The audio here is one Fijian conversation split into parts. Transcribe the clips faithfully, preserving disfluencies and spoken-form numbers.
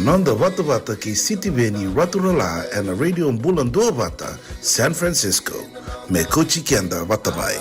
Noda vatavata kei Sitiveni Raturala ena Radio Bula Duavata, San Francisco. Me kauti keda vata mai.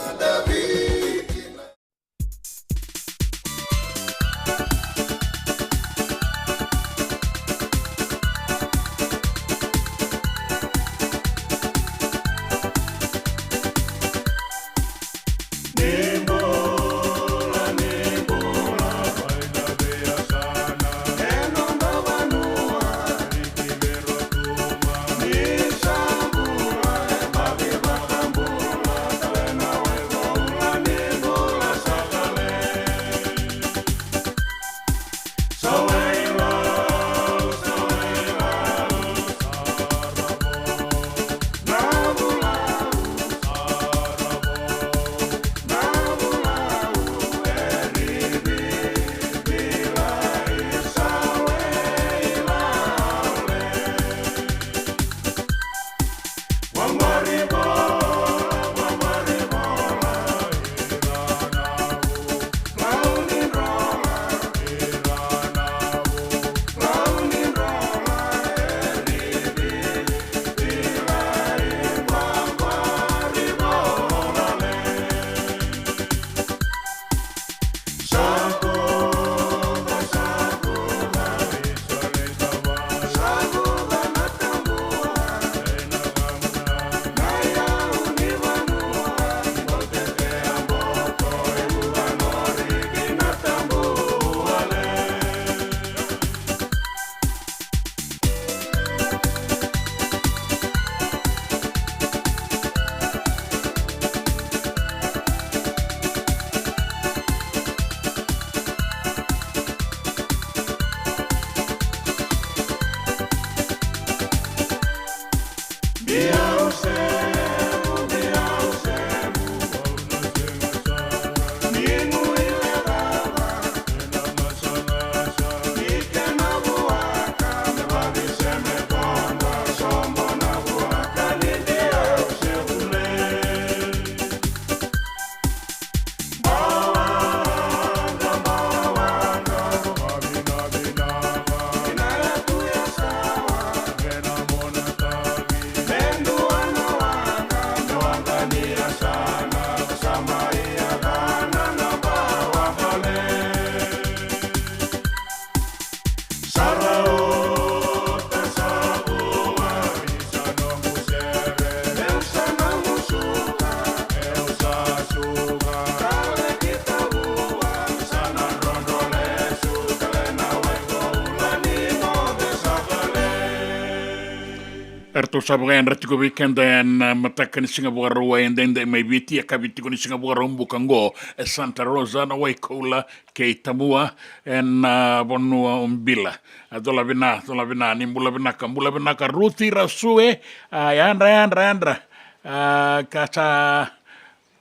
Eratou sa vakayadra tiko vei keda ena mataka ni siga Vakarauwai edaidai mai Viti, e yakavi tiko ni siga Vakaraubuka oqo e Santa Rosa na Waikoula kei Tamua ena vanua o Bila. A, cola vina, cola vina, ni bula vinaka, bula vinaka Ruthi Rasue, a, yadra, yadra, yadra. A, ka sa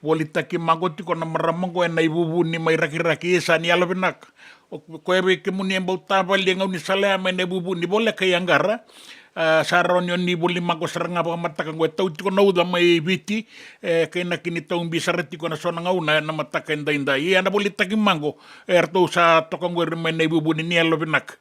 volitaki maqo tiko na marama oqo ena ivuvu ni mai Rakiraki, isa ni yalo vinaka. O koya vei kemuni e bau tavali e gaunisala ya mai na ivuvu ni voleka i Aqara. A, sa rawa ni o ni voli maqo sara ga vakamataka oqo e tau tiko na uca mai Viti, e kainaki ni taubi sara tiko ena so na gauna ena mataka edaidai. Ia na volitaki maqo, e ratou sa toka oqori mai na ivuvu ni yalo vinaka.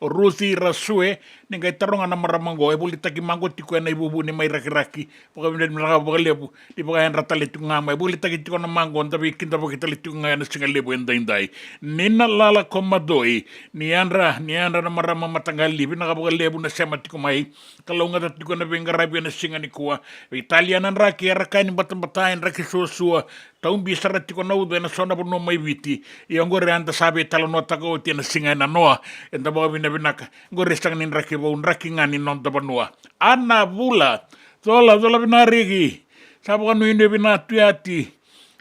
O Ruthi Rasue, ni qai taroga na marama oqo, e volitaki maqo tiko ena ivuvu ni mai Rakiraki. Vakavinavinaka vakalevu, ni vakayadra tale tiko ga mai, volitaki tiko na maqo, da veikidavaki tale tiko ga ena siga levu edaidai. Ni na lala ko Madoi, ni yadra, ni yadra na marama mataqali, vinaka vakalevu na sema tiko mai. Kalougata tiko na veiqaravi ena siga nikua. Veitalia na draki, era kaya ni batabata e draki suasua. Taubi sara tiko na uca ena so na vanua mai Viti. Ia oqori eda sa veitalanoataka oti ena siga ena noa. Eda vakavinavinaka. Oqori e sega ni draki vou, draki ga ni noda vanua. Ana Vula, cola, cola vinariki. Sa vakanuinui vina tu yati.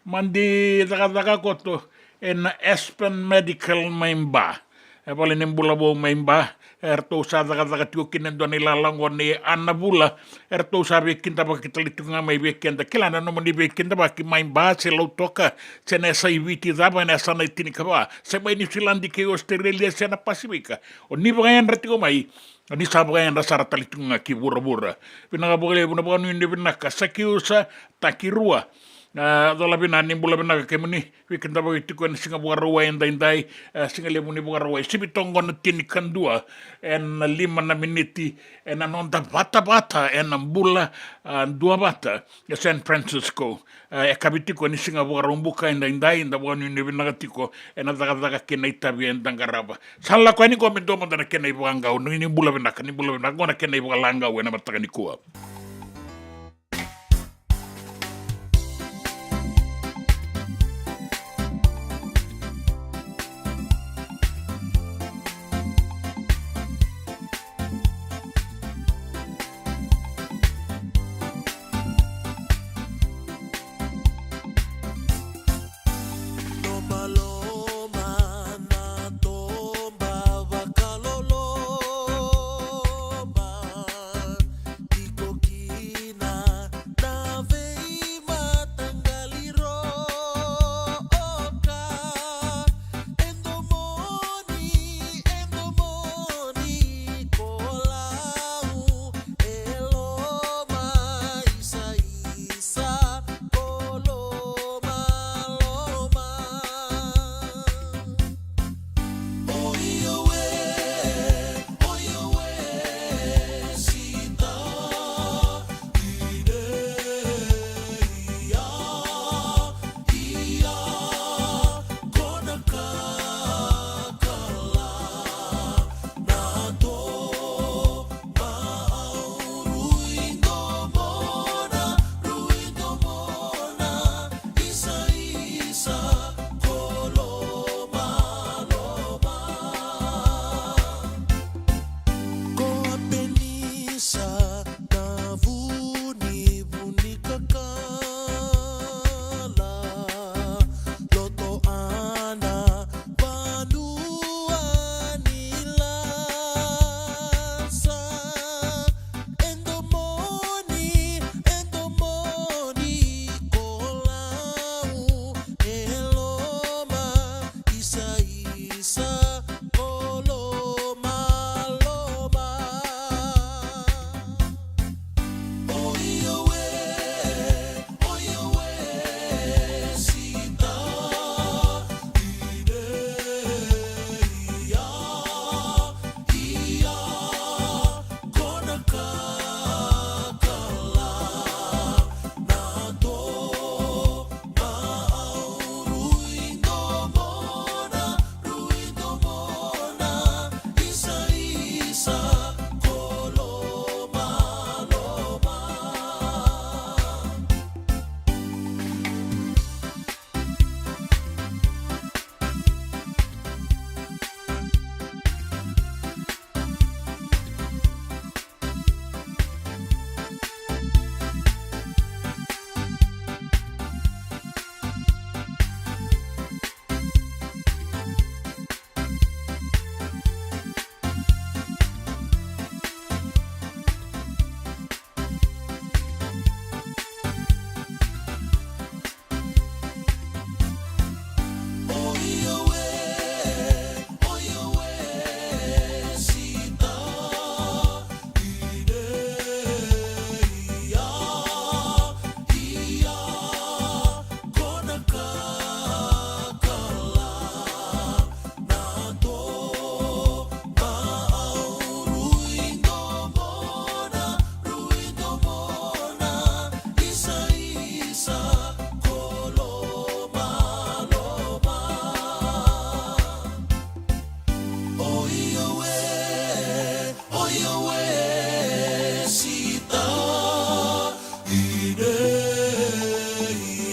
Madi cakacaka koto ena Aspen Medical mai Ba. E vale ni bula vou mai Ba, eratou sa cakacaka tiko kina e dua na ilala oqo nei Ana Vula, eratou sa veikidavaki tale tiko ga mai vei keda. Kila na nomuni veikidavaki mai Ba se Lautoka, se na yasa i Viti cava ena yasana e tinikava, se mai Niusiladi kei Ositerelia se na Pasifika. O ni vakayadra tiko mai, o ni sa vakayadra sara tale tiko ga ki vuravura. Vinaka vakalevu na vakanuinui vinaka. Sakiusa Takirua. Na cola vinaka, ni bula vinaka kemuni. Vei keda vaka tiko ena siga Vakarauwai edaidai, e, siga levu ni Vakarauwai, sivi toka qo na tinikadua ena lima na miniti ena noda vatavata ena bula, a, duavata e San Francisco. E, e kavi tiko ni siga Vakaraubuka edaidai, da vakanuinui vinaka tiko ena cakacaka kei na itavi eda qarava. Sa lako yani qo me dua mada na kena ivakaqau, ni, ni bula vinaka, ni bula vinaka, qo na kena ivakalagau ena mataka nikua. Loma, loma, na toba vakaloloma, tiko kina na veimataqali roka. E domoni, e domoni ko Lau, e loma, isa, isa ko Loma, loma. Oi, oi, oi, oi, sita. Ide, ia, ia, ko na kakala, na toba au rui domona, rui domona, isa, isa, ko Loma, loma. Ko Apenisa na vuni, vuni kakala, loto ana vanua ni lasa. E domoni, e domoni ko Lau, e loma, isa, isa ko Loma, loma. Oi, oi, oi, oi, sita. Ide, ia, ia, ko na kakala, na toba au rui domona, rui domona, isa, isa ko Loma, loma.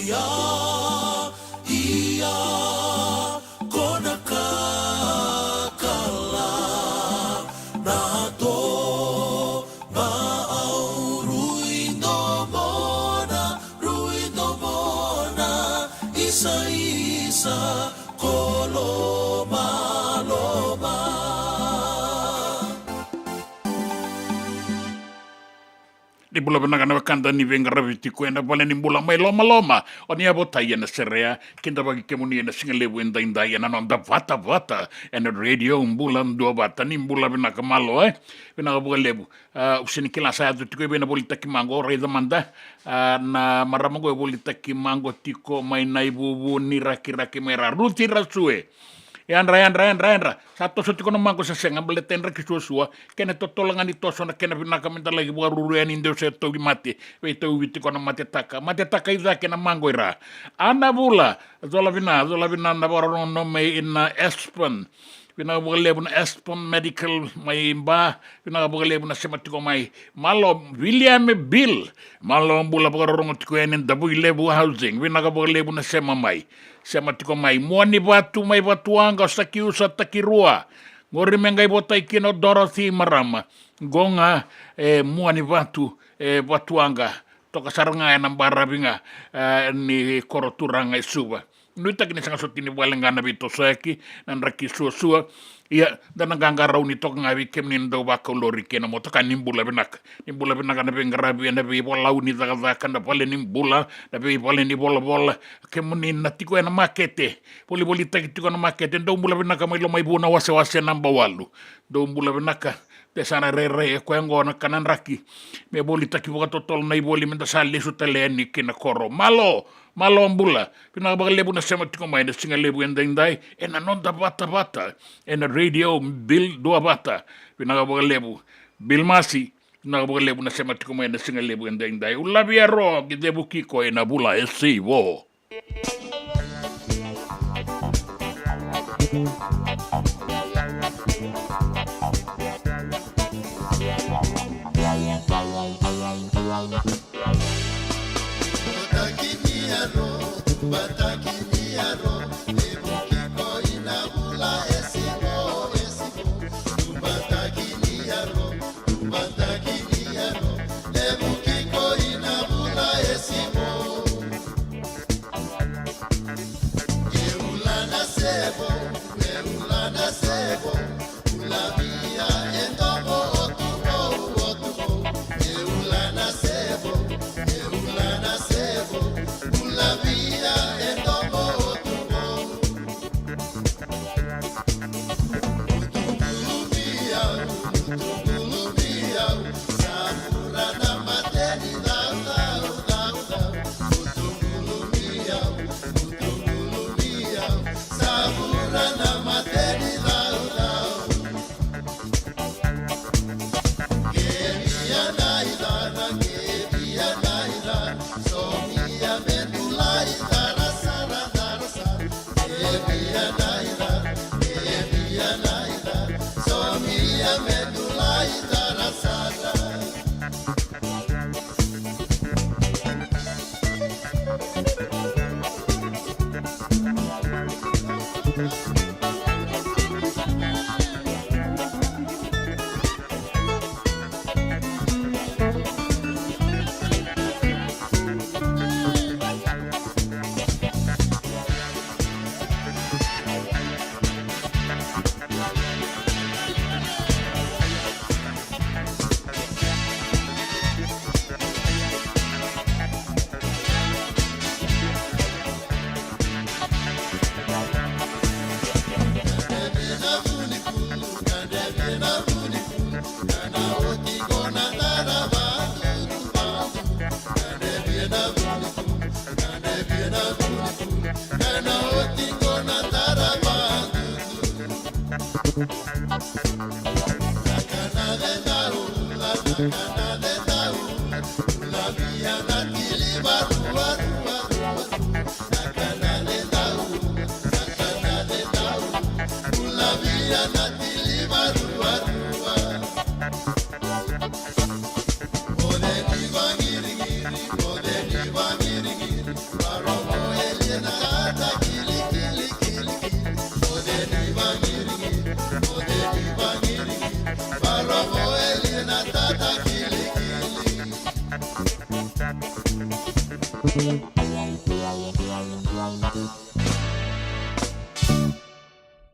Ia, ia, ko na kakala, na toba au rui domona, rui domona, isa, isa ko Loma, loma. Ni bula vinaka na wekada ni veiqaravi tiko ena vale ni bula mai lomaloma. O ni a votai ena serea, kidavaki kemuni ena siga levu edaidai ena noda vatavata ena Radio Bula Duavata. Ni bula vinaka, malo, e? Vinaka vakalevu. A, au sega ni kila sa yaco tiko i vei na volitaki maqo, raica mada. A, na marama qo e volitaki maqo tiko mai Naivuvu, ni rakiraki mai ra, Ruti Rasue. Yadra, yadra, yadra, yadra. Sa toso tiko na maqo, se sega, baleta e draki suasua. Kena totolo ga ni toso na kena vinaka, meda laki vakaruru yani, deu se tauvimate. Veitauvi tiko na matetaka. Matetaka i cake na maqo i ra. Ana Vula, cola vina, cola vina na vakarorogo mai na Aspen. Vinaka vakalevu na Aspen Medical mai Ba. Vinaka vakalevu na sema tiko mai. Malo William Bill. Malo bula, vakarorogo tiko yani Davuilevu Housing. Vinaka vakalevu na sema mai. Sema tiko mai. Muanivatu mai Vatuwaqa, o Sakiusa Takirua. Qori me qai votai kina o Dorothy, marama. Qo ga, e, Muanivatu, e, Vatuwaqa. Toka sara ga ena baravi ga, e, ni koro turaga e Suva. Nuitaki ni sega soti ni vale ga na veitosoyaki, na draki suasua. Ia, da na qaqarauni toka ga vei kemuni na dau vakau lori kei na motoka. Ni bula vinaka. Ni bula vinaka na veiqaravi ena veivalau ni cakacaka, na vale ni bula, na veivale ni volavola. Kemuni na tiko ena makete, volivolitaki tiko na makete, dou bula vinaka mai Lomaivuna, wasewase naba walu. Dou bula vinaka. De sa na rairai e koya qo na kana draki me volitaki vakatotolo na ivoli, meda sa lesu tale yani ki na koro. Malo, malo bula. Vinaka vakalevu na sema tiko mai ena siga levu edaidai ena noda vatavata ena Radio Bula Duavata. Vinaka vakalevu. Bill Masi, vinaka vakalevu na sema tiko mai ena siga levu edaidai. Ulavi Aro, ki Cevukiko ena Vula e Sivo.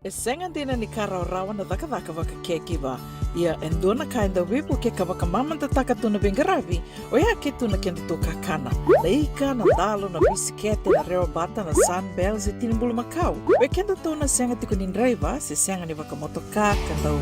E sega dina ni ka rawarawa na cakacaka vaka caregiver. Ia e dua na ka e dau veivukei ka vakamamadataka tu na veiqaravi, oya ke tu na kedatou kakana. Na ika, na dalo, na bisikete, na rewa bata, na Sunbell se tini bulumakau. Vei kedatou na sega tiko ni draiva se sega ni vakamotoka ka dau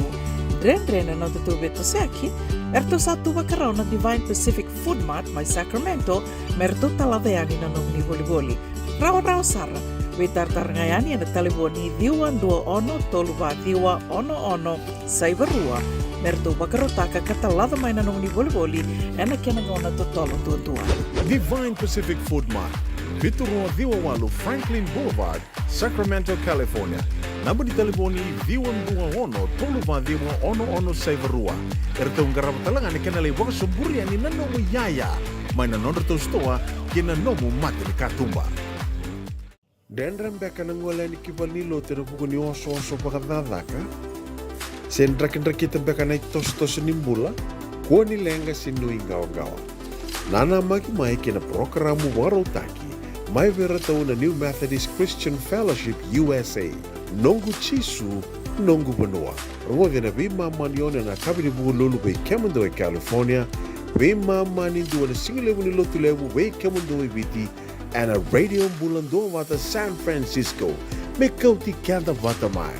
dredre na nodatou veitosoyaki, eratou sa tu vakarau na Divine Pacific Food Mart mai Sacramento me ratou talaca yani na nomuni volivoli. Rawarawa sara. Veitaratara ga yani ena talevoni ciwa dua ono tolu va ciwa ono ono saiva rua me ratou vakarautaka ka talaca mai na nomuni volivoli ena kena gauna totolo duadua. Divine Pacific Food Mart, vitu rua ciwa walu Franklin Boulevard, Sacramento, California. Naba ni talevoni ciwa dua ono tolu va ciwa ono ono saiva rua. Eratou qarava tale ga na kena lai vakasoburi yani na nomu iyaya mai na nodratou sitoa ki na nomu mata ni katuba. Dredre beka na gole yani ki valenilotu ena vuku ni osooso vakacakacaka? Se drakidrakita beka na itosotoso ni bula? Kua ni leqa se nuiqawaqawa. Nanamaki mai ki na parokaramu vakarautaki mai vei iratou na New Methodist Christian Fellowship U S A. Noqu Jisu, noqu vanua. Rogoci ena veimama ni ono ena yakavi ni Vukelulu vei kemudou e California, veimama ni dua ena sigalevu ni Lotulevu vei kemudou e Viti, ena Radio Bula Duavata San Francisco. Me kauti keda vata mai.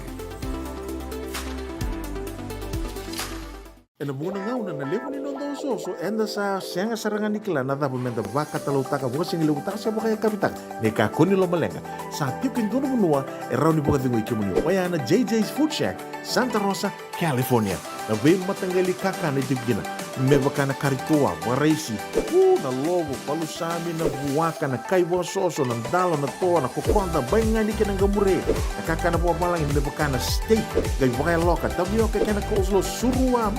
Ena vuqa na gauna na levu ni noda osooso, eda sa sega sara ga ni kila na cava meda vakatalautaka, vakasigalevutaka se vakayakavitaka. Ni kakua ni lomaleqa, sa tiko e dua na vanua e rawa ni vakacegui kemuni, oya na J J's Food Shack, Santa Rosa, California. Na veimataqali kakana e tiko kina, me vaka na kari toa, vakaraisi, u, na lovo, palusami, na vuaka, na kai vakasoso, na dalo, na toa, na kokoda, baigani kei na qamure, na kakana vakavalagi me vaka na steak, qai vakayaloka, tavioka kei na coleslaw, surua, mm,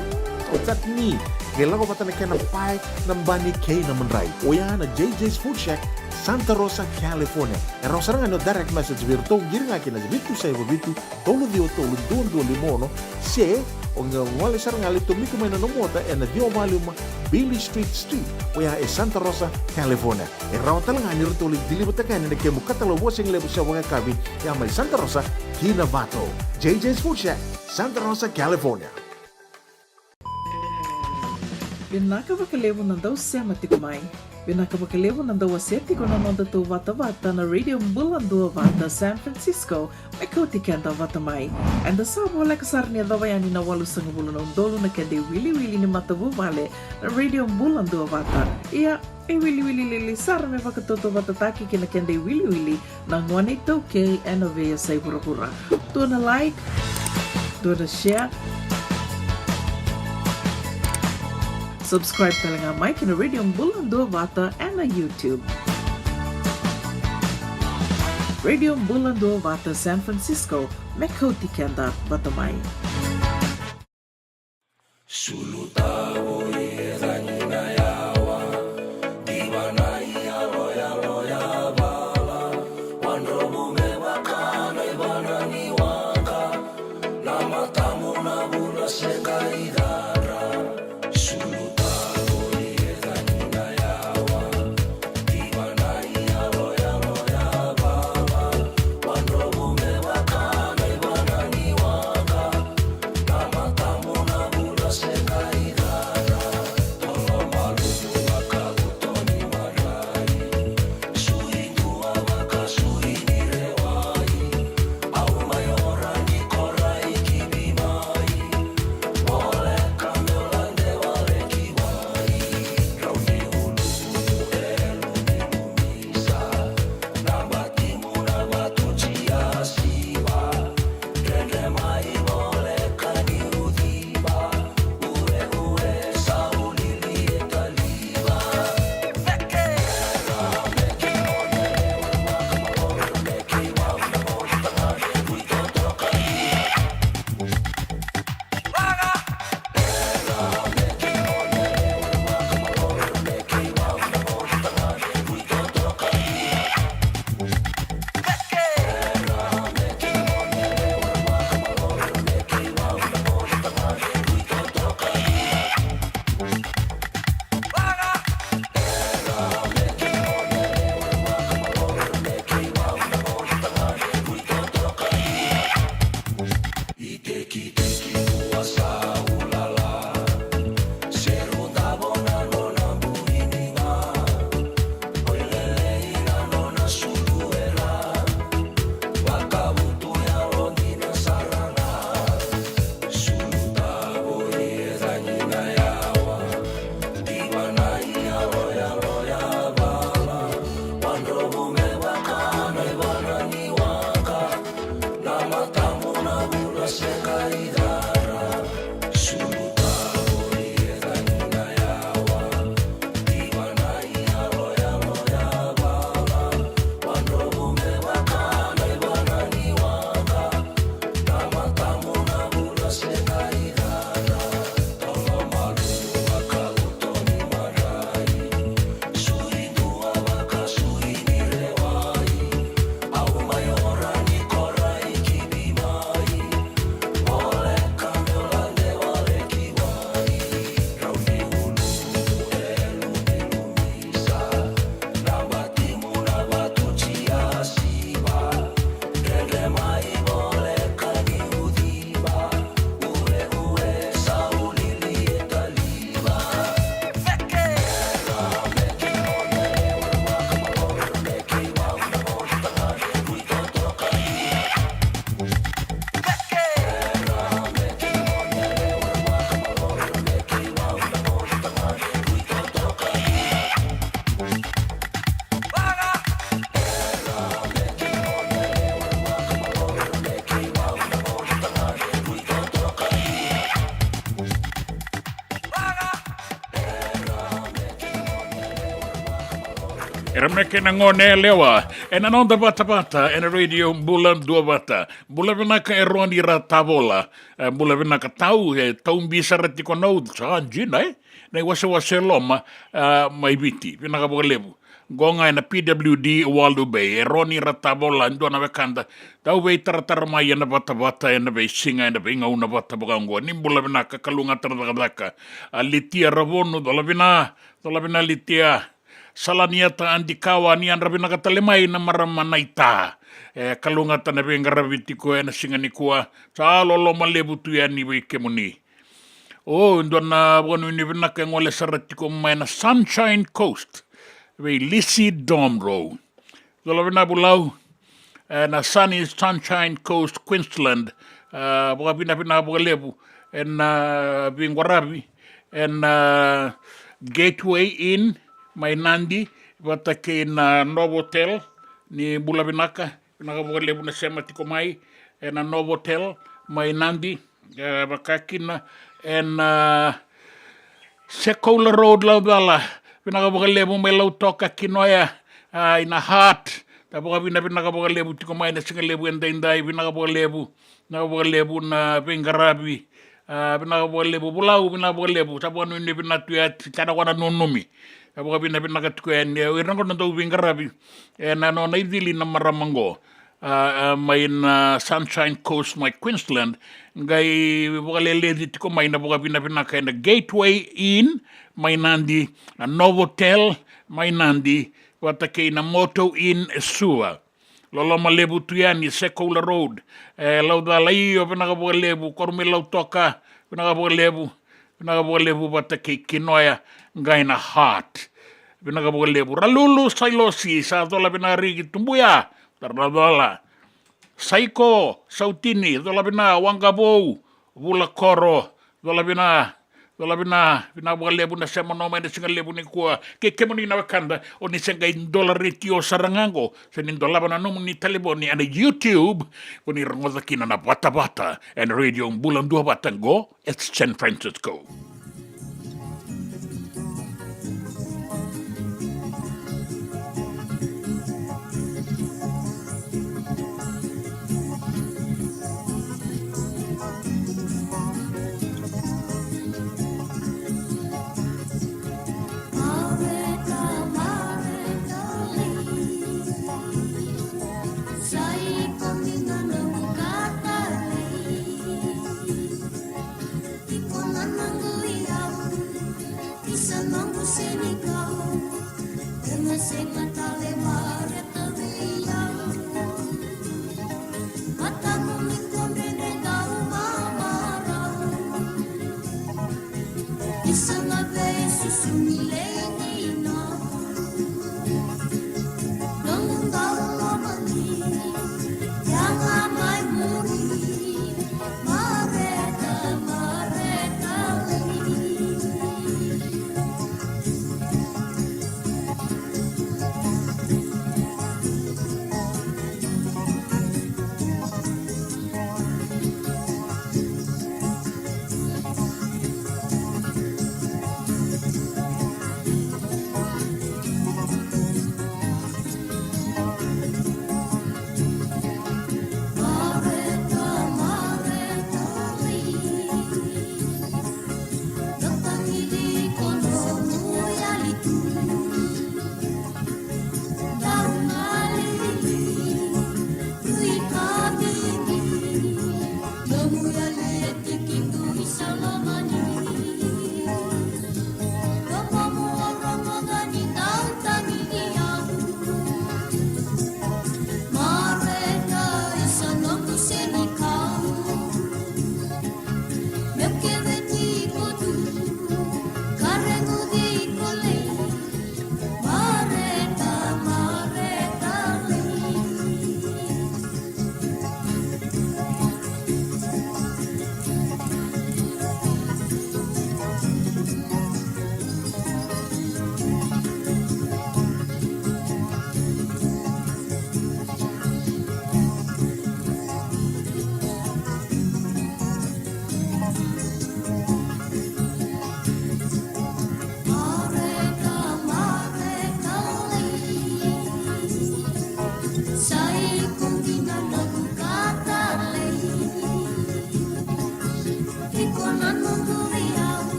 o chutney, qai lako vata na kena pae, na bani kei na madrai. Oya na J J's Food Shack, Santa Rosa, California. E rawa sara ga ni o direct message vei iratou, qiri ga ki na vitu saiva vitu, tolu ciwa tolu dua dua lima ono, se o qai gole sara ga lai tomika mai na nomu ota ena ciwa va lima Beale Street Suite, oya e Santa Rosa, California. E rawa tale ga ni ratou lai deliver-taka yani na kemu katalau vakasigalevu se vakayakavi, ya mai Santa Rosa ki Novato. J J's Food Shack, Santa Rosa, California. Vinaka vakalevu na dau sema tiko mai. Vinaka vakalevu na dau wasea tiko na nodatou vatavata na Radio Bula Duavata San Francisco, me kauti keda vata mai. Eda sa voleka sara ni yacova yani na walusagavulu na udolu na keda iwiliwili ni matavuvale na Radio Bula Duavata. Ia, e wiliwili lili sara me vakatautauvatataki kei na keda iwiliwili na gone iTaukei ena veiyasai vuravura. Dua na like, dua na share. Subscribe tale ga mai ki na Radio Bula Duavata ena YouTube. Radio Bula Duavata San Francisco, me kauti keda vata mai. Suluta voli e cagi na yawa, diva na iyaloyalo ya vala, wadromu me vaka na ivana ni waqa, na matamu na vuna se qai cadra. Suluta voli e cagi na yawa, diva na iyaloyalo ya vala, wadromu me vaka na ivana ni waqa, Rameke na gone yalewa ena noda vatavata ena Radio Bula Duavata. Bula vinaka e Roni Ratavola. E, bula vinaka tau, e, tau bi sara tiko na uca, sa jina, e? Na iwasewase loma, a, mai Viti. Vinaka vakalevu. Qo ga ena P W D Waldo Bay, e Roni Ratavola, dua na wekada. Tau veitaratara mai ena vatavata, ena veisiga, ena veigauna vata vaka oqo. Ni bula vinaka, kalougata na cakacaka. A Litia Ravonu, cola vina, cola vina Litia. Salaniata Adikawa, ni yadra vinaka tale mai na marama Naita. E, kalougata na veiqaravi tiko ena siga nikua. Sa loloma levu tu yani vei kemuni. O, dua na vakanuinui vinaka e gole sara tiko mai na Sunshine Coast. Vei Lisi Domro. Cola vina Vulau. E, na Sunny Sunshine Coast, Queensland. E, vakavinavinaka vakalevu. Ena, e, veiqaravi. Ena, e, Gateway Inn, mai Nadi. Vata kei na Novotel. Ni bula vinaka. Vinaka vakalevu na sema tiko mai ena Novotel mai Nadi, e, vaka kina ena Sekoula Road, Laucala. Vinaka vakalevu mai Lautoka, Kinoya, a, ina Hart. Da vakavinavinaka vakalevu tiko mai na siga levu edaidai, vinaka vakalevu. Vinaka vakalevu na veiqaravi. A, vinaka vakalevu Vulau, vinaka vakalevu. Sa vakanuinui vinaka tu ya, sa na vaka na nunumi. Sa vakavinavinaka tiko yani, e, o ira qo na dau veiqaravi ena nona icili na marama qo. A, a, mai na Sunshine Coast mai Queensland. Qai vakaleleci tiko mai na vakavinavinaka ena Gateway Inn mai Nadi, na Novotel mai Nadi, vata kei na Moto Inn e Suva. Loloma levu tu yani, Sekoula Road. E, Laucala, io, vinaka vakalevu. Koru mai Lautoka, vinaka vakalevu. Vinaka vakalevu vata kei Kinoya, qai na Hart. Vinaka vakalevu. Ralulu Sailosi, sa cola vina Riki Tubuya. Cola, cola. Saiko Sautini, cola vina Waqavou. Vula Koro, cola vina. Cola vina, vinaka vakalevu na sema nomuni ena siga levu nikua. Kei kemuni na wekada, o ni se qai dola retio sara ga qo, se ni dolava na nomuni talevoni ena YouTube, ko ni rogoca kina na vatavata ena Radio Bula Duavata qo e San Francisco.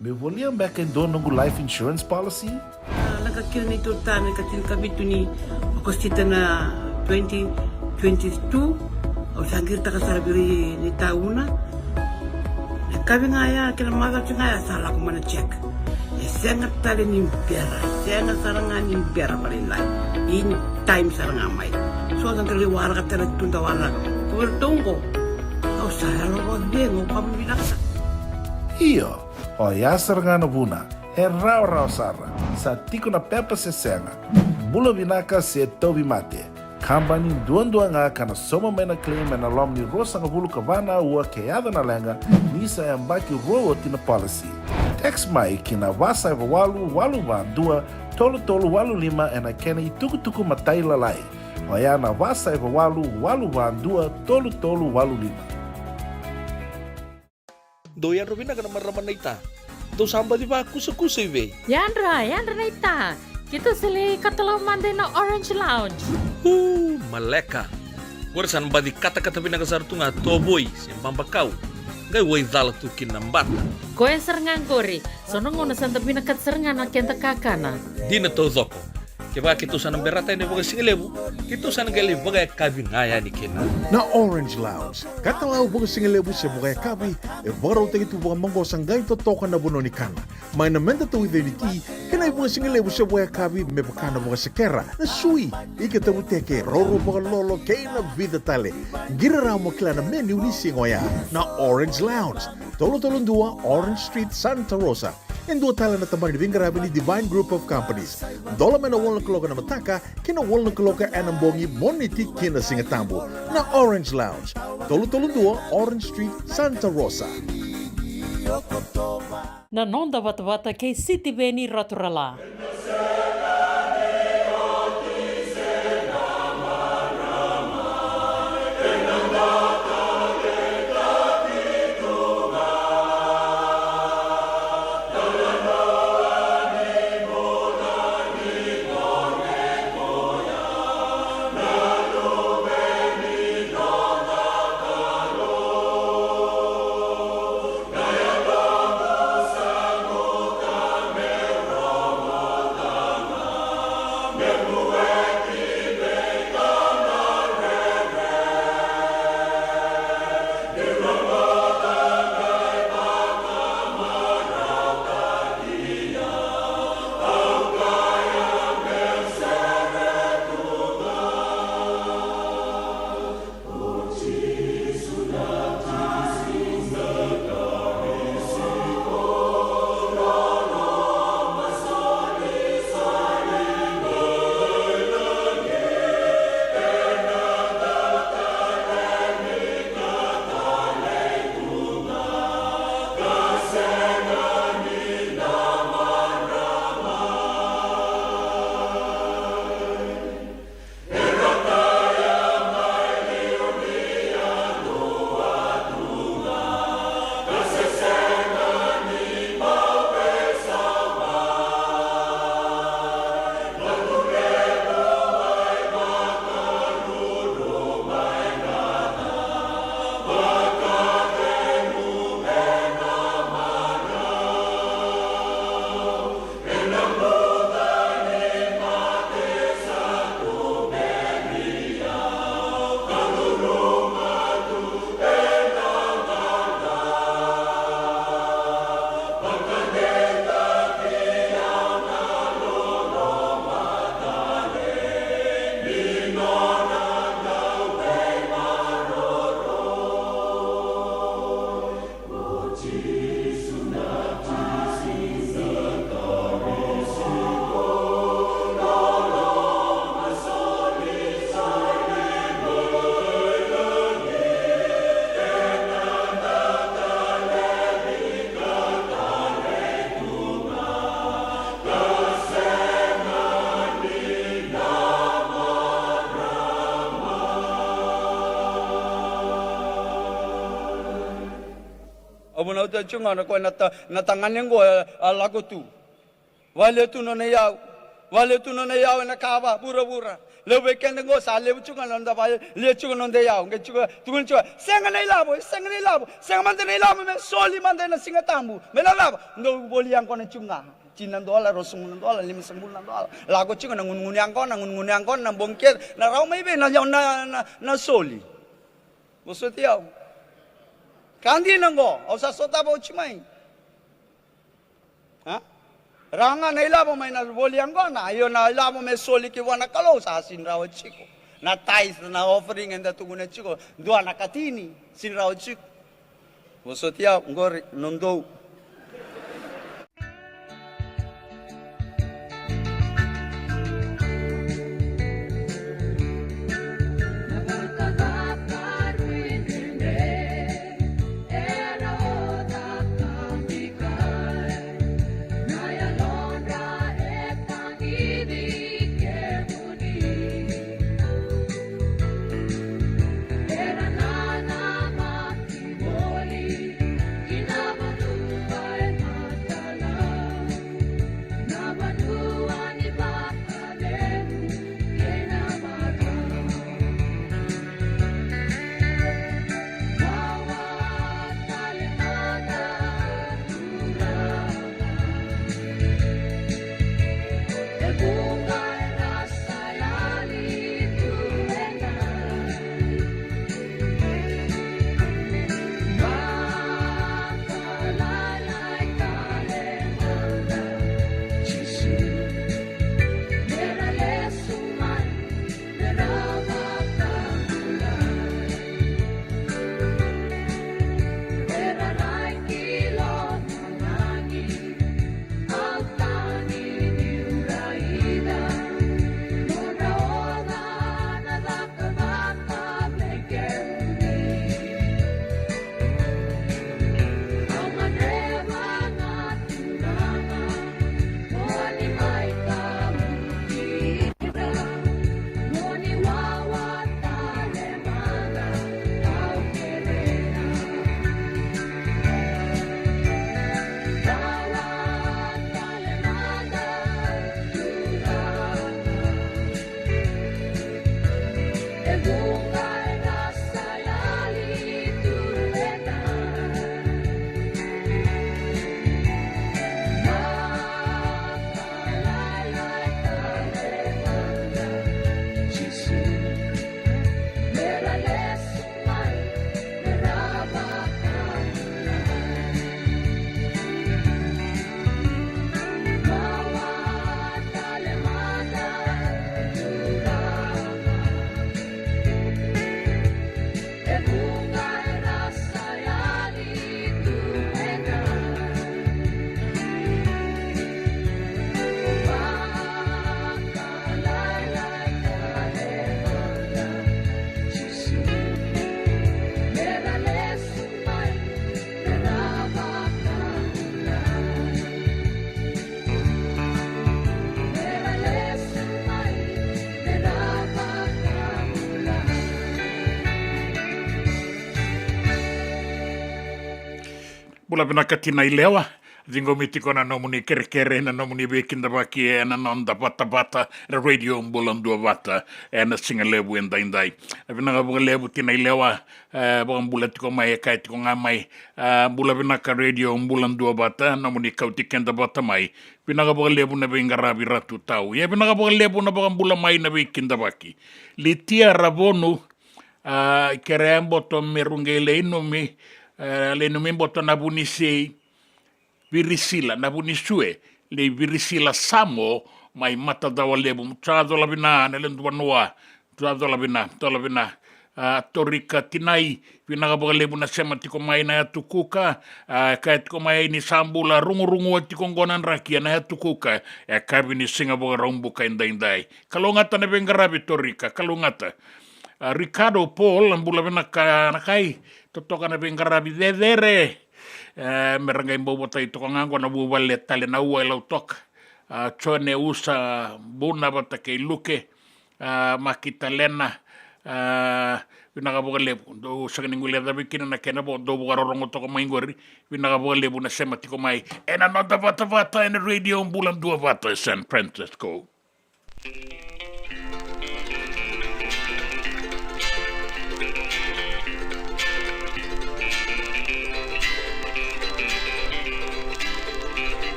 Me volia beka e dua noqu life insurance policy? A, lako kina na neitou tane ka tinikavitu ni Okosita na twenty twenty-two. Au sa qiritaka sara vei ira na itauna. Na yakavi ga ya kei na macawa ga ya sa lako mai na check. E sega tale ni bera, e sega sara ga ni bera vakalailai. In time sara ga mai. So sa qai lai waraka tale tu da waraka. Ko vei ratou oqo. Au sa yalo vakacegu, au vakavinavinaka. Io, oya sara ga na vuna. E rawarawa sara. Sa tiko na pepa se sega. Bula vinaka se tauvimate. Kabani duadua ga ka na sauma mai na claim ena loma ni ruasagavulu ka va na aua ke yaco na leqa, ni sa yabaki rua oti na policy. Text mai ki na va saiva walu walu va dua tolu tolu walu lima ena kena itukutuku matailalai. Oya na va saiva walu walu va dua tolu tolu walu lima. Dou yadra vinaka na marama naita. Dou sa baci vakusakusa i vei? Yadra, yadra naita. Keitou sa lai katalau mada ina Orange Lounge. Uu, maleka. Qori sa na baci katakata vinaka sara tu ga tovoi se babakau. Qai waicala tu kina na bata. Koya sara ga qori. So na gauna sa da vinakata sara ga na keda kakana. Dina taucoko. Kevaka keitou sa na berata yani vakasigalevu, keitou sa na qai lai vakayakavi ga yani kina. Na Orange Lounge, katalau vakasigalevu se vakayakavi, e vakarautaki tu vakamaqosa qai totoka na vanua ni kana. Mai na meda tauica ni ti, kei na ivakasigalevu se vakayakavi me vaka na vakasekera, na sui, ika tavuteke, raurau vakalolo, kei na vica tale. Qiri rawa mo kila na menu ni siga oya. Na Orange Lounge, tolu tolu dua Orange Street, Santa Rosa. E dua tale na tabana ni veiqaravi ni Divine Group of Companies. Dola mai na walu na kaloko ena mataka ki na walu na kaloko ena bogi, Moniti ki na Sigatabu. Na Orange Lounge, tolu tolu dua Orange Street, Santa Rosa. Na noda vatavata kei Sitiveni Raturala. Au vunauta tiko ga na koya na ta-, na tagane oqo e, a lako tu. Vale tu nona iyau. Vale tu nona iyau ena kava vuravura. Levu vei keda qo sa levu tiko na noda vale, lia tiko na noda iyau, qai tiko, tukuna tiko, sega na ilavo, sega na ilavo, sega mada na ilavo, me soli mada ena Siga Tabu, me na cava, dou voli yaqona tiko ga. Tini na dola, ruasagavulu na dola, limasagavulu na dola. Lako tiko na gunugunu yaqona, gunugunu yaqona, na bogi kece, na rawa mai vei na, na, na, na soli. Vosoti au. Ka dina qo, au sa sotava oti mai. A? Rawa ga na ilavo mai na voli yaqona, io na ilavo me soli ki vua na Kalou sa sini rawa tiko. Na tithe, na offering eda tukuna tiko, dua na katini, sini rawa tiko. Vosoti au, qori, nodou. Bula vinaka Tina Ilewa, ciqomi tiko na nomuni kerekere, na nomuni veikidavaki ena noda vatavata, na Radio Bula Duavata, ena siga levu edaidai. Vinaka vakalevu Tina Ilewa, e, vakabula tiko mai, e kaya tiko ga mai, a, bula vinaka Radio Bula Duavata, nomuni kauti keda vata mai. Vinaka vakalevu na veiqaravi Ratu Tau. Ia vinaka vakalevu na vakabula mai na veikidavaki. Litia Ravonu, a, kerea boto me ru qai lai numi, e, lai numi boto na Vunisei, Virisila, na Vunisue, lei Virisila Samo, mai Matacawalevu, mu sa cola vina, na ledu vanua, sa cola vina, cola vina. A, Torika Tinai, vinaka vakalevu na sema tiko mai na Yatu Kuka, a, kaya tiko mai ni sa bula rugurugua tiko qo na draki ena Yatu Kuka, e kavi ni siga Vakaraubuka edaidai. Kalougata na veiqaravi Torika, kalougata. A, Ricardo Paul, bula vinaka na kai, totoka na veiqaravi cecere. E, me ra qai bau votai toka ga qo na vuvale tale na ua e Lautoka. A, Jone Usa Buna vata kei Luke, a, Maki Talena, a, vinaka vakalevu. Dou sega ni guilecavi kina na kena vo, dou vakarorogo toka mai qori. Vinaka vakalevu na sema tiko mai ena noda vatavata ena Radio Bula Duavata e San Francisco.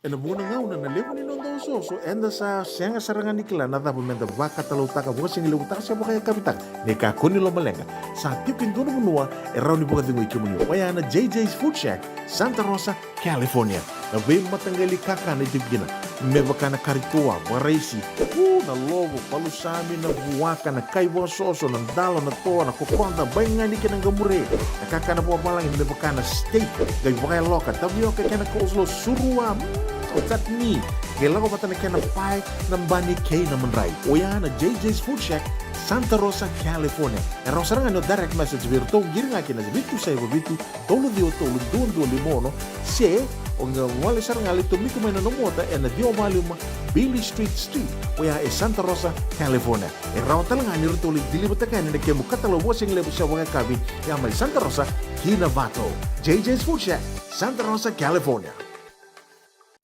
Ena vuqa na gauna na levu ni noda osooso eda sa sega sara ga ni kila na cava meda vakatalautaka, vakasigalevu taka se vakayakavi taka. Ni kakua ni lomaleqa, sa tiko e dua na vanua e rawa ni vakacegui kemuni, oya na J J's Food Shack, Santa Rosa, California. Na veimataqali kakana e tiko kina, me vaka na kari toa, vakaraisi, u, na lovo, palusami, na vuaka, na kai vakasoso, na dalo, na toa, na kokoda, baigani kei na qamure, na kakana vakavalagi me vaka na steak, qai vakayaloka, tavioka kei na coleslaw, surua, mm, o chutney, qai lako vata na kena pae, na bani kei na madrai. Oya na J J's Food Shack, Santa Rosa, California. E rawa sara ga ni o direct message vei iratou, qiri ga kina vitu saiva vitu, tolu ciwa tolu, dua dua lima ono, se o qai gole sara ga, lai tomika mai na nomu ota ena ciwa va lima Beale Street Suite, oya e Santa Rosa, California. E rawa tale ga ni ratou lai deliver-taka yani na kemu katalau vakasigalevu se vakayakavi, ya mai Santa Rosa ki Novato. J J's Food Shack, Santa Rosa, California.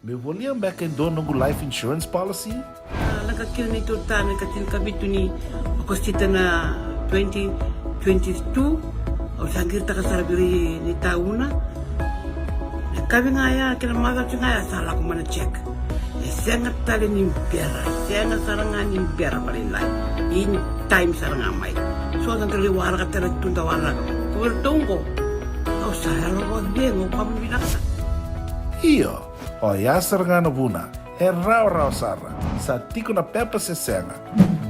Meu volia beka e dua noqu life insurance policy? A, lako kina neitou ta me ka tinikavitu ni Okosita na twenty twenty-two. Au sa qiritaka sara vei ira na itauna. Na yakavi ga ya kei na macawa ga ya sa lako mai na check. E Sega tale ni bera, sega sara ga ni bera vakalailai. In time sara ga mai. So sa da lai waraka tale tu da waraka. Ko vei ratou oqo. Au sa yalo vakacegu, au kama vinaka. Io, oya sara ga na vuna. E rawarawa sara. Sa tiko na pepa se sega.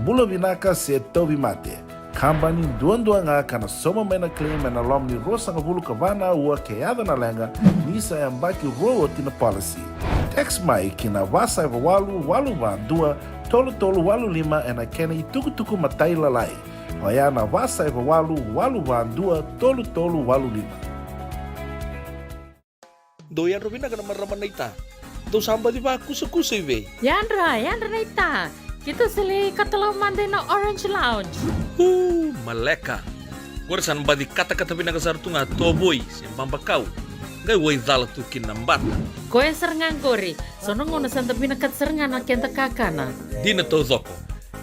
Bula vinaka se tauvimate. Kabani duadua ga ka na sauma mai na claim ena loma ni ruasagavulu ka va na aua ke yaco na leqa, ni sa yabaki rua oti na policy. Text mai ki na va saiva walu walu va dua tolu tolu walu lima ena kena itukutuku matailalai. Oya na va saiva walu walu va dua tolu tolu walu lima. Dou yadra vinaka na marama naita. Dou sa baci vakusakusa i vei? Yadra, yadra naita. Keitou sa lai katalau mada ina Orange Lounge. Uu, maleka. Qori sa na baci katakata vinaka sara tu ga tovoi se babakau. Qai waicala tu kina na bata. Koya sara ga qori. So na gauna sa da vinakata sara ga na keda kakana. Dina taucoko.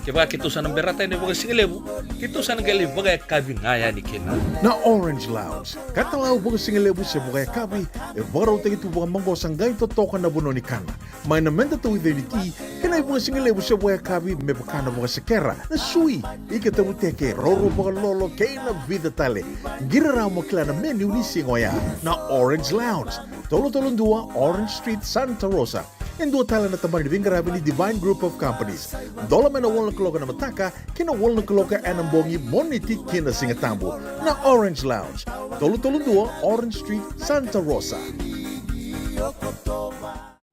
Kevaka keitou sa na berata yani vakasigalevu, keitou sa na qai lai vakayakavi ga yani kina. Na Orange Lounge, katalau vakasigalevu se vakayakavi, e vakarautaki tu vakamaqosa qai totoka na vanua ni kana. Mai na meda tauica ni ti, kei na ivakasigalevu se vakayakavi me vaka na vakasekera, na sui, ika tavuteke, roro vakalolo, kei na vica tale. Qiri rawa mo kila na menu ni siga oya. Na Orange Lounge, tolu tolu dua Orange Street, Santa Rosa. E dua tale na tabana ni veiqaravi ni Divine Group of Companies. Dola mai na walu na kaloko ena mataka ki na walu na kaloko ena bogi, Moniti ki na Sigatabu. Na Orange Lounge, tolu tolu dua Orange Street, Santa Rosa.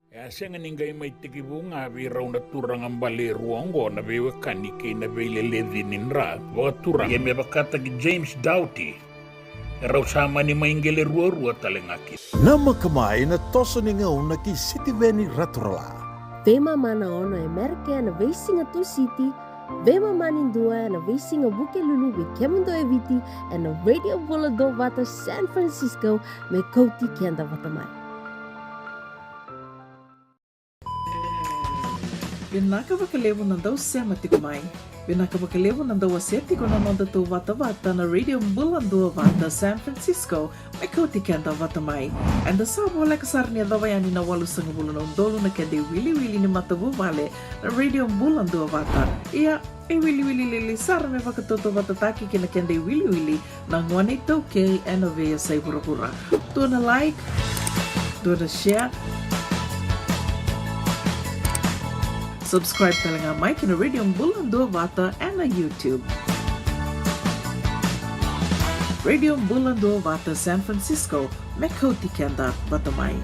E a sega ni qai mai tekivu ga vei rau na turaga bale e rua oqo na veiwekani kei na veileleci ni dra vakaturaga, ia me vakataki James Doughty. E rau sa mani mai qele ruarua tale ga kina. Namaka mai na toso ni gauna kei Sitiveni Raturala. Veimama na ono e Merika ena veisiga Tusiti, veimama ni dua ena veisiga Vukelulu vei kemudou e Viti, ena Radio Bula Duavata San Francisco, me kauti keda vata mai. Vinaka vakalevu na dau sema tiko mai. Vinaka vakalevu na dau wasea tiko na noda tou vatavata na Radio Bula Duavata San Francisco, me kauti keda vata mai. Eda sa voleka sara ni yacova yani na walusagavulu na udolu na keda iwiliwili ni matavuvale na Radio Bula Duavata. Ia, e wiliwili lili sara me vakatautauvatataki kei na keda iwiliwili na gone iTaukei ena veiyasai vuravura. Dua na like, dua na share. Subscribe tale ga mai ki na Radio Bula Duavata ena YouTube. Radio Bula Duavata San Francisco, me kauti keda vata mai.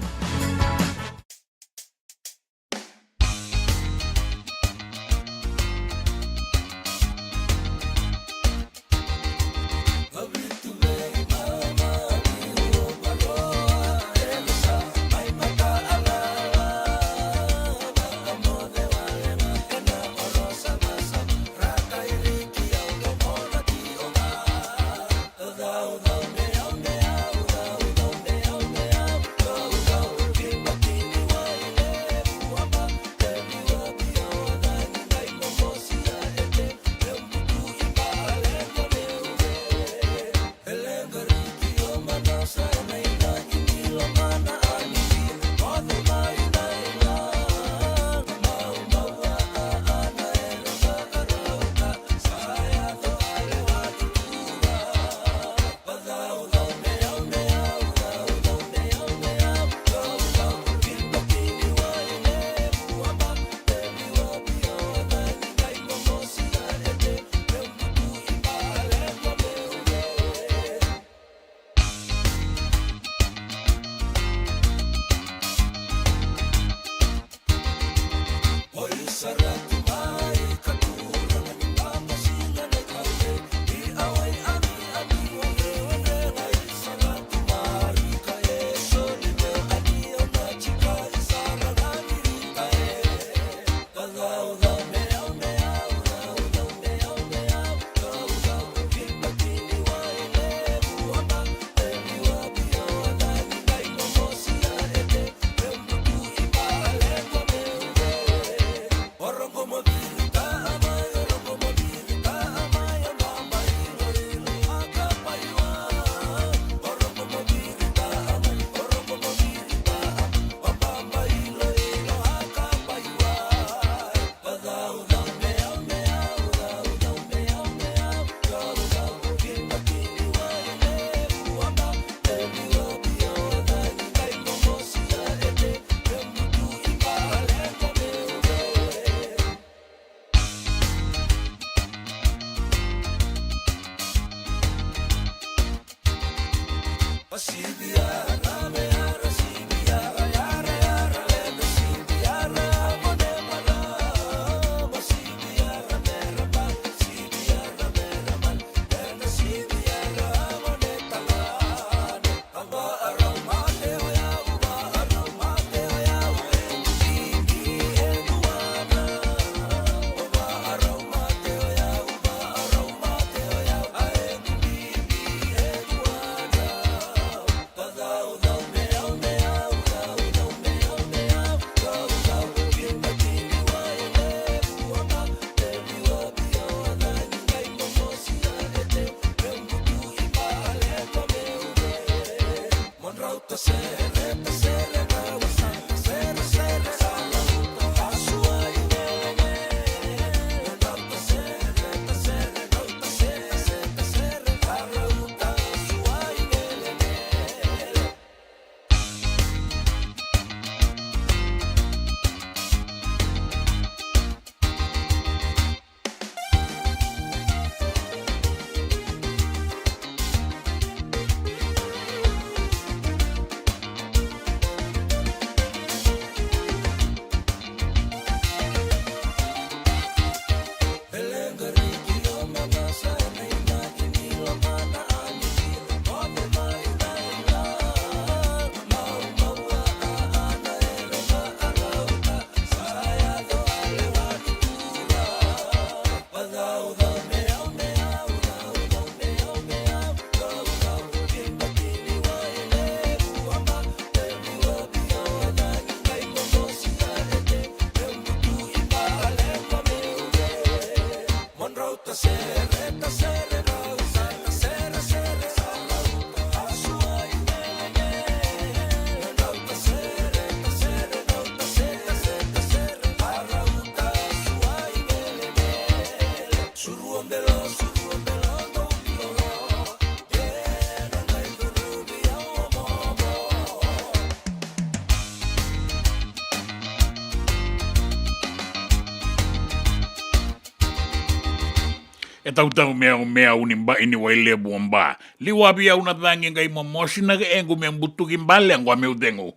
E tautau meau meau ni bai ni wai levu o ba. Liwavi au na cagi qai momosi na qequ me butuki bale qo meu cegu.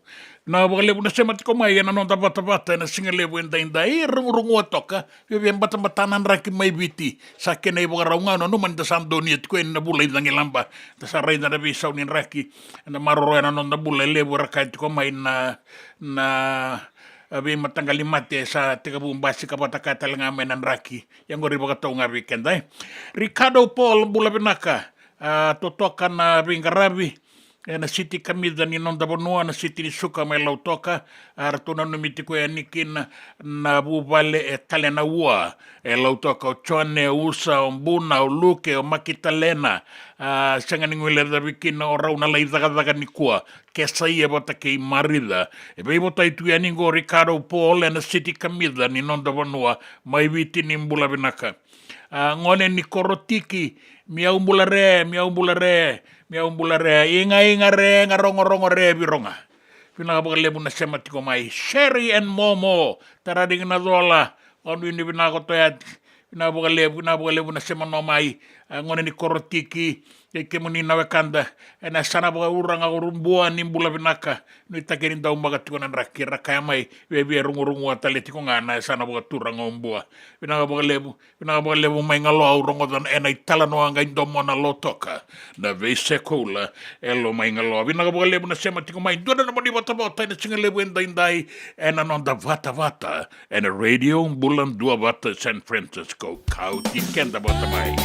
Vinaka vakalevu na sema tiko mai ena noda vatavata ena siga levu edaidai, e rugurugua toka, viavia batabata na draki mai Viti. Sa kena ivakarau ga, au nanuma ni da sa donuya tiko yani na vula i cagilaba. Da sa raica na veisau ni draki ena maroroya na noda bula, e levu era kaya tiko mai na, na, a, veimataqali mate sa tekivu basika vata kaya tale ga mai na draki. Ia qori vakatau ga vei keda, e. Ricardo Paul, bula vinaka. A, totoka na veiqaravi ena siti kamica ni noda vanua, na siti ni Suka mai Lautoka. A, ratou nanumi tiko yani kina na vuvale e Tale na Ua, e Lautoka, o Jone, o Usa, o Buna, o Luke, o Makitalena. A, sega ni guilecavi kina o rau na lai cakacaka nikua, Kesaia vata kei Marica. E veivotai tu yani qo Ricardo Paul ena siti kamica ni noda vanua mai Viti, ni bula vinaka. A, gone ni Korotiki, miau bula re, miau bula re, miau bula re, iga iga re ga rogorogo re viroga. Vinaka vakalevu na sema tiko mai. Sherry and Momo, Tararigi na Cola, o Nuinui, vinaka koto ya. Vinaka vakalevu, vinaka vakalevu na sema no mai. A, gone ni Korotiki, kei kemuni na wekada ena yasana vakauraga o Bua, ni bula vinaka. Nuitaki ni dau baka tiko na draki, ra kaya mai, viavia rugurugua tale tiko ga na yasana vakaturaga o Bua. Vinaka vakalevu. Vinaka vakalevu mai Galoa, au rogoca ena italanoa qai domona Lautoka na veise koula e Lomaigaloa. Vinaka vakalevu na sema tiko mai. Dua na nomuni vatavata ena siga levu edaidai ena noda vatavata ena Radio Bula Duavata San Francisco. Kauti keda vata mai.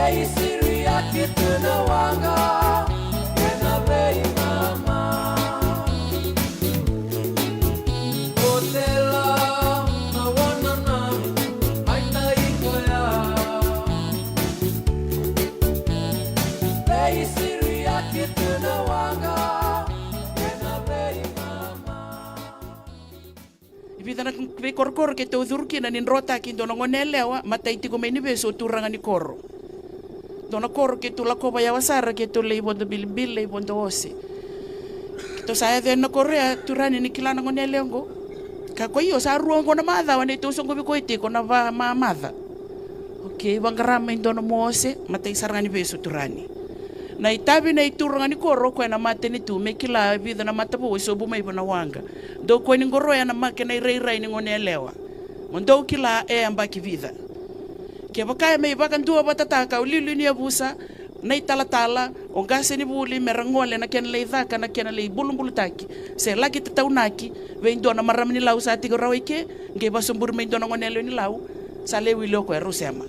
Isiriaki tu na waqa ena veimama. Otela na wanana mai na ikoya. Isiriaki tu na waqa ena veimama. E vica na veikorokoro keitou curu kina ni drotaki e dua na gone yalewa, matai tiko mai ni vesu o turaga ni koro. Dua na koro keitou lakova yawa sara, keitou lai vodo bilibili, lai vodo ose. Keitou sa yaco yani na koro ya, turaga ni kila na gone yalewa oqo. Ka ko io, sa rua oqo na macawa neitou soqovi koya tiko na va mamaca. Okei, vaqara mai dua nomu ose, matai sara ga ni vesu turaga. Na itavi nei turaga ni koro, o koya na matanitu, me kila e vica na matavou e sobu mai vua na waqa. Dou koya ni qoroya na make na irairai ni gone yalewa. Mo dou kila e yabaki vica. Kevaka e mai vakaduavatataka o liuliu ni yavusa, na italatala, o qasenivuli, me ra gole na kena lai caka, na kena lai bulubulutaki, se laki tataunaki vei dua na marama ni Lau sa tiko rawa i ke, qai vasoburi mai dua na gone yalewa ni Lau, sa lai wili o koya, rau sema.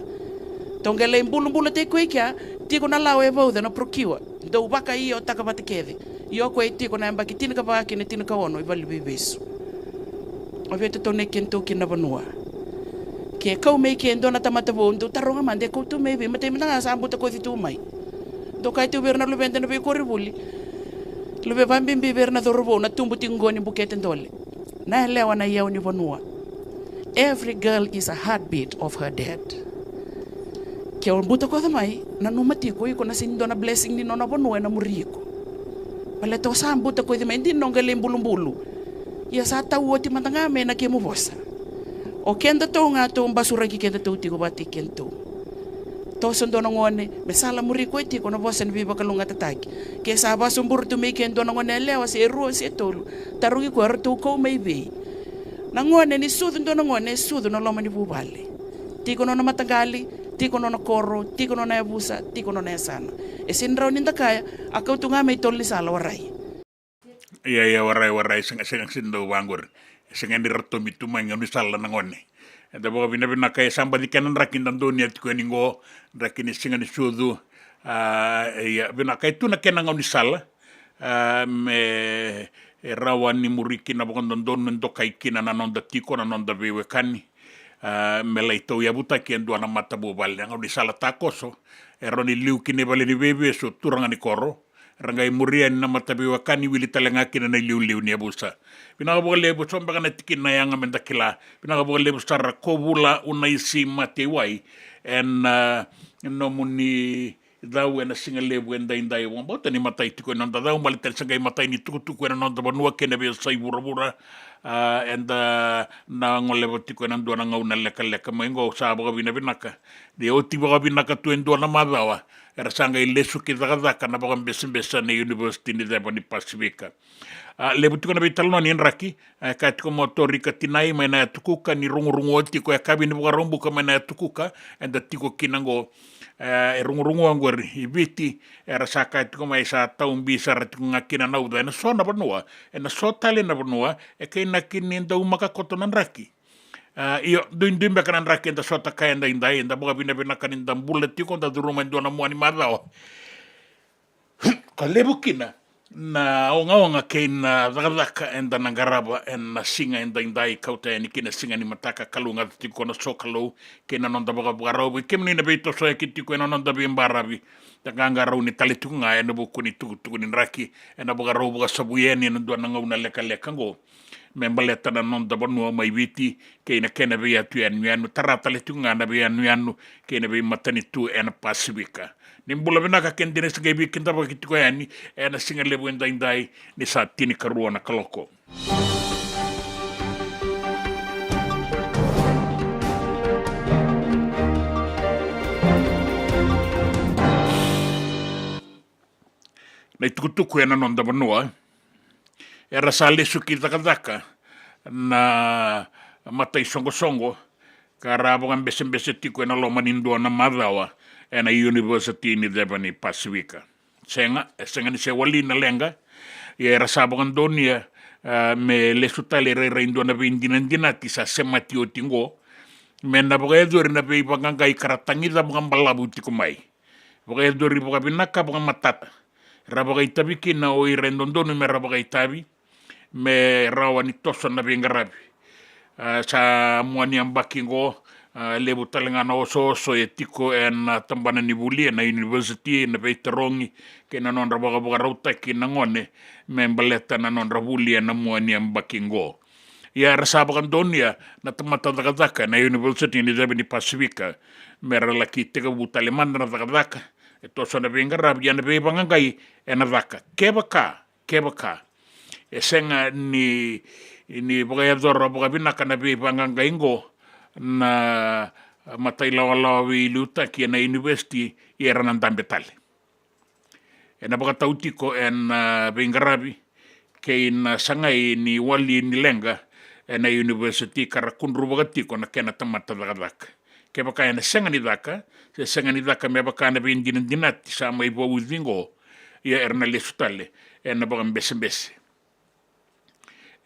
Tou qai lai bulubulutaki koya i kea, tiko na lawa e vauca na procure, dou vakaiotaka vata kece. Io, o koya e tiko na yabaki tinikava ki na tinikaono i valeniveivesu. O vei tou na kena tou kina na vanua? Ke kau mai ke dua na tamata vou, dou taroga mada e kau tu mai vei, matai mada ga sa butakoci tu mai. Dou kaya tu vei ira na luveda na veikoronivuli, luve vabibi vei ira na cauravou, na tubu tiko qo ni bukete dole. Na yalewa na iyau ni vanua. Every girl is a heartbeat of her dad. Ke o butakoca mai, nanuma tiko iko na sega ni dua na blessing ni nona vanua ena muri iko. Baleta o sa butakoci mai, dina o qai lai bulubulu. Ia sa tau oti mada ga mai na kemu vosa. O kedatou ga tou basuraki kedatou tiko vata kei kedatou. Toso dua na gone, me sala muri koya tiko na vosa ni veivakalougatataki. Ke sa vasoburi tu mai ke dua na gone yalewa se rua se tolu, tarogi koya, eratou kau mai vei? Na gone ni sucu dua na gone, e sucu na loma ni vuvale. Tiko nona mataqali, tiko nona koro, tiko nona yavusa, tiko nona yasana. E sega ni rawa ni da kaya, a kau tu ga mai tolo ni sala, warai. Ia, ia, warai, warai, sega, sega, sega ni dau vaqori. Sega ni ratomi tu mai gaunisala na gone. Eda vakavinavinaka e sa baci kena draki da donuya tiko yani qo, draki ni siga ni sucu. A, ia, vinaka e tu na kena gaunisala. A, me, e rawa ni muri kina vakadodonu, e dokai kina na noda tiko, na noda veiwekani. A, me lai tauyavutaki e dua na matavuvale. Na gaunisala takoso, e rawa ni liu kina i valeniveivesu o turaga ni koro. Ra qai muri yani na mataveiwekani, wili tale ga kina na iliuliu ni yavusa. Vinaka vakalevu, so beka na tikina yaga me da kila. Vinaka vakalevu sara Kovula Unaisi Mateiwai. Ena, a, nomuni cau ena siga levu edaidai, vakabauta ni matai tiko ena noda cau, baleta ni sa qai matai ni tukutuku ena noda vanua kei na veiyasai vuravura. A, eda na goleva tiko ena dua na gauna lekaleka mai qo, sa vakavinavinaka. Ni oti vakavinaka tu e dua na macawa, era sa qai lesu ki cakacaka na vakabesabesa na University ni Ceva ni Pasifika. A, levu tiko na veitalanoa ni draki, e kaya tiko mai o Torika Tinai mai na Yatu Kuka, ni rogorogoa tiko e yakavi ni Vakaraubuka mai na Yatu Kuka, eda tiko kina qo, e, e rogorogoa qori i Viti, era sa kaya tiko mai sa tau bi sara tiko ga kina na uca ena so na vanua, ena so tale na vanua, e kainaki ni dau maka koto na draki. A, io, duidui beka na draki eda sota kaya edaidai, eda vakavinavinaka ni da bula tiko, da curuma e dua na mua ni macawa. Ka levu kina na ogaoga kei na cakacaka eda na qarava ena siga edaidai, kauta yani ki na siga ni mataka, kalougata tiko na sokalou kei na noda vakavakarau vei kemuni na veitosoyaki tiko ena noda veibaravi. Da qaqarauni tale tiko ga ena vuku ni tukutuku ni draki, ena vakarau vakasavu yani ena dua na gauna lekaleka qo. Me baleta na noda vanua mai Viti, kei na kena veiyatu yanuyanu, tara tale tiko ga na veiyanuyanu kei na veimatanitu ena Pasifika. Ni bula vinaka, ke dina sa qai veikidavaki tiko yani ena siga levu edaidai, ni sa tinikarua na kaloko. Na itukutuku ena noda vanua. Era sa lesu ki cakacaka na mataisoqosoqo ka ra vakabesebese tiko ena loma ni dua na macawa ena University ni Ceva ni Pasifika. Sega, e sega ni se wali na leqa. Ia era sa vakadonuya, a, me lesu tale e rairai dua na veidinadinati sa semati oti qo, me na vakayacori na veivaqaqai ka ra tagica vakabalavu tiko mai. vakayacori vakavinaka, vakamatata. Era vakaitavi kina o ira e dodonu me ra vakaitavi, me rawa ni toso na veiqaravi. A, sa mua ni yabaki qo, a, levu tale ga na osooso e tiko ena tabana ni vuli, ena university, na veitarogi kei na nodra vakavakarautaki na gone me baleta na nodra vuli ena mua ni yabaki qo. Ia era sa vakadonuya na tamata cakacaka ena University ni Ceva ni Pasifika me ra laki tekivu tale mada na cakacaka, e toso na veiqaravi, ia na veivaqaqai ena caka. Kevaka, kevaka e sega ni, ni vakayacora vakavinaka na veivaqaqai qo, na matailawalawa veiliutaki ena university, ia era na dabe tale. Ena vakatau tiko ena, a, veiqaravi kei na sagai ni wali ni leqa ena university ka ra kudruvaka tiko na kena tamata cakacaka. Kevaka ena sega ni caka, se sega ni caka me vaka na veidinadinati sa mai vauci qo, ia era na lesu tale ena vakabesebese.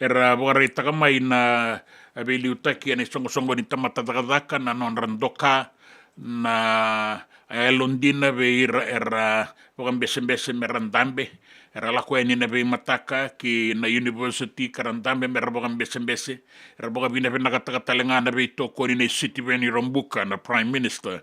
Era vakaraitaka mai na veiliutaki ena isoqosoqo ni tamata cakacaka na nodra doka na yalodina vei ira era vakabesebese me ra dabe. Era lako yani na veimataka ki na university ka ra dabe me ra vakabesebese. Era vakavinavinakataka tale ga na veitokoni nei Sitiveni Rabuka, na Prime Minister,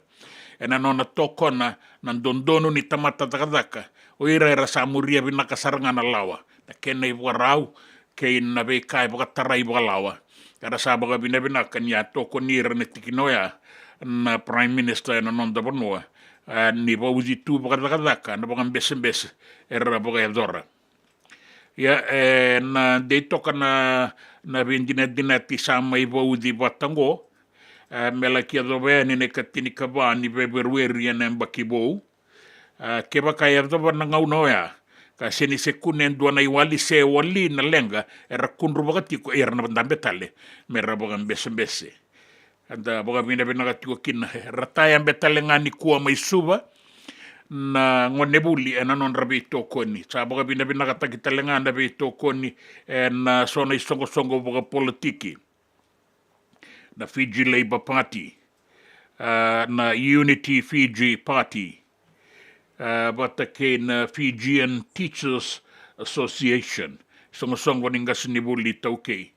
ena nona tokona na dodonu ni tamata cakacaka, o ira era sa muria vinaka sara ga na lawa, na kena ivakarau kei na veika e vakatarai vakalawa. Era sa vakavinavinaka ni a tokoni ira na tikina oya na Prime Minister ena noda vanua, a, ni vauci tu vakacakacaka na vakabesebese era vakayacora. Ia, e, na dei toka na, na veidinadinati sa mai vauci vata qo, e, me laki yacova yani na ikatinikava ni Feperueri ena yabaki vou. E, kevaka e yacova na gauna oya ka sega ni se kune e dua na iwali se wali na leqa, era kudruvaka tiko, era na dabe tale me ra vakabesebese. Eda vakavinavinaka tiko kina. Era tayabe tale ga nikua mai Suva na gonevuli ena nodra veitokoni. Sa vakavinavinakataki tale ga na veitokoni ena so na isoqosoqo vakapolitiki, na Fiji Labour Party, a, na Unity Fiji Party, a, vata kei na Fijian Teachers Association, soqosoqo ni qasenivuli iTaukei,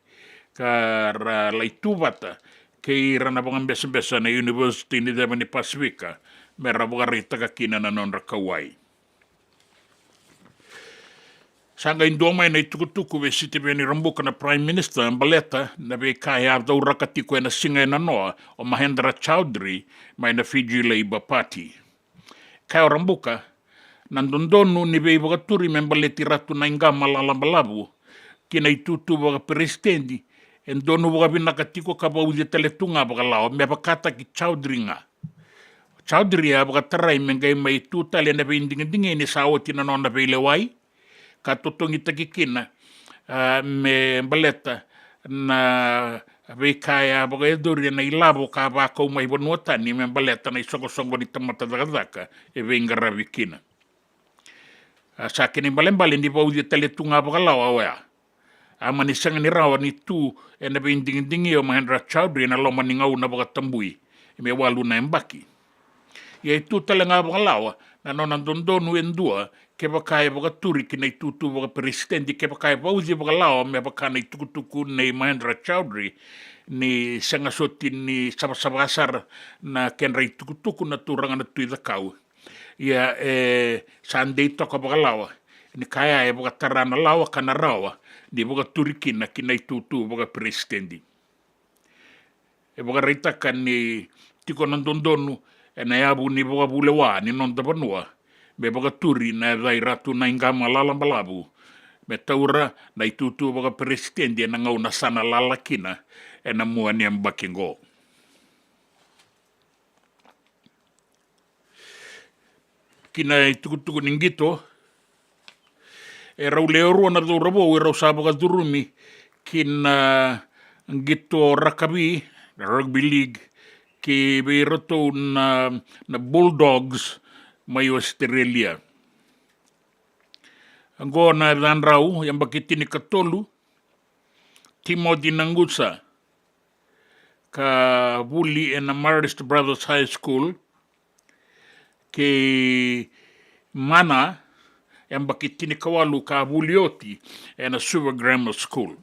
ka ra lai tu vata kei ira na vakabesebese na University ni Ceva ni Pasifika me ra vakaraitaka kina na nodra kauwai. Sa qai dua mai na itukutuku vei Sitiveni Rabuka, na Prime Minister, baleta na veika e a cauraka tiko ena siga e nanoa o Mahendra Chaudhry mai na Fiji Labour Party. Kaya o Rabuka, na dodonu ni veivakaturi me baleti Ratu Naiqama Lalabalavu ki na itutu vakaperesitedi e donu vakavinaka tiko ka vauci tale tu ga vakalawa me vakataki Chaudhry ga. Chaudhry a vakatarai me qai mai tu tale ena veidigidigi ni sa oti na nona veilewai, ka totogitaki kina, a, me baleta na veika e a vakayacori ena ilavo ka vakau mai vanua tani me baleta na isoqosoqo ni tamata cakacaka e veiqaravi kina. A, sa kena ibalebale ni vauci tale tu ga vakalawa oya. A mani sega ni rawa ni tu ena veidigidigi o Mahendra Chaudhry ena loma ni gauna vakatabui me walu na yabaki. Ia e tu tale ga vakalawa na nona dodonu e dua, kevaka e vakaturi ki na itutu vakaperesitedi, kevaka e vauci vakalawa me vaka na itukutuku nei Mahendra Chaudhry, ni sega soti ni savasava sara na kedra itukutuku na turaga na Tui Cakau. Ia, e, sa dei toka vakalawa ni kaya e vakatara na lawa ka na rawa ni vakaturi kina ki na itutu vakaperesitedi. E vakaraitaka ni tiko na dodonu ena yavu ni vakavulewa ni noda vanua me vakaturi na yaca i Ratu Naiqama Lalabalavu, me taura na itutu vakaperesitedi ena gauna sa na lala kina ena mua ni yabaki qo. Ki na itukutuku ni qito, e rau lewe rua na cauravou e rau sa vakacurumi ki na qito rakavi, rugby league, ki vei iratou na, na Bulldogs mai Australia. Qo na yacadrau, yabaki tinikatolu, Timothy Nagusa, ka vuli ena Marist Brothers High School, kei Mana, yabaki tinikawalu ka vuli oti ena Suva Grammar School.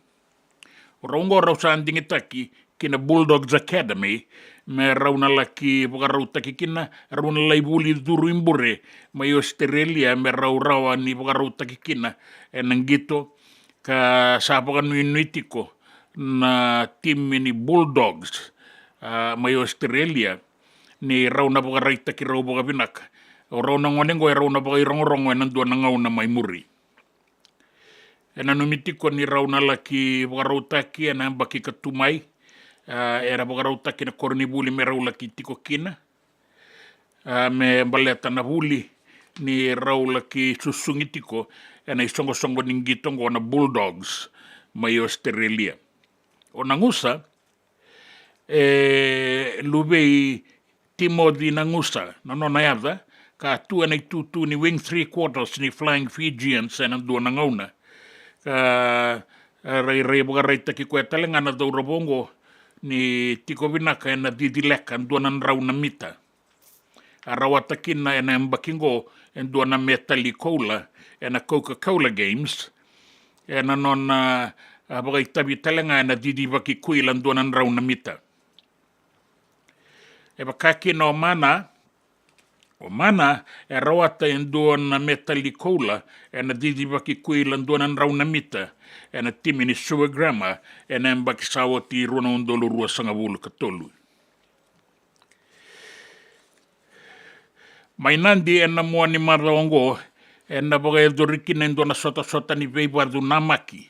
O rau oqo rau sa digitaki ki na Bulldogs Academy me rau na laki vakarautaki kina, rau na lai vuli curu i bure mai Australia me rau rawa ni vakarautaki kina ena qito, ka sa vakanuinui tiko na timi ni Bulldogs, a, mai Australia ni rau na vakaraitaki rau vakavinaka. O rau na gone oqo e rau na vakairogorogo ena dua na gauna mai muri. E nanumi tiko ni rau na laki vakarautaki ena yabaki ka tu mai, a, era vakarautaki na koronivuli me rau laki tiko kina, a, me baleta na vuli ni rau laki susugi tiko ena isoqosoqo ni qito oqo na Bulldogs mai Australia. O Nagusa, e luvei Timothy Nagusa na nona yaca, ka tu ena itutu ni wing three quarters ni Flying Fijians ena dua na gauna. Ka, e, rairai vakaraitaki koya tale ga na cauravou oqo ni tiko vinaka ena cici leka dua na drau na mita. A rawata kina ena yabaki oqo e dua na metali koula ena Coca-Cola Games, ena nona, a, vakaitavi tale ga ena cicivaki kuila dua na drau na mita. E vaka kina o Mana, o Mana e rawata e dua na metali koula ena cicivaki kuila dua na drau na mita ena timi ni Suva Grammar ena yabaki sa oti, rua na udolu ruasagavulu ka tolu. Mai Nadi ena mua ni macawa oqo ena vakayacori kina e dua na sotasota ni veivacu namaki,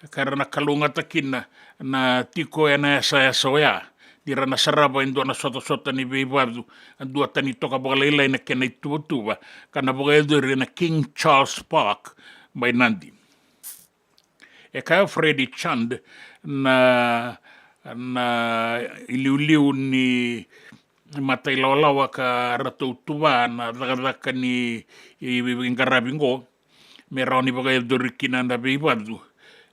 ka ra na kalougata kina na tiko ena yasayasa oya ni ra na sarava e dua na sotasota ni veivacu, a, duatani toka vakalailai na kena ituvatuva, ka na vakayacori ena King Charles Park mai Nadi. E kaya o Freddy Chand na, na iliuliu ni matailawalawa ka ratou tuva na cakacaka ni i, i, i qaravi oqo me rawa ni vakayacori kina na veivacu,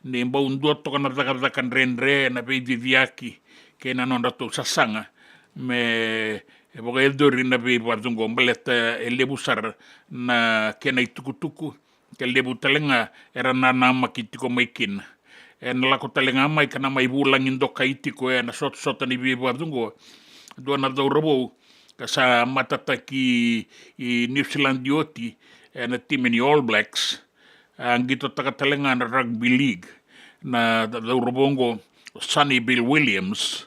ni bau dua toka na cakacaka dredre na veiciciyaki kei na nodratou sasaga me vakayacori na veivacu oqo, baleta e levu sara na kena itukutuku, ka levu tale ga era nanamaki tiko mai kina. Ena lako tale ga mai ka na mai vulagi dokai tiko ena sotasota ni veivacu oqo dua na cauravou ka sa matataki i New Zealand oti ena timi ni All Blacks, a qitotaka tale ga na rugby league na cauravou oqo, o Sonny Bill Williams,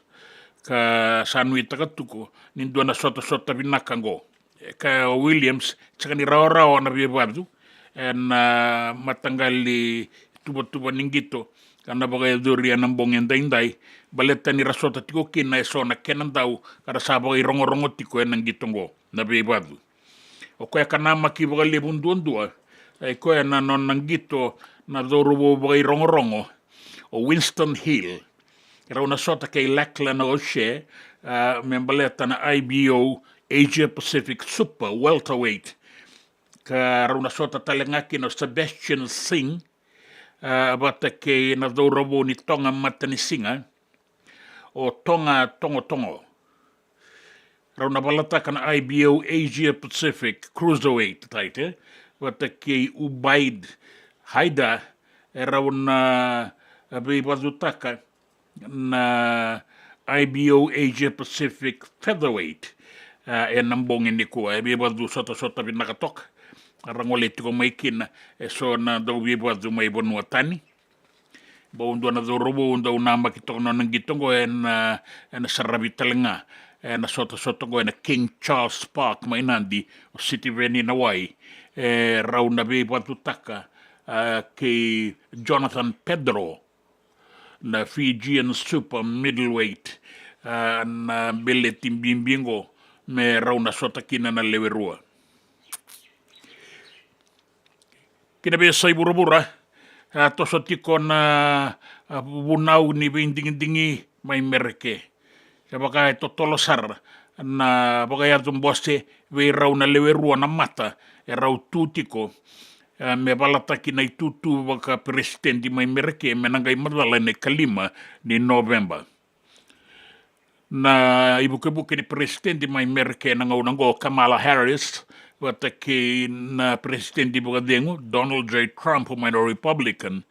ka sa nuitaka tiko ni dua na sotasota vinaka oqo. E kaya o Williams, sega ni rawarawa na veivacu ena mataqali tuvatuva ni qito ka na vakayacori ena bogi edaidai, baleta ni ra sota tiko kina eso na kena dau ka ra sa vakairogorogo tiko ena qito oqo na veivacu. O koya ka namaki vakalevu duadua, e koya na nona qito na cauravou vakairogorogo, o Winston Hill. Rau na sota kei Lachlan O'Shea, a, me baleta na I B O Asia Pacific Super Welterweight. Ka rau na sota tale ga kina o Sebastian Singh, a, vata kei na cauravou ni Toga Matanisiga, o Toga Togotogo. Rau na valataka na I B O Asia Pacific Cruiserweight title vata kei Ubaid Haider, e rau na veivacutaka na I B O Asia Pacific Featherweight, a, ena bogi nikua. E veivacu sotasota vinaka toka, ra gole tiko mai kina eso na dauveivacu mai vanua tani. Bau dua na cauravou dau namaki toka na nona qito oqo ena, ena saravi tale ga ena sotasota oqo ena King Charles Park mai Nadi, o Sitiveni Nawai, e rau na veivacutaka, a, kei Jonathan Pedro, na Fijian Super Middleweight, a, na beleti bibi oqo me rau na sota kina na lewe rua. Ki na veiyasai vuravura, a, toso tiko na, a, vunau ni veidigidigi mai Mereke. E vaka e totolo sara na vakayaco bose vei rau na lewe rua na mata e rau tu tiko, e, me valataki na itutu vakaperesitedi mai Mereke me na qai macala ena ikalima ni Noveba. Na ivukevuke ni peresitedi mai Mereke ena gauna oqo, Kamala Harris, vata kei na peresitedi vakacegu Donald J Trump mai na Republican,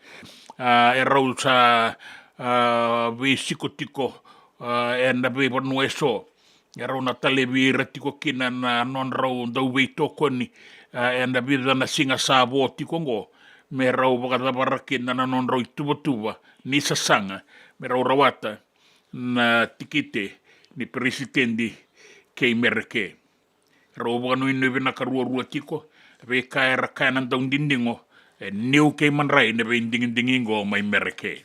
a, e rau sa, a, veisiko tiko, a, ena veivanua eso. E rau na talevi ira tiko kina na nodrau dau veitokoni, a, ena vica na siga sa vo tiko oqo, me rau vakacavara kina na nodrau ituvatuva ni sasaga me rau rawata na tikite ni peresitedi kei Mereke. Rau vakanuinui vinaka ruarua tiko, veika era kaya na daudidigo, e niu kei madrai na veidigidigi qo mai Mereke.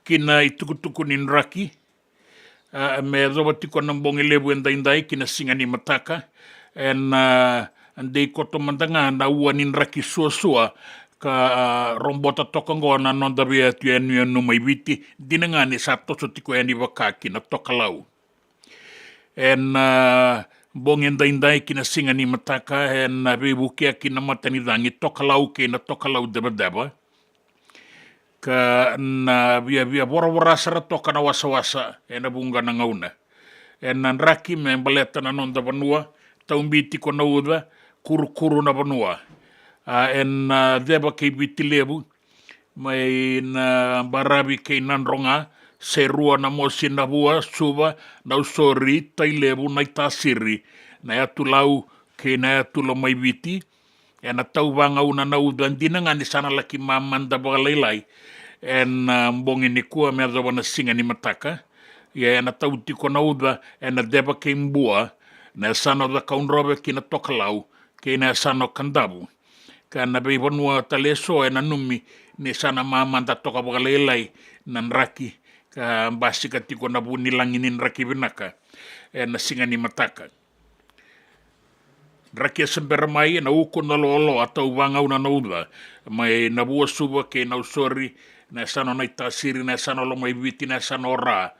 Ki na itukutuku ni draki, a, me yacova tiko na bogi levu edaidai ki na siga ni mataka, ena, a, dei koto mada ga na ua ni draki suasua, ka, a, robota toka oqo na noda veiyatu yanuyanu mai Viti, dina ga ni sa toso tiko yani vaka ki na tokalau. Ena, a, bogi edaidai ki na siga ni mataka, ena, a, veivukea ki na matanicagi tokalau kei na tokalau devadeva. Ka na viavia voravora sara toka na wasawasa ena vuqa na gauna. Ena draki me baleta na noda vanua, taubi tiko na uca, kurukuru na vanua. A, ena, a, ceva kei Viti Levu, mai na Baravi kei Nadroga, Serua, Namosi, Navua, Suva, Nausori, Tailevu, Naitasiri, na yatu Lau kei na yatu Lomaiviti, ena tau vagauna na uca, dina ga ni sa na laki mamada vakalailai ena, a, bogi nikua me yacova na siga ni mataka. Ia ena tau tiko na uca ena ceva kei Bua, na yasana o Cakaudrove ki na tokalau, kei na yasana o Kadavu. Ka na veivanua tale eso e nanumi ni sa na mamada toka vakalailai na draki, ka basika tiko na vu ni lagi ni draki vinaka ena siga ni mataka. Draki e se bera mai, ena uku na loaloa, tau vagauna na uca, mai Navua, Suva kei Nausori, na yasana o Naitasiri, na yasana o Lomaiviti, na yasana o Ra,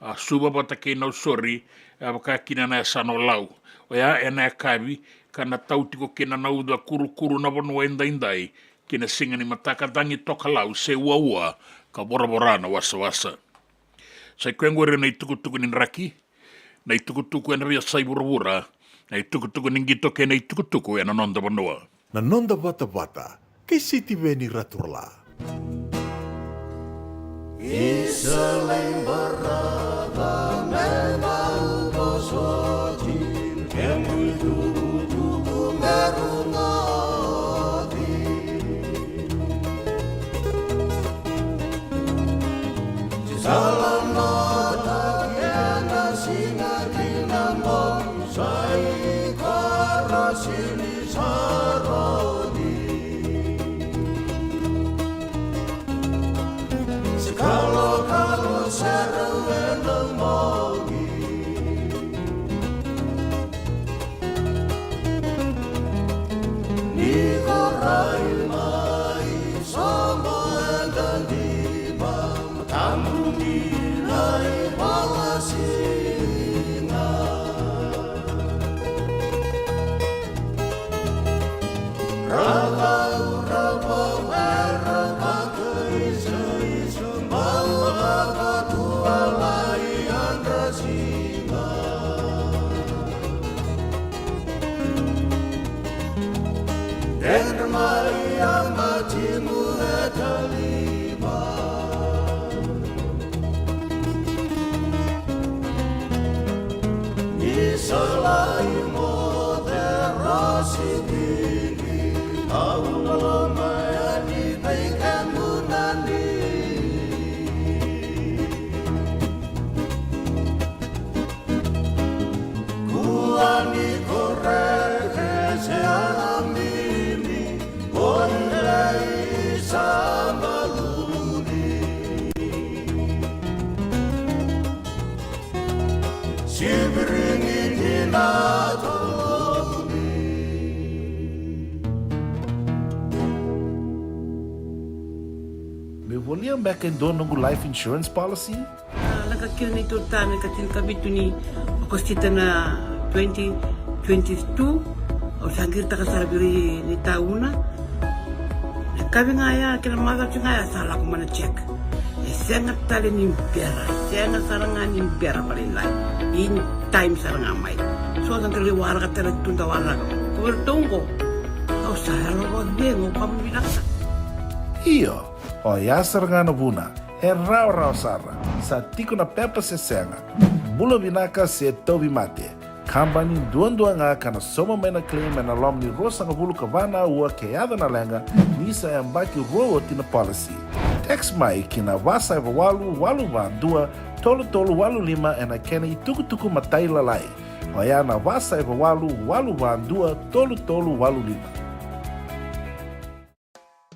a, Suva vata kei Nausori, a, vaka kina na yasana o Lau. Oya ena yakavi, ka na tau tiko kina na uca, kurukuru na vanua edaidai ki na siga ni mataka, cagi tokalau se uaua, ka voravora na wasawasa. Sa i koya oqori na itukutuku ni draki, na itukutuku ena veiyasai vuravura, na itukutuku ni qito kei na itukutuku ena noda vanua. Na noda vatavata kei Sitiveni Raturala. Isa lai barava me bau vosoti, kemu itukutuku me rogoci. Sa lomata kena siga ki na bogi, sa i koro sili sa rodi. Se kalokalo sara ena bogi. Ni ko rai mai soqo e dadiva, tabu ni lai valasiga. Ravau, ravau, e ravaka isa, isa, mau lava tua lai yadra siga. Dredre mai a matimu e taliva. Ni sa lai moce rasi vili, au loloma yani vei kemuni. Kua ni koreke se alamini, ko i lei sa baluni. Siviringi ni na toluni. Meu volia beka e dua noqu life insurance policy? A, lako kina neitou retirement ena ika tinikavitu ni Okosita na twenty twenty-two. Au sa qiritaka sara vei ira ni tauna. Na yakavi ga ya kei na macawa ga ya sa lako mai na check. E Sega tale ni bera, sega sara ga ni bera vakalailai. In time sara ga mai. So na dau lai waraka tale tu da waraka. Ko vei ratou oqo. Au sa yalo vakacegu, au vakavinavinaka. Io, oya sara ga na vuna. E rawarawa sara. Sa tiko na pepa se sega. Bula vinaka se tauvimate. Kabani duadua ga ka na sauma mai na claim ena loma ni ruasagavulu ka va na aua ke yaco na leqa, ni sa yabaki rua oti na policy. Text mai ki na va saiva walu walu va dua tolu tolu walu lima ena kena itukutuku matailalai. Oya na va saiva walu walu va dua tolu tolu walu lima.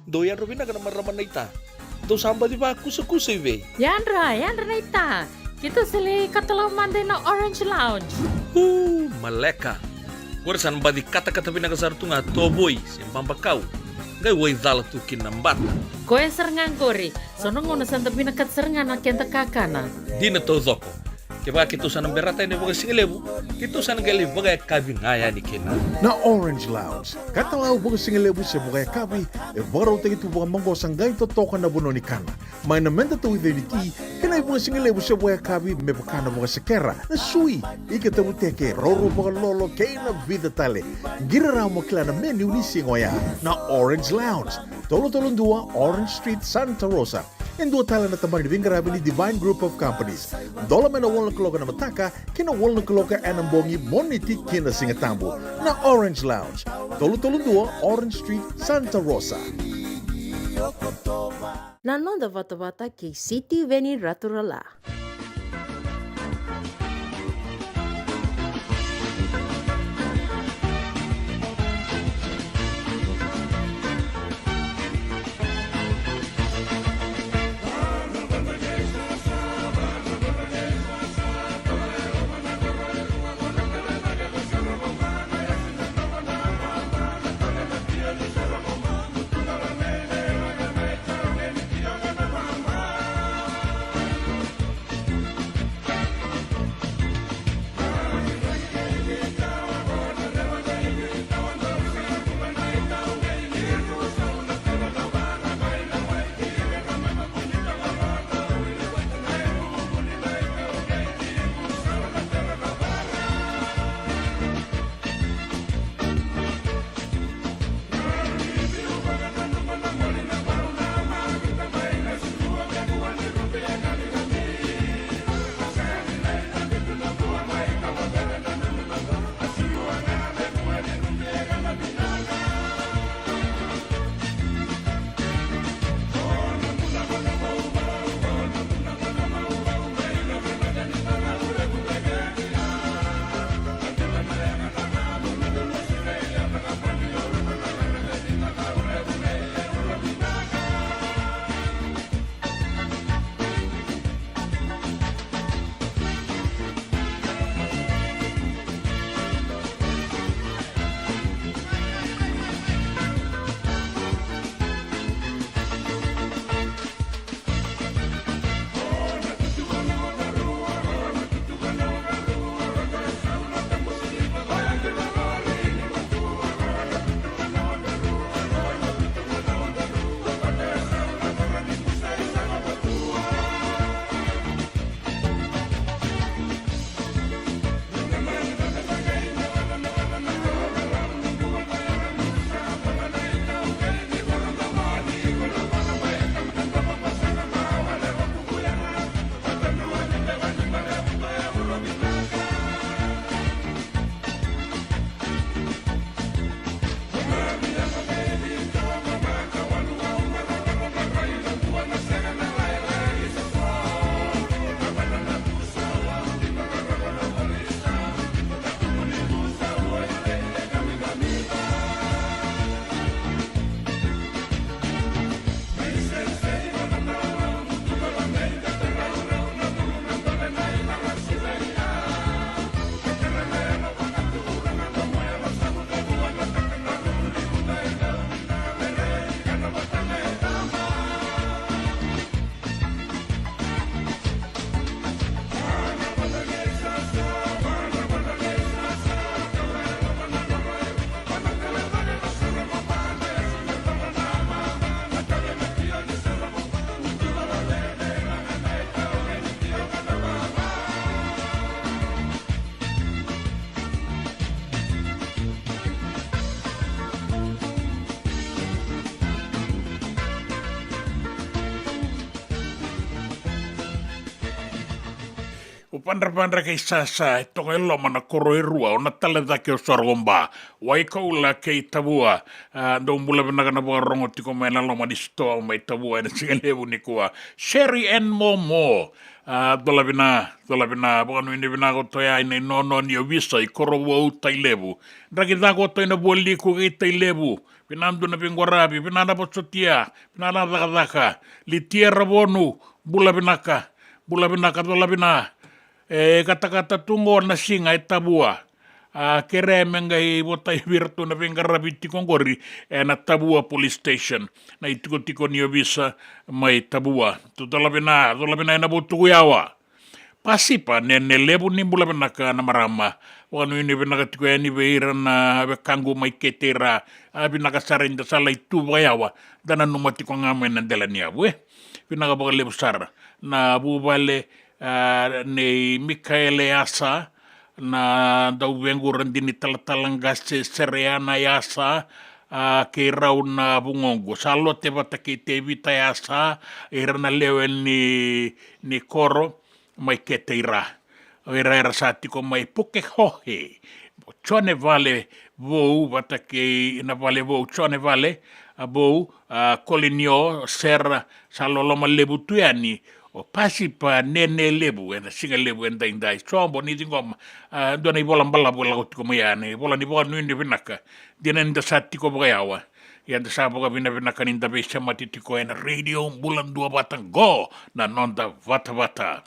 Dou yadra vinaka na marama naita. Dou sa baci vakusakusa i vei? Yadra, yadra naita. Keitou sa lai katalau mada ina Orange Lounge. Uu, maleka. Qori sa na baci katakata vinaka sara tu ga tovoi se babakau. Qai waicala tu kina na bata. Koya sara ga qori. So na gauna sa da vinakata sara ga na keda kakana. Dina taucoko. Kevaka keitou sa na berata yani vakasigalevu, keitou sa na qai lai vakayakavi ga yani kina. Na Orange Lounge, katalau vakasigalevu se vakayakavi, e vakarautaki tu vakamaqosa qai totoka na vanua ni kana. Mai na meda tauica ni ti, kei na ivakasigalevu se vakayakavi me vaka na vakasekera, na sui, ika tavuteke, raurau vakalolo, kei na vica tale. Qiri rawa mo kila na menu ni siga oya. Na Orange Lounge, tolu tolu dua Orange Street, Santa Rosa. E dua tale na tabana ni veiqaravi ni Divine Group of Companies. Dola mai na walu na kaloko ena mataka ki na walu na kaloko ena bogi, Moniti ki na Sigatabu. Na Orange Lounge, tolu tolu dua Orange Street, Santa Rosa. Na noda vatavata kei Sitiveni Raturala. Padrapadra kei Sasa, e toka e loma na koro e rua, o Natale cake o Soroba. Waikaula kei Tavua, a, dou bula vinaka na vakarogo tiko mai na loma ni sitoa mai Tavua ena siga levu nikua. Sherry and Momo, a, cola vina, cola vina, vakanuinui vinaka o toya ina inono ni ovisa i Korovou, Tailevu. Draki cako o toya na Vualiku kei Tailevu. Vinaka dua na veiqaravi, vinaka na vosotia, vinaka na cakacaka. Litia Ravonu, bula vinaka, bula vinaka, cola vina. E katakata tu qo na siga e Tavua. A, kerea me qai votai vei iratou na veiqaravi tiko qori ena Tavua Police Station, na itikotiko ni ovisa mai Tavua. Tu cola vina, cola vina ena Vutuku yawa. Pasipa Nene Levu, ni bula vinaka na marama. Vakanuinui vinaka tiko yani vei ira na wekaqu mai Keteira. A, vinaka sara, eda sa lai tu vakayawa, da nanuma tiko ga mai na dela ni yavu, e. Vinaka vakalevu sara. Na vuvale, a, nei Mikaele Yasa, na dauvequ Radini Talatala Qase Sereana Yasa, a, kei rau na vugoqu. Salote vata kei Tevita Yasa, ira na lewe ni, ni koro mai Keteira. O ira era sa tiko mai Pukehohe. Jone Vale Vou vata kei na Vale Vou, Jone Vale, a, Vou, a, Kolinio, Sera, sa loloma levu tu yani o Pasipa Nene Levu ena siga levu edaidai. Sobo ni ciqoma, a, dua na ivola balavu e lako tiko mai ya, na ivola ni vakanuinui vinaka. Dina ni da sa tiko vakayawa, ia da sa vakavinavinaka ni da veisemati tiko ena Radio Bula Duavata qo, na noda vatavata.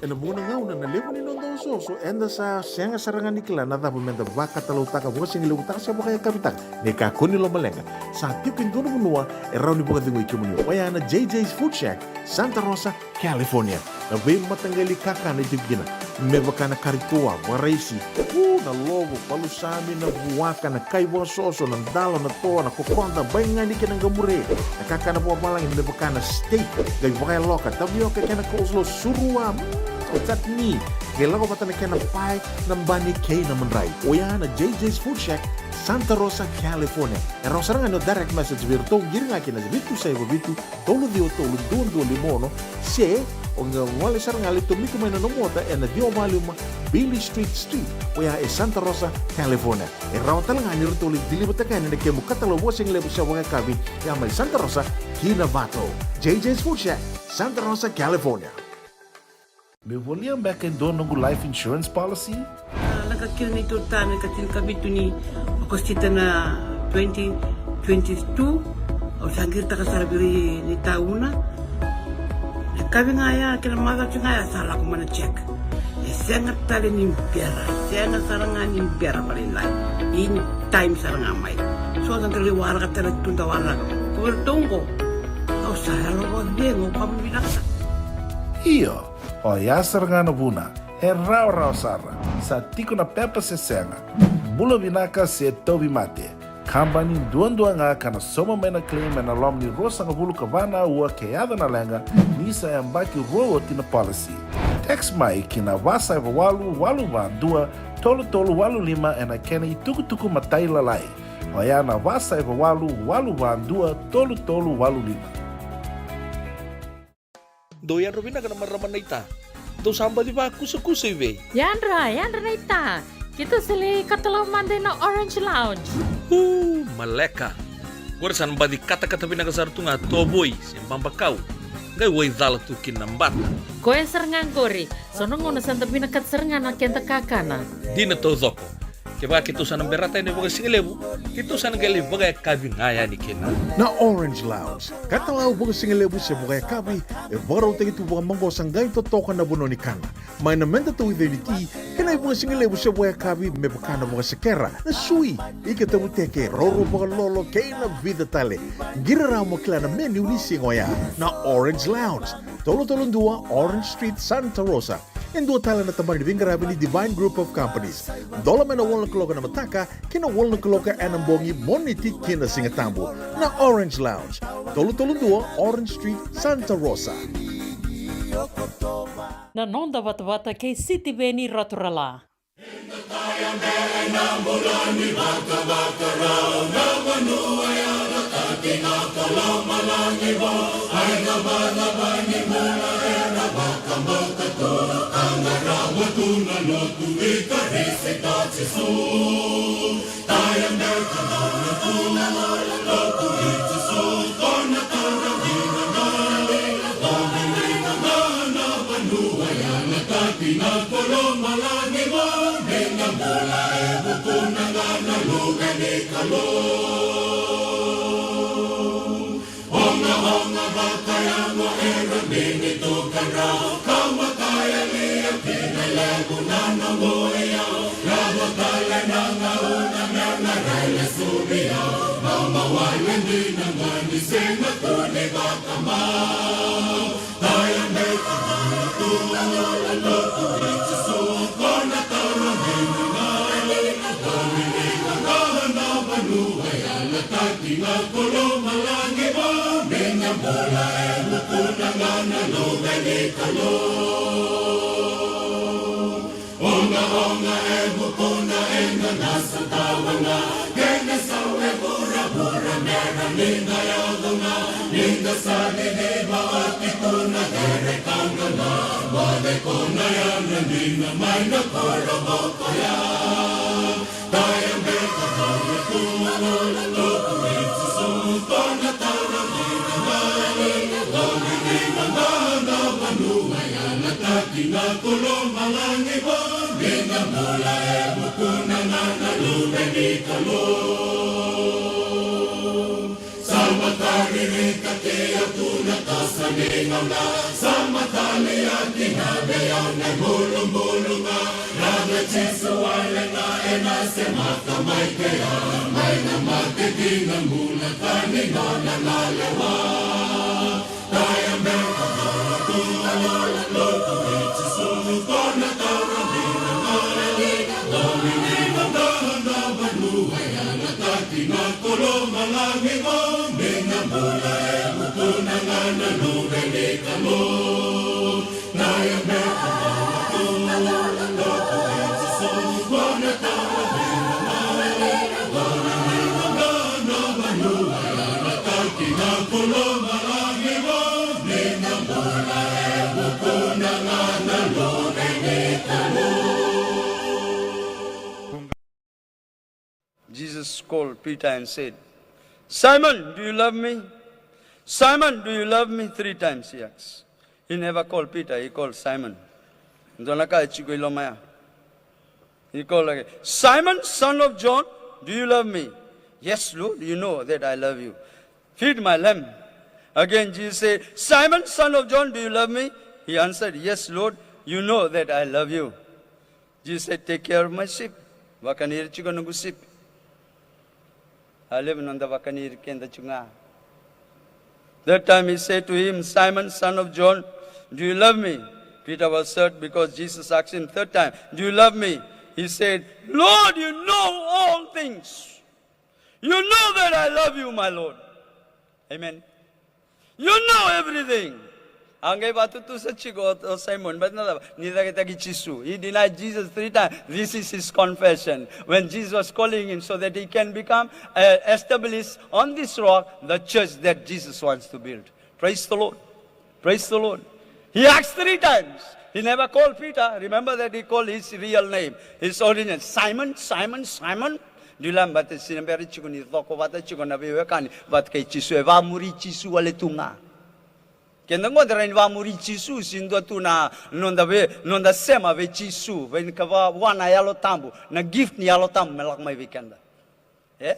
Ena vuqa na gauna na levu ni noda osooso, eda sa sega sara ga ni kila na cava meda vakatalautaka, vakasigalevu taka se vakayakavi taka. Ni kakua ni lomaleqa, sa tiko e dua na vanua e rawa ni vakacegui kemuni. Oya na J J's Food Shack, Santa Rosa, California. Na veimataqali kakana e tiko kina, me vaka na kari toa, vakaraisi, u, na lovo, palusami, na vuaka, na kai vakasoso, na dalo, na toa, na kokoda, baigani kei na qamure. Na kakana vakavalagi me vaka na steak, qai vakayaloka, tavioka kei na coleslaw, surua, mm, chutney, qai lako vata na kena pae, na bani kei na madrai. Oya na J J's Food Shack, Santa Rosa, California. E rawa sara ga ni o direct message vei iratou, qiri ga kina vitu saiva vitu, tolu ciwa tolu, dua dua lima ono, se o qai gole sara ga, lai tomika mai na nomu ota ena ciwa walu lima Beale Street Suite, oya e Santa Rosa, California. E rawa tale ga ni ratou lai deliver-taka yani na kemu katalau vakasigalevu se vakayakavi, ya mai Santa Rosa ki Novato. J J's Food Shack, Santa Rosa, California. Meu volia beka e dua noqu life insurance policy? A, lako kina neitou tane ka tinikavitu ni Okosita na twenty twenty-two. Au sa qiritaka sara vei ira ni tauna. E kavi ga ya, kena macawa ga ya sa lako mai na check. E sega tale ni bera, e sega sara ga ni bera vakalailai. In time sara ga mai. So da qai waraka tale tu da waraka. Ko vei ratou qo. Au sa yalo vakacegu, au vakavinavinaka. Io. Oya sara ga na vuna, e rawarawa sara, sa tiko na pepa se sega. Bula vinaka se tauvimate. Kabani duadua ga ka na sauma mai na claim ena loma ni ruasagavulu ka va na aua ke yaco na leqa, ni sa yabaki rua oti na policy. Text mai ki na va saiva walu, walu va dua, tolu tolu walu lima ena kena itukutuku matailalai. Oya na va saiva walu, walu va dua, tolu tolu walu lima. Dou yadra vinaka na marama naita. Dou sa baci vakusakusa i vei? Yadra, yadra naita. Keitou sa lai katalau mada ina Orange Lounge. Uu, maleka. Qori sa na baci katakata vinaka sara tu ga tovoi se babakau. Qai waicala tu kina na bata. Koya sara ga qori. So na gauna sa da vinakata sara ga na keda kakana. Dina taucoko. Kevaka keitou sa na berata yani vakasigalevu, keitou sa na qai lai vakayakavi ga yani kina. Na Orange Lounge, katalau vakasigalevu se vakayakavi, e vakarautaki tu vakamaqosa qai totoka na vanua ni kana. Mai na meda tauica ni ti, kei na ivakasigalevu se vakayakavi me vaka na vakasekera, na sui, ika tavuteke, roro vakalolo, kei na vica tale. Qiri rawa mo kila na menu ni siga oya. Na Orange Lounge, tolu tolu dua Orange Street, Santa Rosa. E dua tale na tabana ni veiqaravi ni Divine Group of Companies. Dola mai na walu na kaloko na mataka ki na walu na kaloko ena bogi, Moniti ki na Sigatabu. Na Orange Lounge, tolu tolu dua Orange Street, Santa Rosa. Na noda vatavata kei Sitiveni Raturala. Ina vei au na ibulubulu ga, na Jisu wale ga ena semata mai kea, mai na mate ki na bula tani nona na lewa. Taya beka na tu na lola lotu i Jisu, ko na taura vina na lali, ko ni ni na gaga vanua e yalataki na kolomalagi, ko ni na bula e vukuna ga na Luve ni Kalou. Jesus called Peter and said, "Simon, do you love me? Simon, do you love me?" Three times he asked. He never called Peter, he called Simon. Dua na ka e tiko i loma ya. He called again, "Simon, son of John, do you love me?" "Yes, Lord, you know that I love you. Feed my lamb." Again, Jesus said, "Simon, son of John, do you love me?" He answered, "Yes, Lord, you know that I love you." Jesus said, "Take care of my sheep." Vakani ira tiko noqu sipi. A levu noda vakani ira keda tiko ga. That time he said to him, "Simon, son of John, do you love me?" Peter was hurt because Jesus asked him third time, "Do you love me?" He said, "Lord, you know all things. You know that I love you, my Lord." Amen. You know everything. A qai vakatutusa tiko o, o Simon, but na cava, ni cakitaki Jisu. He denied Jesus three times. This is his confession. When Jesus was calling him so that he can become, uh, established on this rock, the church that Jesus wants to build. Praise the Lord. Praise the Lord. He asked three times. He never called Peter. Remember that he called his real name, his original. "Simon, Simon, Simon." Dou laba, baleta sa na bera tiko ni coko vata tiko na veiwekani vata kei Jisu, e vakamuri Jisu wale tu ga. Keda qo da rawa ni vakamuri Jisu, se dua tu na noda vei, noda sema vei Jisu, vei na ka va, vua na Yalo Tabu, na gift ni Yalo Tabu me lako mai vei keda. E?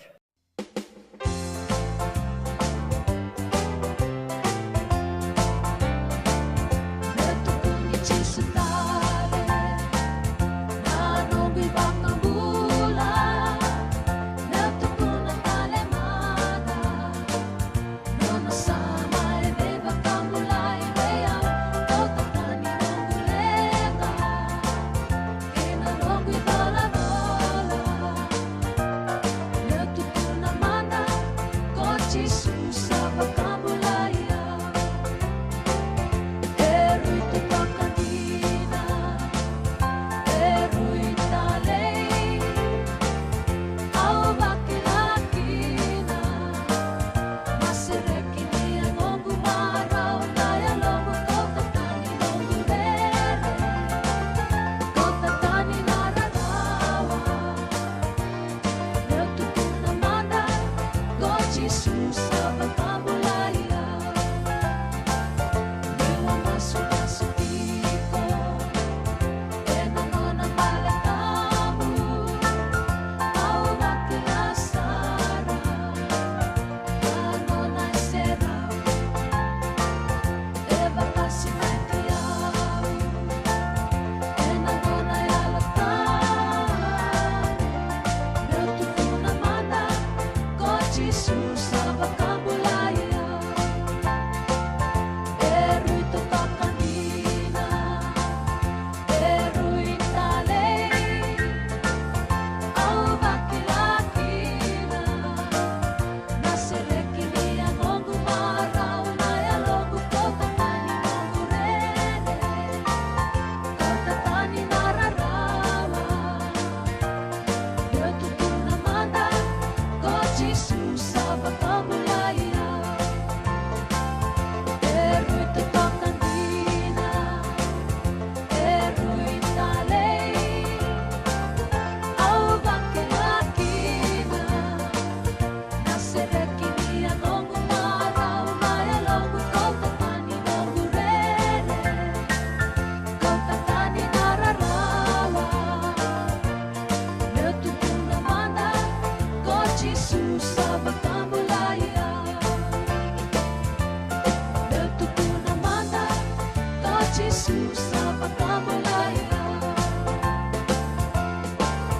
Jisu sa vakabulai au.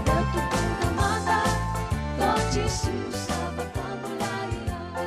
Dou tukuna mada, ko Jisu sa vakabulai au.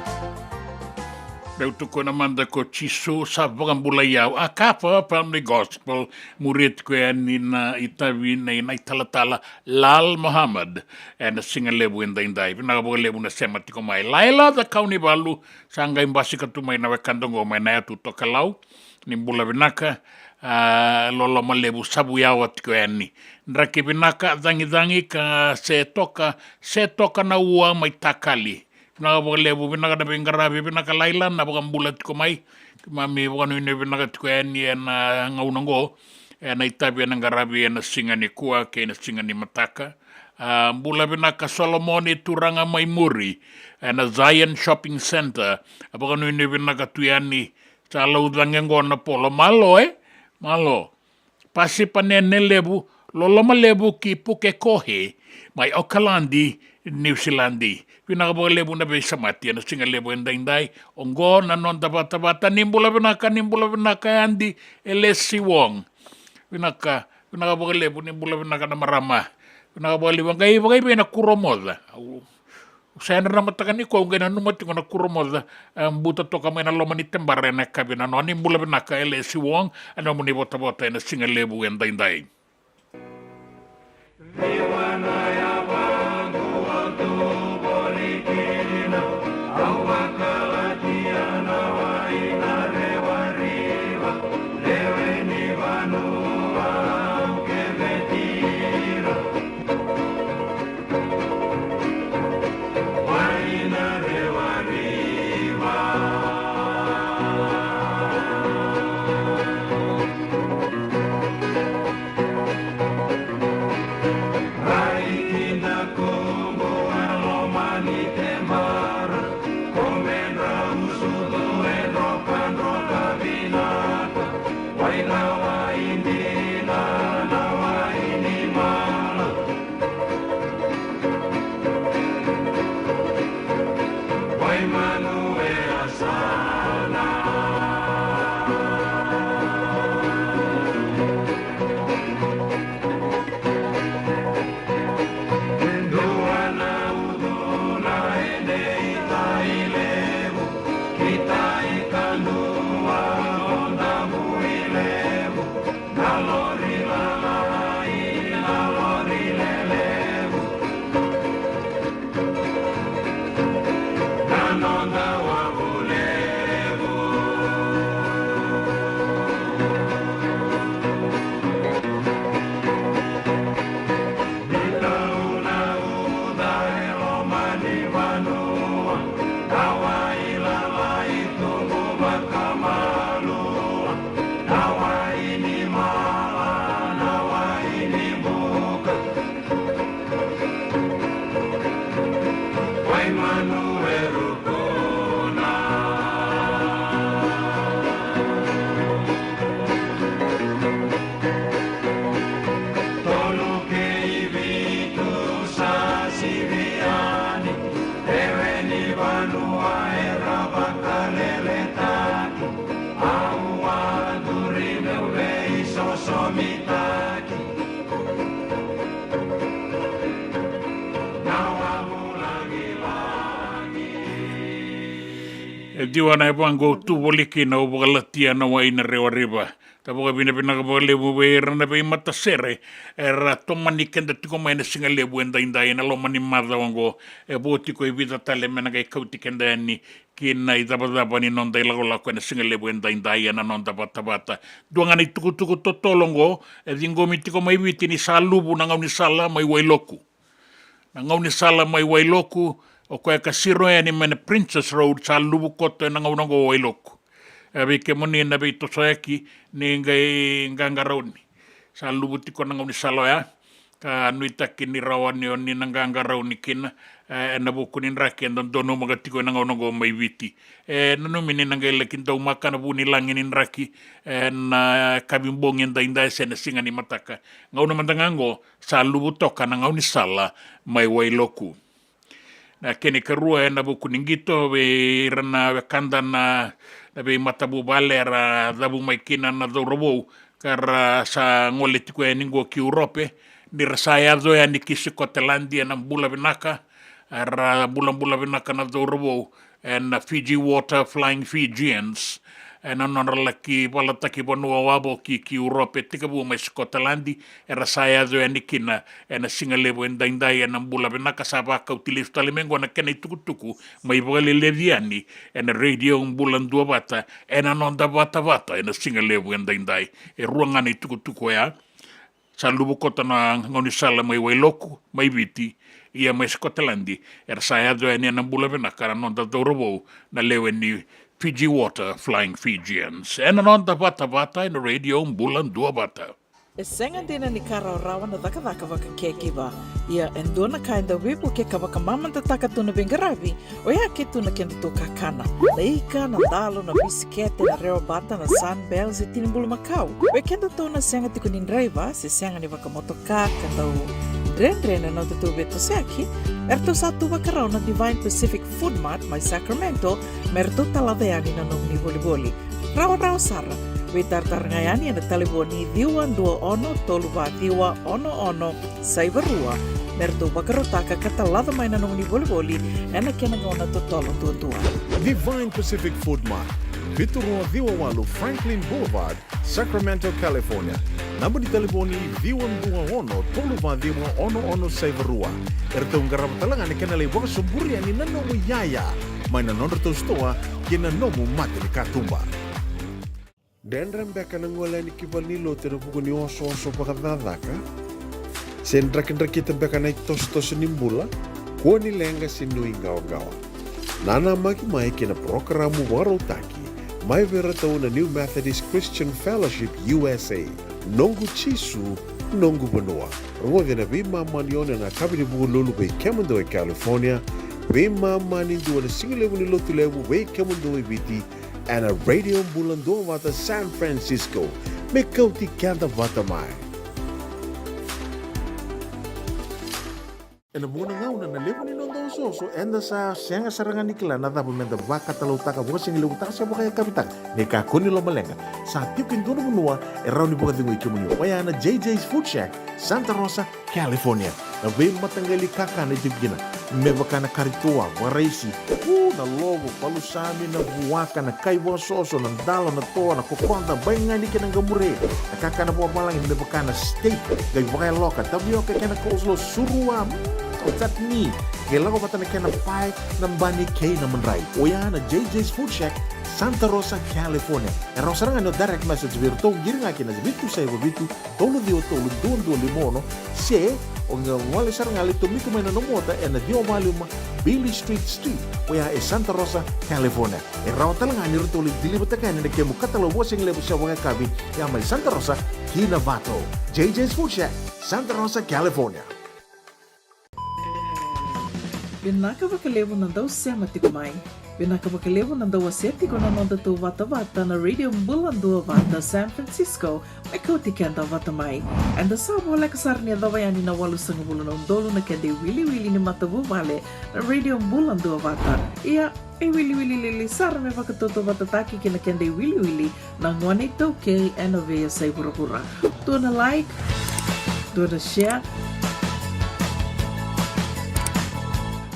Dou tukuna mada ko Jisu sa vakabulai au. A Kafa Family Gospel, muri tiko yani na itavi nei na italatala Lal Muhammad. Ena siga levu edaidai. Vinaka vakalevu na sema tiko mai. Laila Cakaunivalu, sa qai basika tu mai na wekada oqo mai na yatu tokalau. Ni bula vinaka, a, loloma levu Savu yawa tiko yani. Draki vinaka, cagicagi ka se toka, se toka na ua mai Takali. Vinaka vakalevu, vinaka na veiqaravi, vinaka Laila na vakabula tiko mai. Keimami vakanuinui vinaka tiko yani ena gauna oqo. Ena itavi ena qaravi ena siga nikua kei na siga nimataka. A, bula vinaka Solomoni turaga mai muri. Ena Zion Shopping Centre. A vakanuinui vinaka tu yani. Sa lau cage qo na polo. Malo, e? Malo. Pasipa Nene levu, loloma levu ki Pukekohe, mai Okaladi, Niusiladi. Vinaka vakalevu na veisamati ena siga levu edaidai. Oqo na noda vatavata, ni bula vinaka, ni bula vinaka Adi Elesi Wong. Vinaka, vinaka vakalevu, ni bula vinaka na marama. Vinaka vakalevu, a qai vakaivei na Kuromoca. Au Sa yadra na mataka nikua au qai nanuma tiko na Kuromoca, e, buta toka mai na loma ni tebara ena yakavi nanoa. Ni bula vinaka Elesi Wong, ena nomuni votavota ena siga levu edaidai. E diwa na yavaqu au tu voli kina, au vakalatia na wai na rewariva. Sa vakavinavinaka vakalevu vei ira na veimatasere era tomani keda tiko mai na siga levu edaidai ena loma ni macawa oqo. E vo tiko e vica tale me na qai kauti keda yani ki na icavacava ni noda ilakolako ena siga levu edaidai ena noda vatavata. Dua ga na itukutuku totolo oqo, e ciqomi tiko mai Viti ni sa luvu na gaunisala mai Wailoku. Na gaunisala mai Wailoku, o koya ka siro yani mai na Princess Road, sa luvu koto ena gauna oqo o Wailoku. E vei kemuni na veitosoyaki, ni qai qaqarauni. Sa luvu tiko na gaunisala oya, ka nuitaki ni rawa ni o ni na qaqarauni kina, e, ena vuku ni draki e dodonu maka tiko ena gauna oqo mai Viti. E, nanumi ni na qai laki daumaka na vu ni lagi ni draki, e, na kavibogi edaidai se na siga ni mataka. Gauna mada ga oqo, sa luvu toka na gaunisala mai Wailoku. Na kena ikarua ena vuku ni qito vei ira na wekada na na veimatavuvale era cavu mai kina na cauravou, ka ra sa gole tiko yani qo ki Urope, ni ra sa yaco yani ki Sikoteladi ena bula vinaka, era bulabula vinaka na cauravou, ena Fiji Water Flying Fijians, ena nodra laki valataki vanua wavoki ki Urope, tekivu mai Sikoteladi, era sa yaco yani kina ena siga levu edaidai ena bula vinaka. Sa vakauti lesu tale mai qo na kena itukutuku mai vakaleleci yani ena Radio Bula Duavata, ena noda vatavata ena siga levu edaidai. E rua ga na itukutuku oya. Sa luvu koto na gaunisala mai Wailoku, mai Viti, ia mai Sikoteladi, era sa yaco yani ena bula vinaka na noda cauravou, na lewe ni Fiji Water Flying Fijians. Ena noda vatavata ena Radio Bula Duavata. E sega dina ni ka rawarawa na cakacaka vakacaregiver. Ia e dua na ka e dau veivuke ka vakamamadataka tu na veiqaravi, oya ke tu na kedatou kakana. Na ika, na dalo, na bisikete, na rewabata, na Sunbell, se tini bulumakau. Vei kedatou na sega tiko ni draiva, se sega ni vakamotoka, ka dau dredre na nodatou veitosoyaki, eratou sa tu vakarau na Divine Pacific Food Mart mai Sacramento, me ratou talaca yani na nomuni volivoli. Rawarawa sara, veitaratara ga yani ena talevoni ciwa dua ono tolu va ciwa ono ono saiva rua, me ratou vakarautaka ka talaca mai na nomuni volivoli ena kena gauna totolo duadua. Divine Pacific Food Mart, vitu rua ciwa walu Franklin Boulevard, Sacramento, California. Naba ni talevoni ciwa dua ono tolu va ciwa ono ono saiva rua. Eratou qarava tale ga na kena lai vakasoburi yani na nomu iyaya mai na nodratou sitoa kei na nomu mata ni katuba. Dredre beka na gole yani ki valenilotu ena vuku ni osooso vakacakacaka? Se drakidrakita beka na itosotoso ni bula? Kua ni leqa se nuiqawaqawa. Nanamaki mai kei na parokaramu vakarautaki mai vei iratou na New Methodist Christian Fellowship U S A. Noqu Jisu, noqu vanua. Rogoci ena veimama ni ono ena yakavi ni Vukelulu vei kemudou e California, veimama ni dua na sigalevu ni Lotulevu vei kemudou e Viti, ena Radio Bula Duavata San Francisco. Me kauti keda vata mai. Ena vuqa na gauna na levu ni noda osooso, eda sa sega sara ga ni kila na cava meda vakatalautaka, vakasigalevu taka se vakayakavi taka. Ni kakua ni lomaleqa, sa tiko e dua na vanua e rawa ni vakacegui kemuni. Oya na J J's Food Shack, Santa Rosa, California. Na veimataqali kakana e tiko kina. Me vaka na kari toa, vakaraisi, u, na lovo, palusami, na vuaka, na kai vakasoso, na dalo, na toa, na kokoda, baigani kei na qamure. Na kakana vakavalagi me vaka na steak, qai vakayaloka, tavioka kei na coleslaw, surua, mm, o chutney. Qai lako vata na kena pae, na bani kei na madrai. Oya na J J's Food Shack, Santa Rosa, California. E rawa sara ga ni o direct message vei iratou, qiri ga kina vitu saiva vitu, tolu ciwa tolu dua dua lima ono, se o qai gole sara ga lai tomika mai na nomu ota ena ciwa va lima Beale Street Suite, oya e Santa Rosa, California. E rawa tale ga ni ratou lai deliver-taka yani na kemu katalau vakasigalevu se vakayakavi, ya mai Santa Rosa ki Novato. J J's Food Shack, Santa Rosa, California. Vinaka vakalevu na dau sema tiko mai. Vinaka vakalevu na dau wasea tiko na nodatou vatavata na Radio Bula Duavata San Francisco, me kauti keda vata mai. Eda sa voleka sara ni yacova yani na walusagavulu na udolu na keda iwiliwili ni matavuvale na Radio Bula Duavata. Ia, e wiliwili lili sara me vakatautauvatataki kei na keda iwiliwili na gone iTaukei ena veiyasai vuravura. Dua na like, dua na share.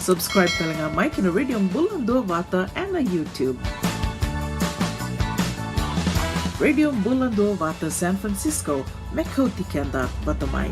Subscribe tale ga mai ki na Radio Bula Duavata ena YouTube. Radio Bula Duavata San Francisco, me kauti keda vata mai.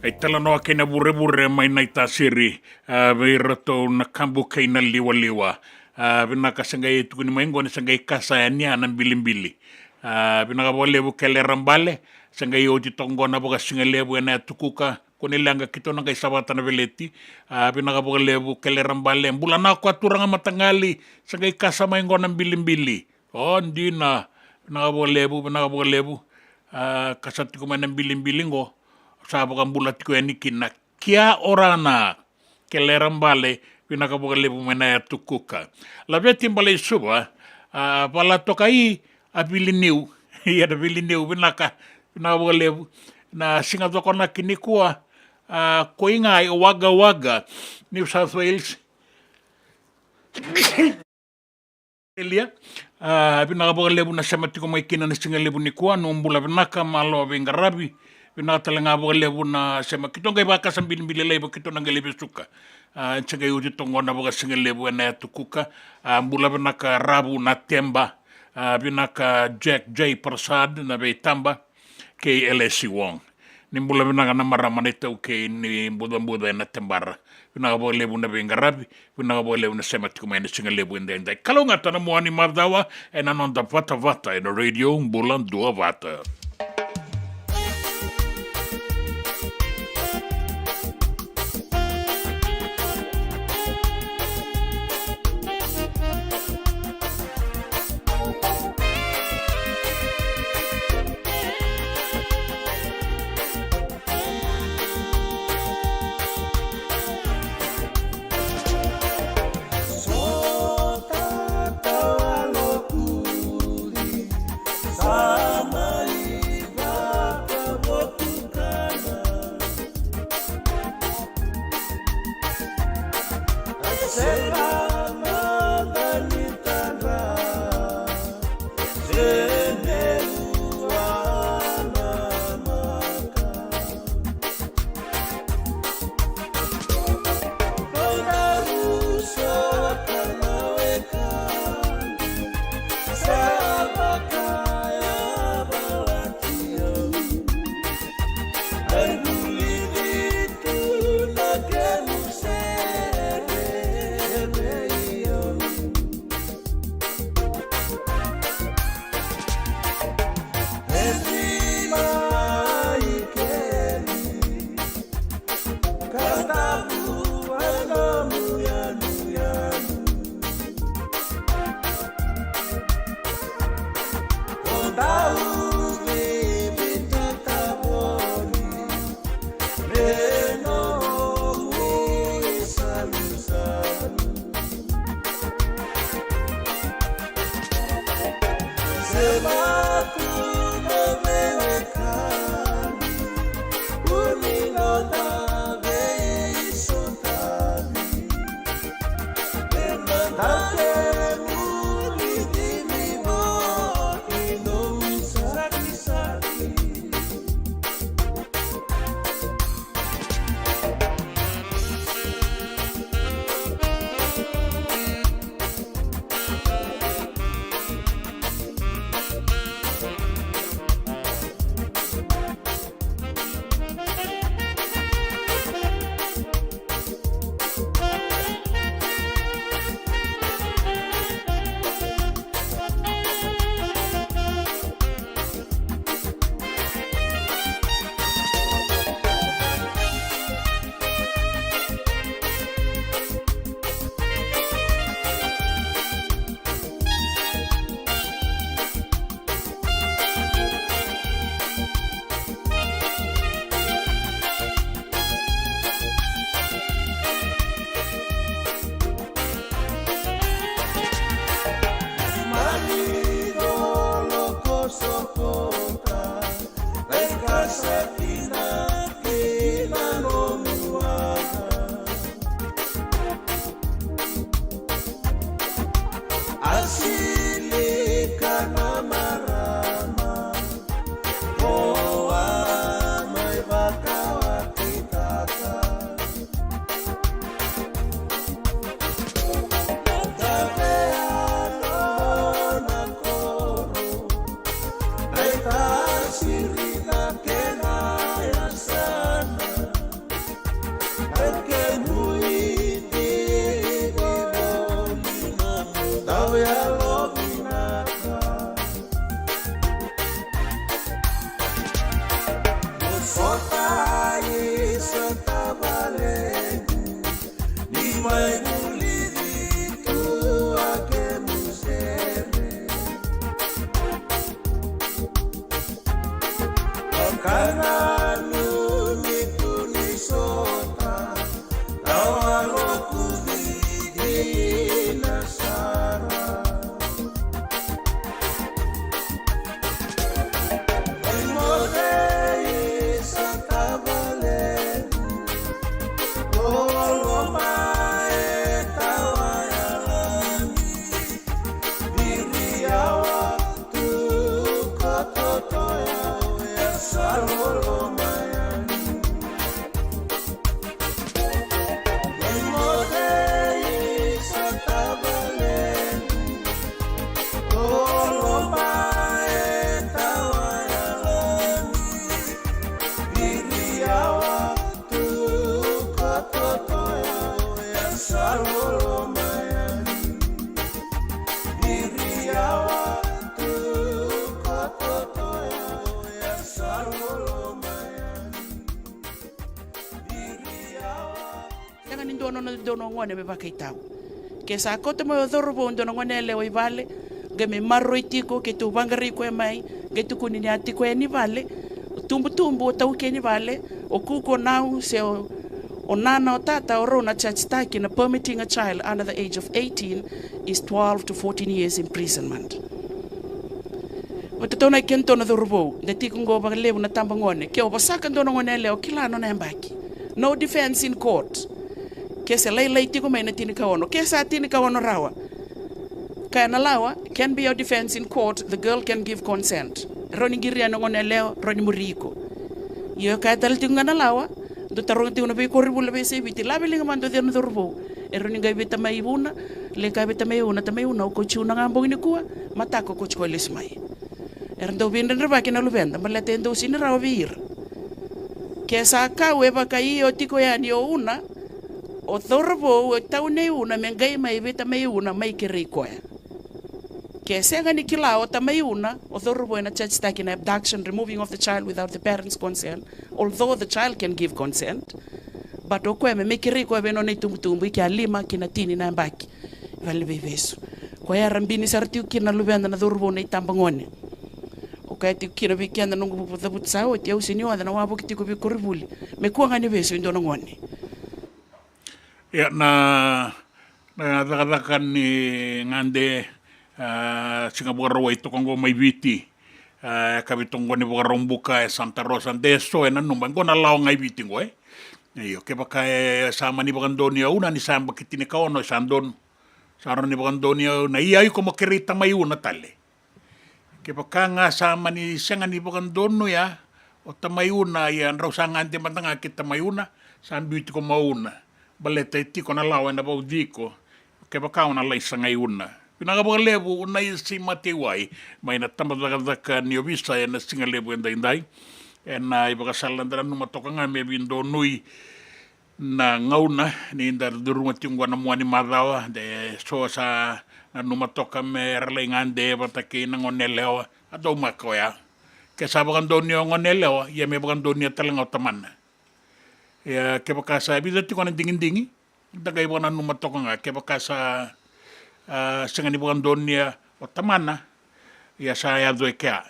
E talanoa kei na vurevure mai Naitasiri, a, vei iratou na kabu kei na liwaliwa. A, vinaka, sa qai tukuni mai qo ni sa qai kasa yani a na bilibili. A, vinaka vakalevu Kelera Bale, sa qai oti toka qo na vakasigalevu ena yatu Kuka, kua ni leqa keitou na qai savata na veleti. A, vinaka vakalevu Kelera Bale, bula na ko a turaga mataqali, sa qai kasa mai qo na bilibili. O dina, vinaka vakalevu, vinaka vakalevu. A, ka sa tiko mai na bilibili qo, sa vakabula tiko yani kina kia orana. Kelera Bale, vinaka vakalevu mai na yatu Kuka. Laveti Bale i Suva, a, vala toka i a Viliniu. Ia na Viliniu, vinaka, vinaka vakalevu. Na siga cokonaki nikua, a, koi ga i Wagga Wagga, New South Wales. Elia, a, vinaka vakalevu na sema tiko mai kina na sigalevu nikua, no bula vinaka, malo veiqaravi, vinaka tale ga vakalevu na sema, keitou qai vakasa bilibili laiva keitou na qai lai vesuka. A, sa qai oti toka qo na vakasigalevu ena yatu Kuka, a, bula vinaka Ravu na Teba, a, vinaka Jack J Prasad na veitaba, kei L S C Wong. Ni bula vinaka na marama na iTaukei ni bucabuca ena Tebara. Vinaka vakalevu na veiqaravi, vinaka vakalevu na sema tiko mai na sigalevu edaidai. Kalougata na mua ni macawa ena noda vatavata ena Radio Bula Duavata. Kota isa tavalequ, ni mai vulici tu a kemu sere. Vakananumi tu ni sota, na waloku dina sara. Sega ni dua na, dua na gone me vakaitau. Ke sa kauta mai o cauravou dua na gone yalewa i vale, qai mai maroroi tiko, keitou vaqarai koya mai, qai tukuni ni a tiko yani vale, o tubutubu, o taukei ni vale, o kuku, o nau, se o, o nana, o tata, o rau na charge-taki na permitting a child under the age of eighteen is twelve to fourteen years imprisonment. Vata tau na kena tau na cauravou, da tiko qo vakalevu na tabagone, ke o vosaka dua na gone yalewa, o kila nona yabaki. No defense in court. Ke se lailai tiko mai na tinikaono, ke sa tinikaono rawa. Kaya na lawa, can be your defense in court, the girl can give consent. Rawa ni qiria na gone yalewa, rawa ni muri iko. Io, kaya tale tiko ga na lawa, dou taroga tiko na veikoronivuli na veiyasai Viti, lave liga mada o cei na cauravou. E rawa ni qai vei tamai Vuna, lai kaya vei tamai Una, tamai Una, au kauti Una ga bogi nikua, mataka au kauti koya lesu mai. Era dau veidredrevaki na luveda, baleta e dau sega ni rawa vei ira. Ke sa kau e vaka io tiko yani o Una, o cauravou, o tau nei Una, me qai mai vei tamai Una, mai kerei koya. Ke sega ni kila o tamai Una, o cauravou ena charge-taki na abduction, removing of the child without the parents' consent, although the child can give consent, but o koya me mai kerei koya vei nona itubutubu, i kea lima ki na tini na yabaki. Vale ni veivesu. Koya era bini sara tiko kina na luveda na cauravou na itabagone. O koya tiko kina vei keda na noqu cavuta sa oti, au sega ni oca na wavoki tiko vei koronivuli. Me kua ga ni vesu e dua na gone. Ia, na, na cakacaka ni gade, a, siga Vakarauwai toka qo mai Viti. A, e kavi toka qo ni Vakaraubuka, e Santa Rosa, de so e nanuma. Qo na lawa ga i Viti qo, e. Io, kevaka e sa mani vakadonuya o Una ni sa yabaki tinikaono, e sa donu. Sa rawa ni vakadonuya o Una, ia iko mo kerei tamai Una tale. Kevaka ga sa mani sega ni vakadonuya o tamai Una, ia drau sa gade mada ga kei tamai Una, sa biu tiko mai o Una. Baleta e tiko na lawa ena vauci iko, kevaka o na lai sagai Una. Vinaka vakalevu Unaisi Mateiwai, mai na tabacakacaka ni ovisa ena siga levu edaidai. Ena ivakasala eda nanuma toka ga me veidonui na gauna ni da curuma tiko qo na mua ni macawa, de so sa nanuma toka me ra lai gade vata kei na gone yalewa, a daumaka oya. Ke sa vakadonuya o gone yalewa, ia me vakadonuya tale ga o tamana. Ia kevaka sa vica tiko na digidigi, da qai vakananuma toka ga, kevaka sa, a, sega ni vakadonuya o tamana, ia sa yaco e kea.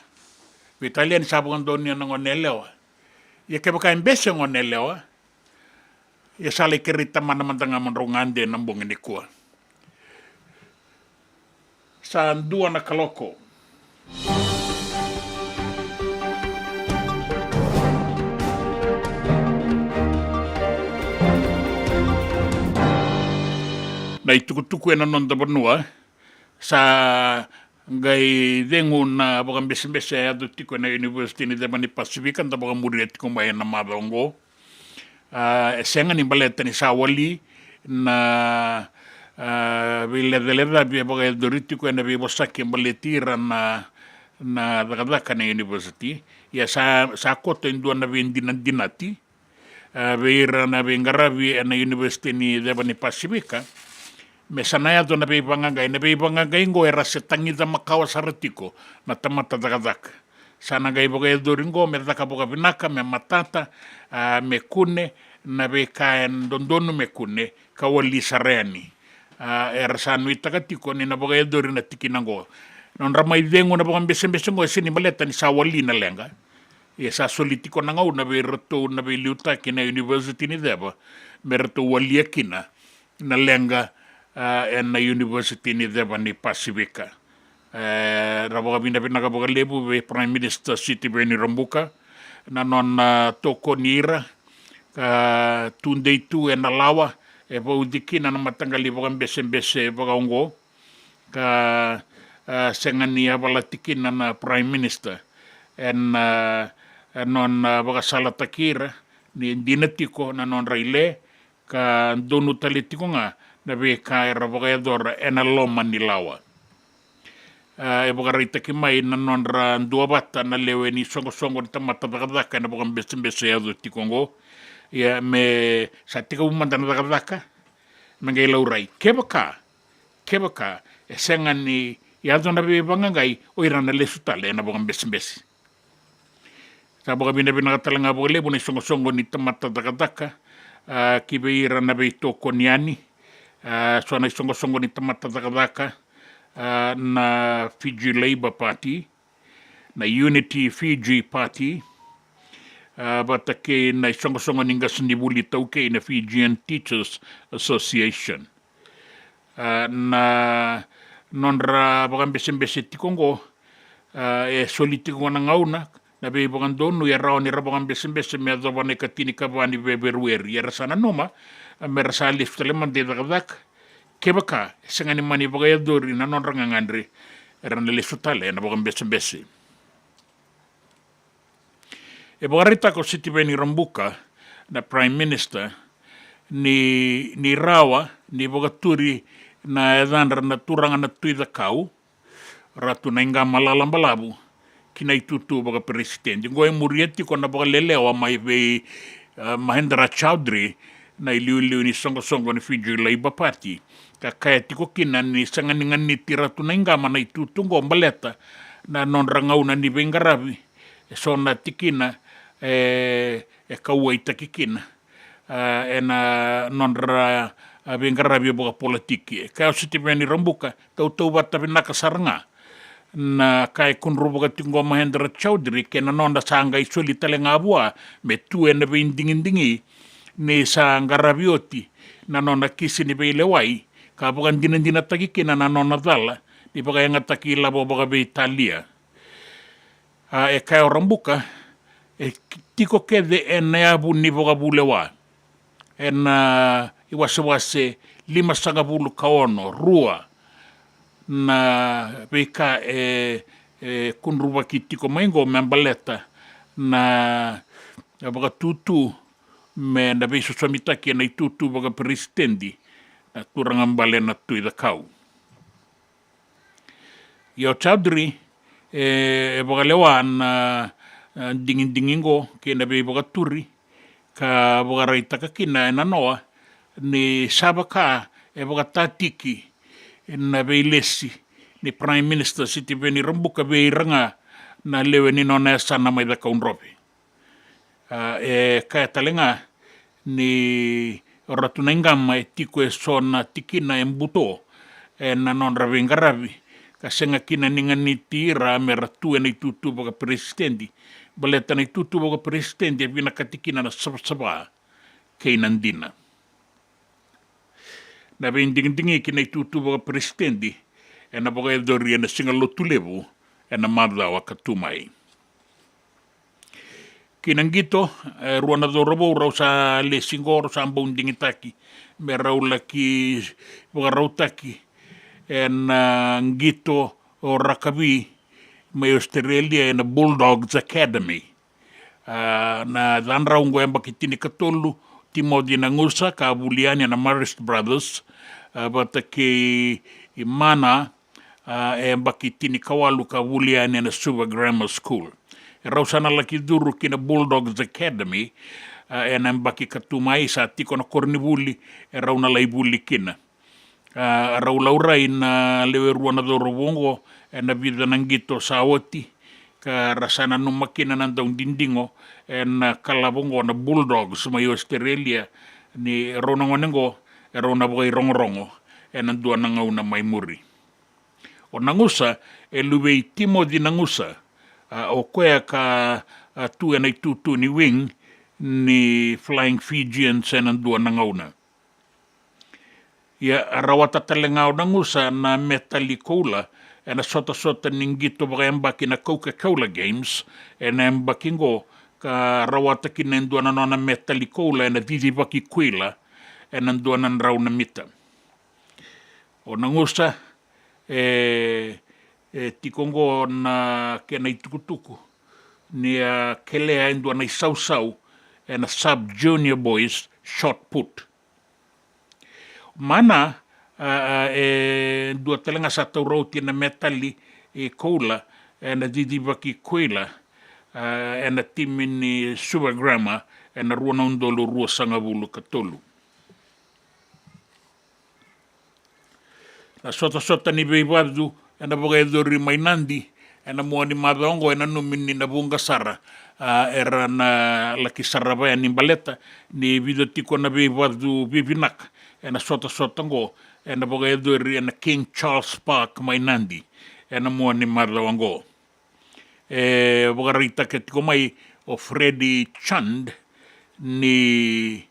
Veitalia ni sa vakadonuya na gone yalewa. Ia kevaka e bese o gone yalewa, ia sa lai kerei tamana mada ga mo drau gade na bogi nikua. Sa dua na kaloko. Na itukutuku ena noda vanua, sa qai cegu na vakabesebese e yaco tiko ena University ni Ceva ni Pasifika, da vakamuria tiko mai ena macawa oqo. A, e sega ni baleta ni sa wali na, a, veilecalecavi e vakayacori tiko ena veivosaki e baleti ira na, na cakacaka na university. Ia sa, sa koto e dua na veidinadinati, a, vei ira na veiqaravi ena University ni Ceva ni Pasifika, me sa na yaco na veivaqaqai, na veivaqaqai qo era se tagica makawa sara tiko na tamata cakacaka. Sa na qai vakayacori oqo me caka vakavinaka, me matata, a, me kune na veika e dodonu me kune, ka wali sara yani. A, era sa nuitaka tiko ni na vakayacori na tikina oqo. Nodra mai cegu na vakabesebese oqo e sega ni baleta ni sa wali na leqa. Ia sa soli tiko na gauna vei iratou na veiliutaki na University ni Ceva me ratou walia kina na leqa, a, ena University ni Ceva ni Pasifika. E, ra vakavinavinaka vakalevu vei Prime Minister Sitiveni Rabuka na nona tokoni ira, ka tudei tu ena lawa e vauci kina na mataqali vakabesebese vakaoqo, ka, a, sega ni yavalati kina na Prime Minister ena, a, nona vakasalataki ira ni dina tiko na nodra ile, ka donu tale tiko ga na veika era vakayacora ena loma ni lawa. A, e vakaraitaki mai na nodra duavata na lewe ni soqosoqo ni tamata cakacaka ena vakabesebese e yaco tiko oqo. Ia me sa tekivu mada na cakacaka, me qai laurai. Kevaka, kevaka e sega ni yaco na veivaqaqai, o ira na lesu tale ena vakabesebese. Sa vakavinavinaka tale ga vakalevu na isoqosoqo ni tamata cakacaka, a, ki vei ira na veitokoni yani, a, so na isoqosoqo ni tamata cakacaka, a, na Fiji Labour Party, na Unity Fiji Party, a, vata kei na isoqosoqo ni qasenivuli iTaukei na Fijian Teachers Association. A, na nodra vakabesebese tiko oqo, a, e soli tiko na gauna na veivakadonui e rawa ni ra vakabesebese me yacova na ikatinikava ni Feperueri. Era sa nanuma, a, me ra sa lesu tale mada i cakacaka. Kevaka e sega ni mani vakayacori na nodra gagadre, era na lesu tale ena vakabesebese. E vakaraitaka o Sitiveni Rabuka na Prime Minister ni, ni rawa ni vakaturi na yacadra na turaga na Tui Cakau, Ratu Naiqama Lalabalavu, ki na itutu vakaperesitedi. Oqo e muria tiko na vakalelewa mai vei, e, Mahendra Chaudhry, na iliuliu ni soqosoqo ni Fiji Labour Party, ka kaya tiko kina ni sega ni ganiti Ratu Naiqama na itutu oqo baleta na nodra gauna ni veiqaravi e so na tikina e, e kauwaitaki kina, a, ena nodra, a, veiqaravi vakapolitiki. E kaya o Sitiveni Rabuka, tautauvata vinaka sara ga na ka e kudruvaka tiko oqo Mahendra Chaudhry kei na nona sa qai soli tale ga vua me tu ena veidigidigi ni sa qaravi oti na nona kisi ni veilewai, ka vakadinadinataki kina na nona cala ni vakayagataki ilavo vakaveitalia. A, e kaya o Rabuka, e tiko kece ena yavu ni vakavulewa ena iwasewase limasagavulu ka ono, rua na veika e, e kudruvaki tiko mai oqo me baleta na vakatutu me na veisosomitaki ena itutu vakaperesitedi na turaga bale na Tui Cakau. Ia o Chaudhry e, e vakalewa na, e, digidigi oqo kei na veivakaturi, ka vakaraitaka kina e nanoa ni sa vaka e vakatatiki na veilesi ni Prime Minister Sitiveni Rabuka vei ira ga na lewe ni nona yasana mai Cakaudrove. A, e kaya tale ga ni o Ratu Naiqama e tiko e so na tikina e buto ena nodra veiqaravi, ka sega kina ni ganiti ira me ra tu ena itutu vakaperesitedi, baleta na itutu vakaperesitedi e vinakati kina na savasava kei na dina. Na veidigidigi ki na itutu vakaperesitedi ena vakayacori ena Siga Lotulevu ena macawa ka tu mai. Ki na qito, e rua na cauravou rau sa lesi qo, rau sa bau digitaki me rau laki vakarautaki ena qito o rakavi mai Australia ena Bulldogs Academy. A, na yacadrau oqo e yabaki tinikatolu, Timothy Nagusa ka vuli yani ena Marist Brothers, a, vata kei Mana, a, e yabaki tinikawalu ka vuli yani ena Suva Grammar School. E rau sa na laki curu ki na Bulldogs Academy, a, ena yabaki ka tu mai, sa tiko na koronivuli e rau na lai vuli kina. A, rau laurai na lewe rua na cauravou oqo ena vica na qito sa oti, ka ra sa nanuma kina na daudidigo ena kalavo oqo na Bulldogs mai Australia, ni rau na gone oqo e rau na vakairogorogo ena dua na gauna mai muri. O Nagusa e luve i Timoci Nagusa, a, o koya ka, a, tu ena itutu ni wing ni Flying Fijians ena dua na gauna. Ia, a rawata tale ga o Nagusa na metali koula ena sotasota ni qito vakayabaki na Coca-Cola Games ena yabaki oqo, ka rawata kina e dua na nona metali koula ena cicivaki kuila ena dua na drau na mita. O Nagusa e, e tiko oqo na kena itukutuku ni a kelea e dua na isausau ena Sub Junior Boys shot put. Mana, a, a, e dua tale ga sa taura oti na metali e koula ena cicivaki kuila, a, ena timi ni Suva Grammar ena rua na udolu ruasagavulu ka tolu. Na sotasota ni veivacu ena vakayacori mai Nadi ena mua ni macawa oqo e nanumi ni na vuqa sara, a, era na laki sarava yani baleta ni vica tiko na veivacu vivinaka ena sotasota oqo ena vakayacori ena King Charles Park mai Nadi ena mua ni macawa oqo. E vakaraitaka tiko mai o Freddy Chand ni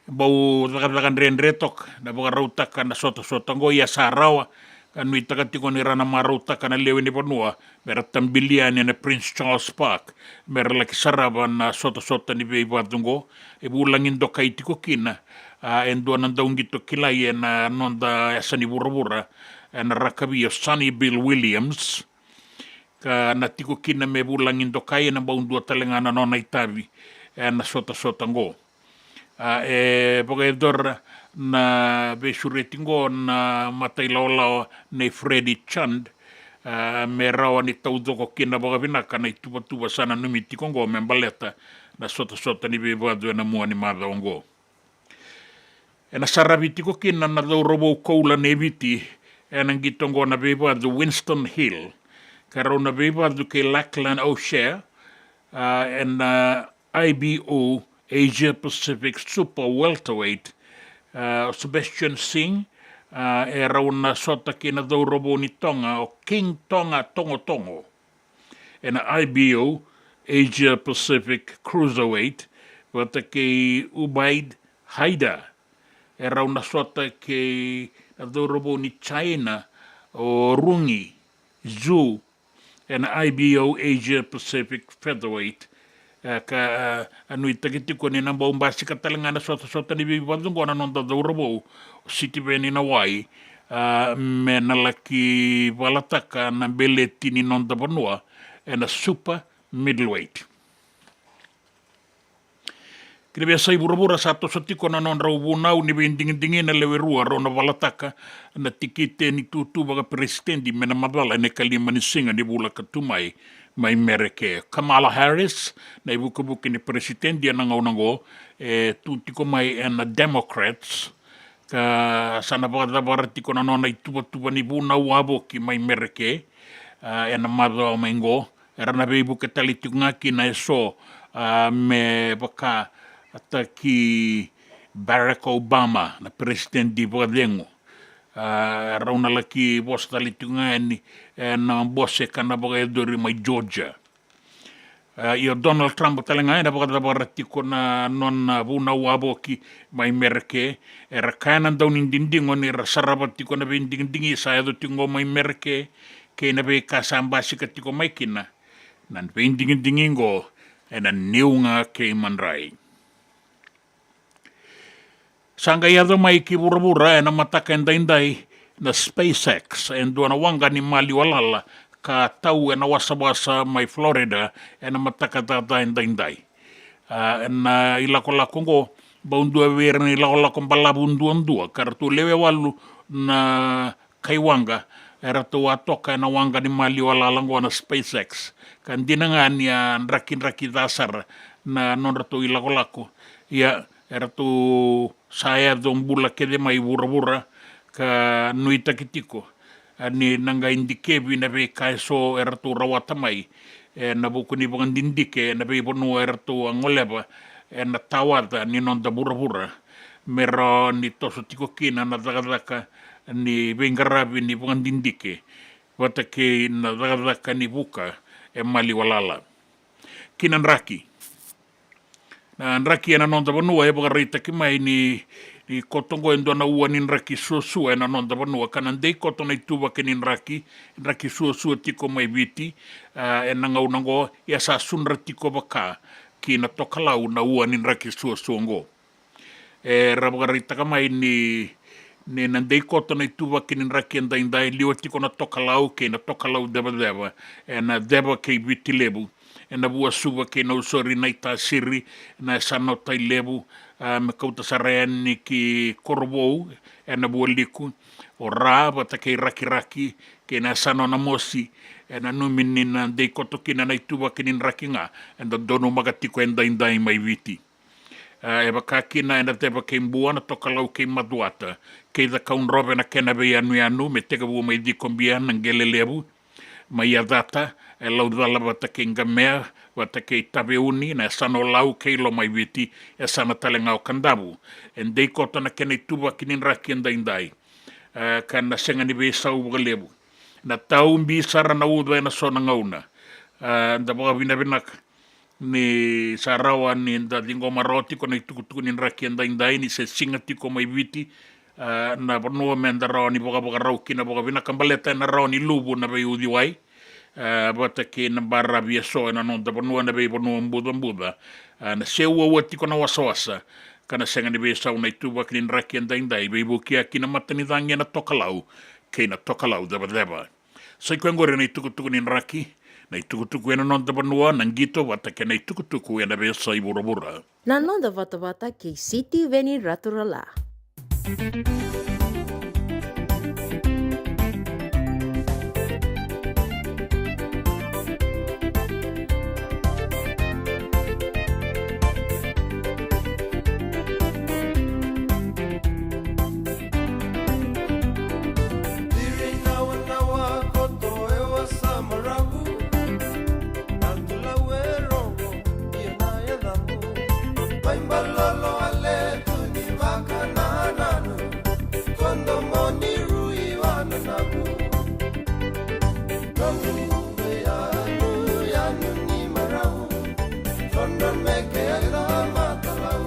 bau cakacaka dredre toka na vakarautaka na sotasota oqo, ia sa rawa ka nuitaka tiko ni ra na marautaka na lewe ni vanua me ra tabili yani ena Prince Charles Park me ra laki sarava na sotasota ni veivacu oqo. E vulagi dokai tiko kina, a, e dua na dauqito kilai ena noda yasa ni vuravura ena rakavi, o Sonny Bill Williams, ka na tiko kina me vulagi dokai ena bau dua tale ga na nona itavi ena sotasota oqo. A, e vakayacora na veisureti oqo na matailawalawa nei Freddy Chand, a, me rawa ni taucoko kina vakavinaka na ituvatuva sa nanumi tiko oqo me baleta na sotasota ni veivacu ena mua ni macawa oqo. Ena saravi tiko kina na cauravou koula nei Viti ena qito oqo na veivacu Winston Hill, ka rau na veivacu kei Lachlan O'Shea, a, ena I B O Asia Pacific Super Welterweight, a, Sebastian Singh, a, e rau na sota kei na cauravou ni Toga o King Toga Togotogo. Ena I B O Asia Pacific Cruiserweight, vata kei Ubaid Haida, e rau na sota kei na cauravou ni China o Rungi Zhu, ena I B O Asia Pacific Featherweight. E ka, e, a nuitaki tiko ni na bau basika tale ga na sotasota ni veivacu oqo na noda cauravou o Sitiveni Nawai, a, me na laki valataka na beleti ni noda vanua ena Super Middleweight. Ki na veiyasai vuravura sa toso tiko na nodrau vunau ni veidigidigi na lewe rua rau na valataka na tikite ni tutu vakaperesitedi me na macala ena ikalima ni siga ni vula ka tu mai, mai Mereke. Kamala Harris, na ivukevuke ni peresitedi ena gauna oqo, e tu tiko mai ena Democrats, ka sa na vakacavara tiko na nona ituvatuva ni vunau wavoki mai Mereke, a, ena macawa mai oqo. Era na veivuke tale tiko ga kina eso, a, me vakataki Barack Obama, na peresitedi vakacegu. A, rau na laki vosa tale tiko ga yani ena bose ka na vakayacori mai Georgia. A, ia o Donald Trump tale ga ena vakacavara tiko na nona vunau wavoki mai Mereke. Era kaya na daunididigo ni ra sarava tiko na veidigidigi sa yaco tiko oqo mai Mereke kei na veika sa basika tiko mai kina. Na veidigidigi oqo ena niu ga kei madrai. Sa qai yaco mai ki vuravura ena mataka edaidai na SpaceX, e dua na waqa ni maliwa lala ka tau ena wasawasa mai Florida ena mataka caca edaidai. A, ena ilakolako oqo, bau dua vei ira na ilakolako balavu duadua, ka ratou lewe walu na kai waqa eratou a toka ena waqa ni maliwa lala oqo na SpaceX. Ka dina ga ni a drakidraki ca sara na nodratou ilakolako, ia eratou sa yaco bula kece mai vuravura ka nuitaki tiko, a, ni na qai dikevi na veika eso eratou rawata mai ena vuku ni vakadidike ena veivanua eratou a goleva ena tawaca ni noda vuravura, me rawa ni toso tiko kina na cakacaka ni veiqaravi ni vakadidike vata kei na cakacaka ni vuka e maliwa lala. Ki na draki. Na draki ena noda vanua e vakaraitaki mai ni, ni koto oqo e dua na ua ni draki suasua ena noda vanua, ka na dei koto na ituvaki ni draki, draki suasua tiko mai Viti, a, ena gauna oqo, ia sa sudra tiko vaka ki na tokalau na ua ni draki suasua oqo. Era vakaraitaka mai ni, ni na dei koto na ituvaki ni draki edaidai, liwa tiko na tokalau kei na tokalau cevaceva, ena ceva kei Viti Levu, ena vua Suva kei Nausori, Naitasiri, na yasana o Tailevu, a, me kauta sara yani ki Korovou, ena vua Liku, o Ra vata kei Rakiraki, kei na yasana o Namosi, e nanumi ni na dei koto kina na ituvaki ni draki ga eda donumaka tiko edaidai mai Viti. A, e vaka kina ena ceva kei Bua na tokalau kei Macuata, kei Cakaudrove na kena veiyanuyanu, me tekivu mai Cikobia na Qele Levu, mai Yacata, e Laucala vata kei Qamea, vata kei Taveuni, na yasana o Lau kei Lomaiviti, yasana tale ga o Kadavu. E dei koto na kena ituvaki ni draki edaidai. A, ka na sega ni veisau vakalevu. Na tau bi sara na uca ena so na gauna. A, da vakavinavinaka ni sa rawa ni da ciqoma rawa tiko na itukutuku ni draki edaidai, ni se siga tiko mai Viti, a, na vanua me da rawa ni vakavakarau kina vakavinaka baleta ena rawa ni luvu na veiuciwai, a, vata kei na baravi eso ena noda vanua, na veivanua bucabuca, a, na se uaua tiko na wasawasa, ka na sega ni veisau na ituvaki ni draki edaidai, veivuke kina matanicagi ena tokalau kei na tokalau cevaceva. Sa i koya oqori na itukutuku ni draki, na itukutuku ena noda vanua, na qito vata kei na itukutuku ena veiyasai vuravura. Na noda vatavata kei Sitiveni Raturala. Ciri nawanawa koto e wasa Maravu, na tulau e rogo ia na yacamu. Mai balolo ale tu ni vakanananu, kodo moni rui vananavu. Nomu yanu, yanu ni marau, kodo meke ai la matalau.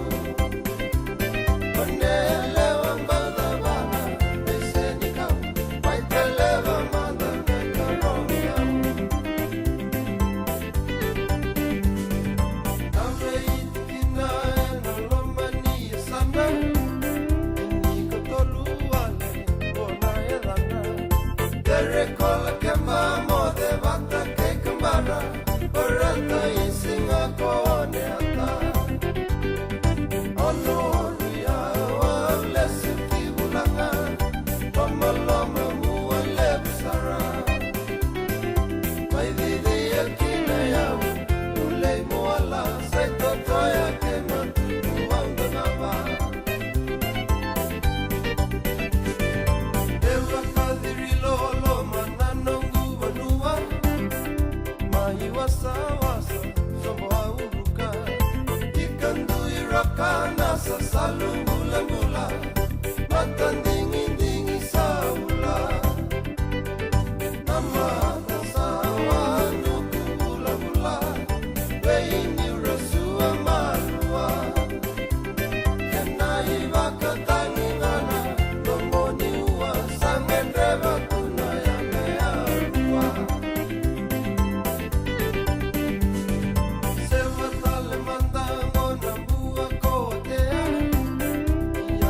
Tere kola kema moce vata kei Kamara, o ratou i siga ko Oneata. Ono oru ia au lesu ki Vulaga, lomaloma mua levu sara. Mai cicia kina yau, ulei muala, sai totoya kei matuku au danava. Dewa kaciri loloma na noqu vanua, mai wasawasa sobo au ruka. Ika dui roka na sasalu bulabula, mata digidigi sa ula. Na mata sa wanuku bulabula, vei ni rasua malua. Kena ivakatagicana, nomuni ua sa gadreva tu na yaga ya rua. Sema tale mada qo na bua ko Atea, ia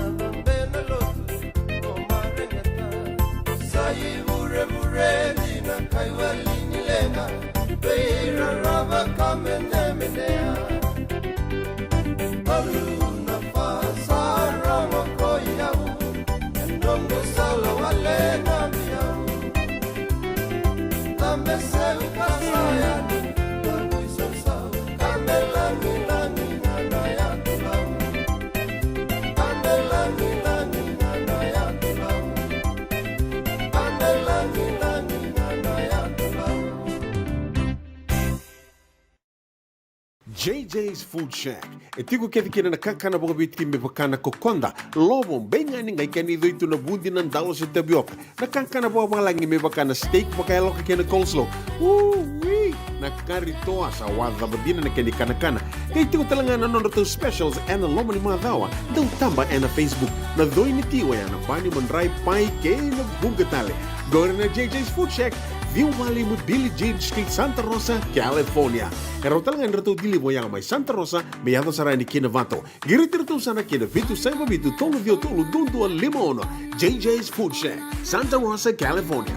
J J's Food Shack. E tiko kece kina na kakana vakaviti me vaka na kokoda, lovo, beigani, qai kena icoi tu na vudi, na dalo se tavioka. Na kakana vakavalagi me vaka na steak vakayaloka kei na coleslaw. Ui! Na kari toa sa wacava dina na kena ikanakana. Qai tiko tale ga na nodratou specials ena loma ni macawa. Dau taba ena Facebook. Na coi ni ti oya na bani, madrai, pai kei na vuqa tale. Qori na J J's Food Shack, ciwa walu lima Billie Jean Street, Santa Rosa, California. E rawa tale ga ni ratou deliver oya mai Santa Rosa me yaco sara yani ki Novato. Qiriti iratou sara ki na vitu saiva vitu tolu ciwa tolu dua dua lima ono. J J's Food Shack, Santa Rosa, California.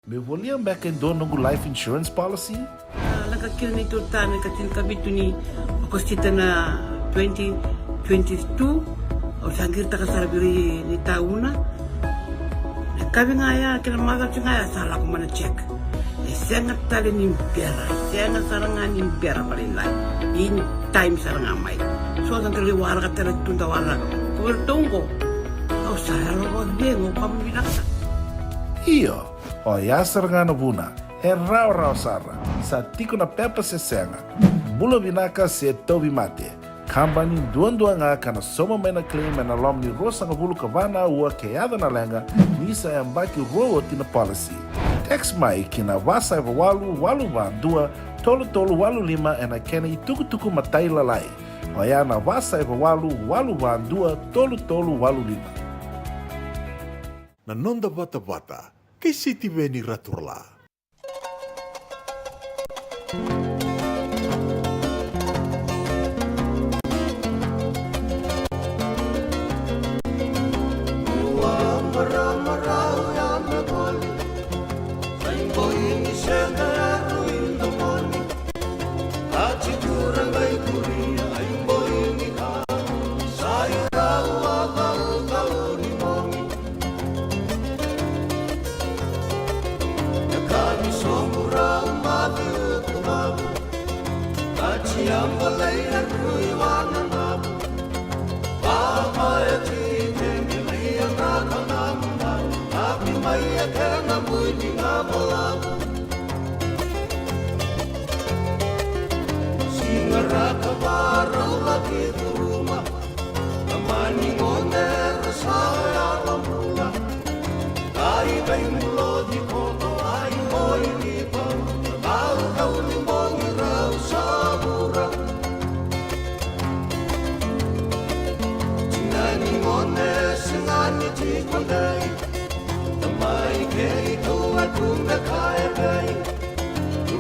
Meu volia beka e dua noqu life insurance policy? A, lako kina neitou tane ka tinikavitu ni Okosita na twenty twenty-two. Au sa qiritaka sara vei ira ni tauna. Na kavi ga ya kei na macawa ga ya sa lako mai na check. E sega tale ni bera, e sega sara ga ni bera vakalailai. In time sara ga mai. So da qai waraka tale tu da waraka. Ko iratou qo, au sa yalo vakacegu, ka vinaka sara. Io, oya sara ga na vuna. E rawarawa sara. Sa tiko na pepa se sega. Bula vinaka se tauvimate. Kabani duadua ga ka na sauma mai na claim ena loma ni ruasagavulu ka va na aua ke yaco na leqa, ni sa yabaki rua oti na policy. Text mai ki na va saiva walu walu va dua tolu tolu walu lima ena kena itukutuku matailalai. Oya na va saiva walu walu va dua tolu tolu walu lima. Na noda vatavata kei Sitiveni Raturala. Siga ra ka varau laki curuma. Na mani gone era sa yalo bula. Ai vei muloci koto ai boi ni pauta. Kau kau ni bogi rau sa vura. Tina ni gone sega ni tiko dei. Tamai kei tou a tu me kaya vei.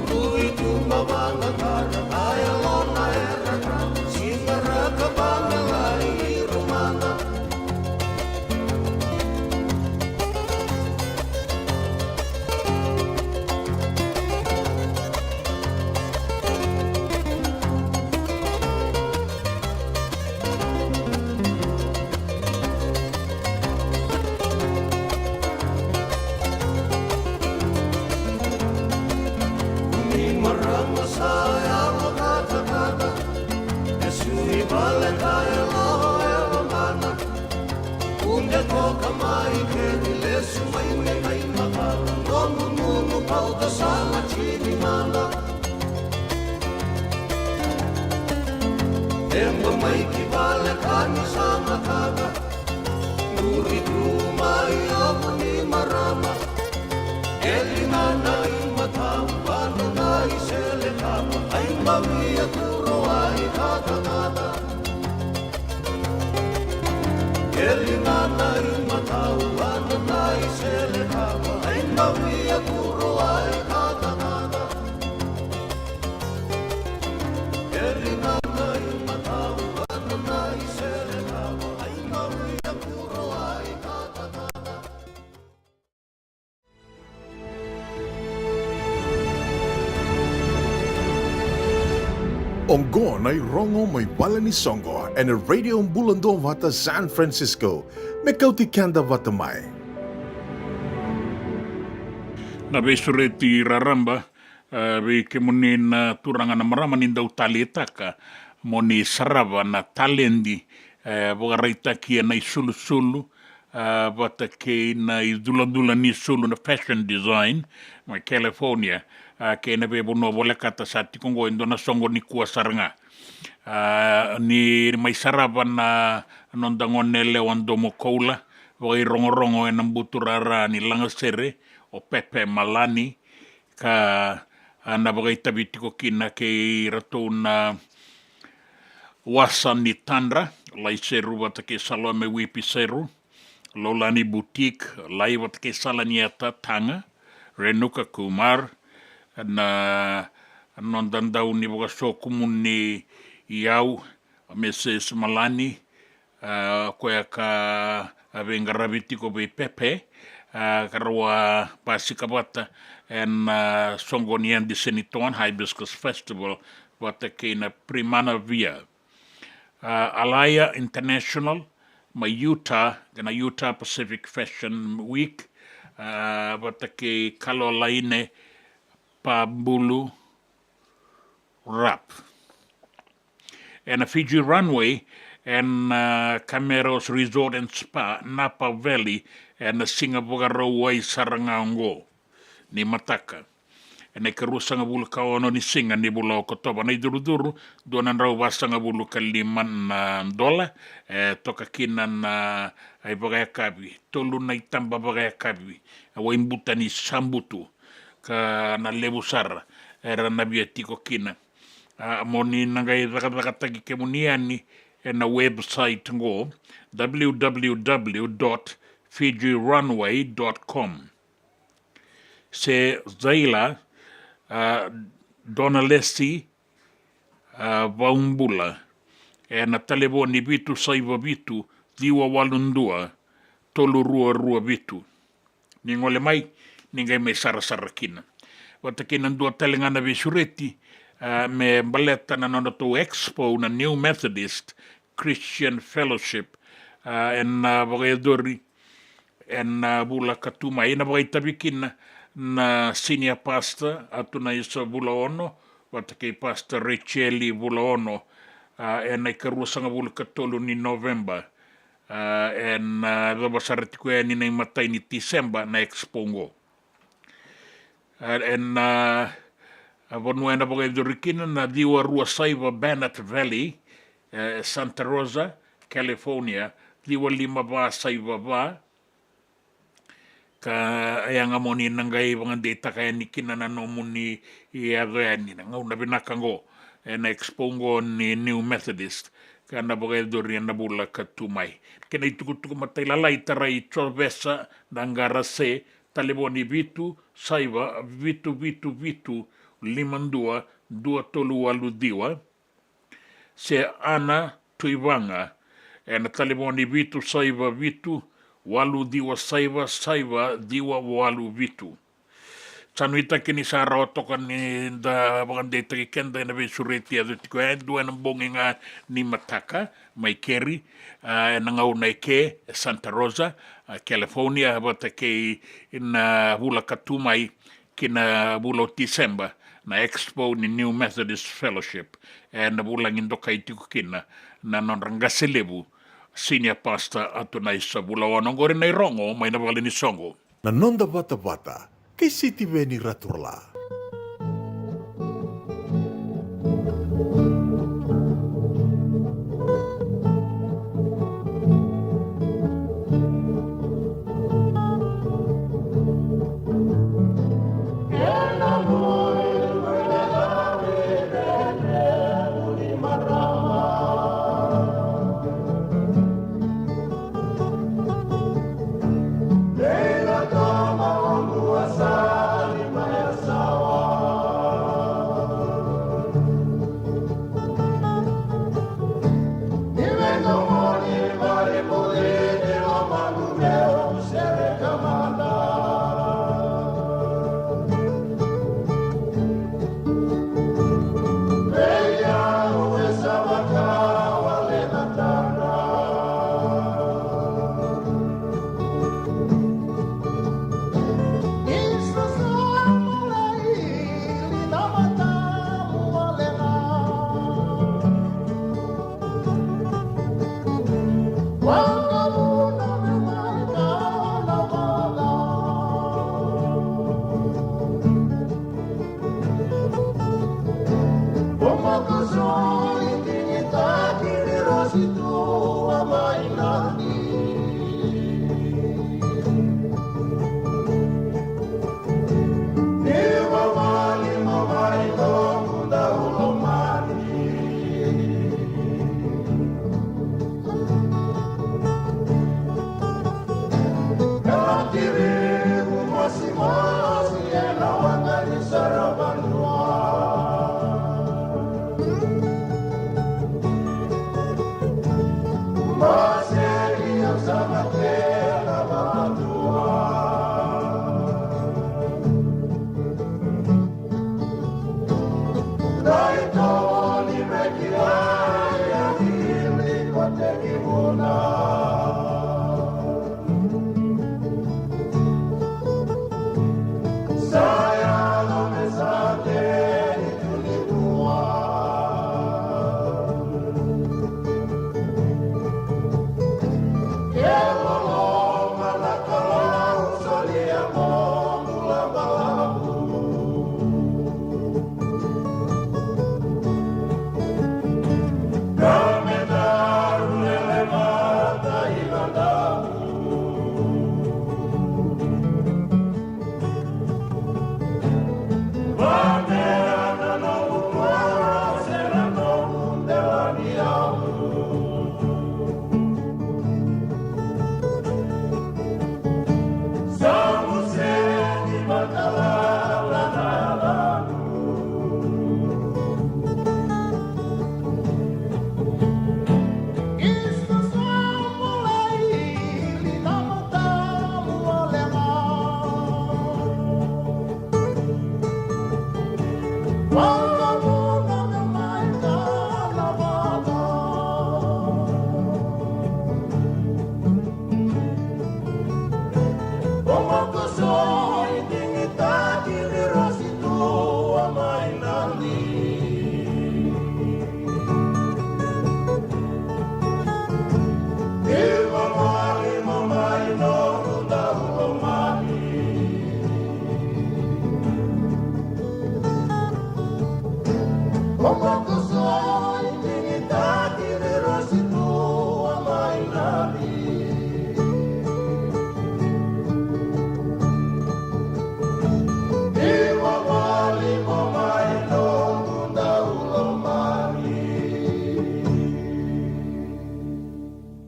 Rui tu ma vanga kara kaya lona era ka. Siga ra ka vanga lai i rumana. Ni marama sa yalo katakata. E sui vale ka yalo e lomana. Kunde toka mai keri lesu mai me kai maka. Nomu nunu pauta sa matini mana. Temba mai ki vale ka ni sa mataka. Muri tu mai ovu ni marama. Eli na nai matau vanu nai sele kama. Ai mawia kuro ai katakata. Eli na nai matau vanu nai sele kama. Ai mawia kuro ai katakata. Oqo na irogo mai vale ni soqo ena Radio Bula Duavata San Francisco. Me kauti keda vata mai. Na veisureti raraba, e, vei kemuni na turaga na marama ni dau taleitaka mo ni sarava na taledi, e, vakaraitaki ena isulusulu, e, vata kei na iculadula ni sulu na fashion design mai California. A, kei na veivanua volekata sa tiko oqo e dua na soqo nikua sara ga. A, ni mai sarava na noda gone yalewa domo koula, vakairogorogo ena buturara ni lagasere, o Pepe Malani, ka, a, na vakaitavi tiko kina kei iratou na Wasa ni Tadra, Lai Seru vata kei Salome Wipi Seru, Lolani Boutique, Lai vata kei Salanieta Taga, Renuka Kumar, na noda dau ni vakasokumuni iyau, Mrs Malani, a, koya ka a veiqaravi tiko vei Pepe, a, ka rau a basika vata ena, a, soqo ni Adi Senitoan Hibiscus Festival vata kei na Primana Via. A, Alaya International mai Utah, kei na Utah Pacific Fashion Week, a, vata kei Kalolaine Pabulu Rap. Ena Fiji Runway, ena, a, Cameros Resort and Spa, Napa Valley, ena siga Vakarauwai sara ga oqo ni mataka. Ena ikaruasagavulu ka ono ni siga ni vula o Okotova, na icurucuru, dua na drau vasagavulu ka lima na dola, e toka kina na, a, ivakayakavi, tolu na itaba vakayakavi, a, waibuta ni sabutu, ka na levu sara era na via tiko kina. A, mo ni na qai cakacakataki kemuni yani ena website qo, w w w dot fiji runway dot com. Se Zaila, a, Donalesi, a, Vaubula, ena talevoni vitu saiva vitu, ciwa walu dua, tolu rua rua vitu. Ni gole mai, ni qai mai sarasara kina. Vata kei na dua tale ga na veisureti, a, me baleta na nodratou expo na New Methodist Christian Fellowship, a, ena, a, vakayacori ena, a, vula ka tu mai, ena vakaitavi kina na senior pastor Atunaisa Vulaono vata kei Pastor Racheli Vulaono, a, ena ikaruasagavulu ka tolu ni Noveba, a, ena, a, yacova sara tiko yani na imatai ni Tiseba na expo oqo. A, ena, a, vanua ena vakayacori kina na ciwa rua saiva Burnett Valley, e, Santa Rosa, California, ciwa lima va saiva va, ka yaga mo ni na qai vakadeitaka yani kina na nomuni yaco yani na gauna vinaka oqo ena expo oqo ni New Methodist, ka na vakayacori ena vula ka tu mai. Kei na itukutuku matailalai, tarai Jovesa Naqarase, talevoni vitu saiva vitu vitu vitu lima dua dua tolu walu ciwa, se Ana Tuivaga ena talevoni vitu saiva vitu walu ciwa saiva saiva ciwa walu vitu. Sa nuitaki ni sa rawa toka ni da vakadeitaki keda ena veisureti yaco tiko e dua ena bogi ga ni mataka mai Cary, a, ena gauna eke e Santa Rosa, a, California, vata kei na vula ka tu mai ki na vula o Tiseba, na expo ni New Methodist Fellowship, ena vulagi dokai tiko kina na nodra qase levu, Senior Pastor Atunaisa Vulaono. Oqori na irogo mai na vale ni soqo. Na noda vatavata kei Sitiveni Raturala.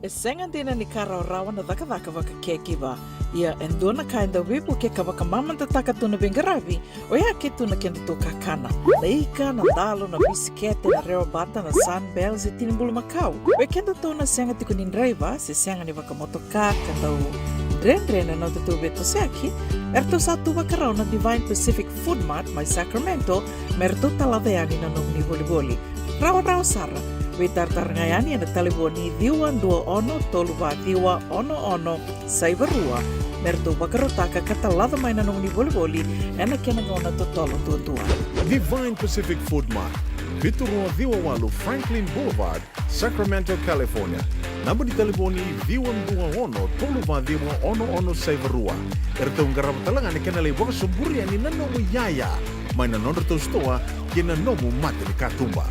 E sega dina ni ka rawarawa na cakacaka vaka caregiver. Ia e dua na ka e dau veivukei ka vakamamadataka tu na veiqaravi, oya ke tu na kedatou kakana. Na ika, na dalo, na bisikete, na rewabata, na Sunbell, se tini bulumakau. Vei kedatou na sega tiko ni draiva, se sega ni vakamotoka, ka dau dredre na nodatou veitosoyaki, eratou sa tu vakarau na Divine Pacific Food Mart mai Sacramento, me ratou talaca yani na nomuni volivoli. Rawarawa sara, veitaratara ga yani ena talevoni ciwa dua ono tolu va ciwa ono ono saiva rua, me ratou vakarautaka ka talaca mai na nomuni volivoli ena kena gauna totolo duadua. Divine Pacific Food Mart, vitu rua ciwa walu Franklin Boulevard, Sacramento, California. Naba ni talevoni ciwa dua ono tolu va ciwa ono ono saiva rua. Eratou qarava tale ga na kena lai vakasoburi yani na nomu iyaya mai na nodratou sitoa ki na nomu mata ni katuba.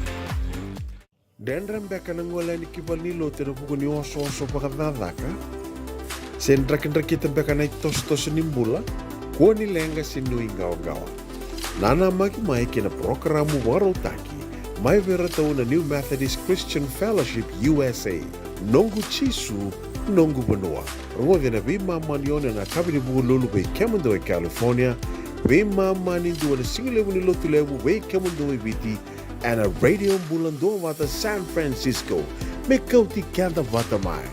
Dredre beka na gole yani ki valenilotu ena vuku ni osooso vakacakacaka? Se drakidrakita beka na itosotoso ni bula? Kua ni leqa se nuiqawaqawa. Nanamaki mai ki na parokaramu vakarautaki mai vei iratou na New Methodist Christian Fellowship U S A. Noqu Jisu, noqu vanua. Rogoci ena veimama ni ono ena yakavi ni Vukelulu vei kemudou e California, veimama ni dua ena sigalevu ni Lotulevu vei kemudou e Viti, ena Radio Bula Duavata San Francisco. Me kauti keda vata mai.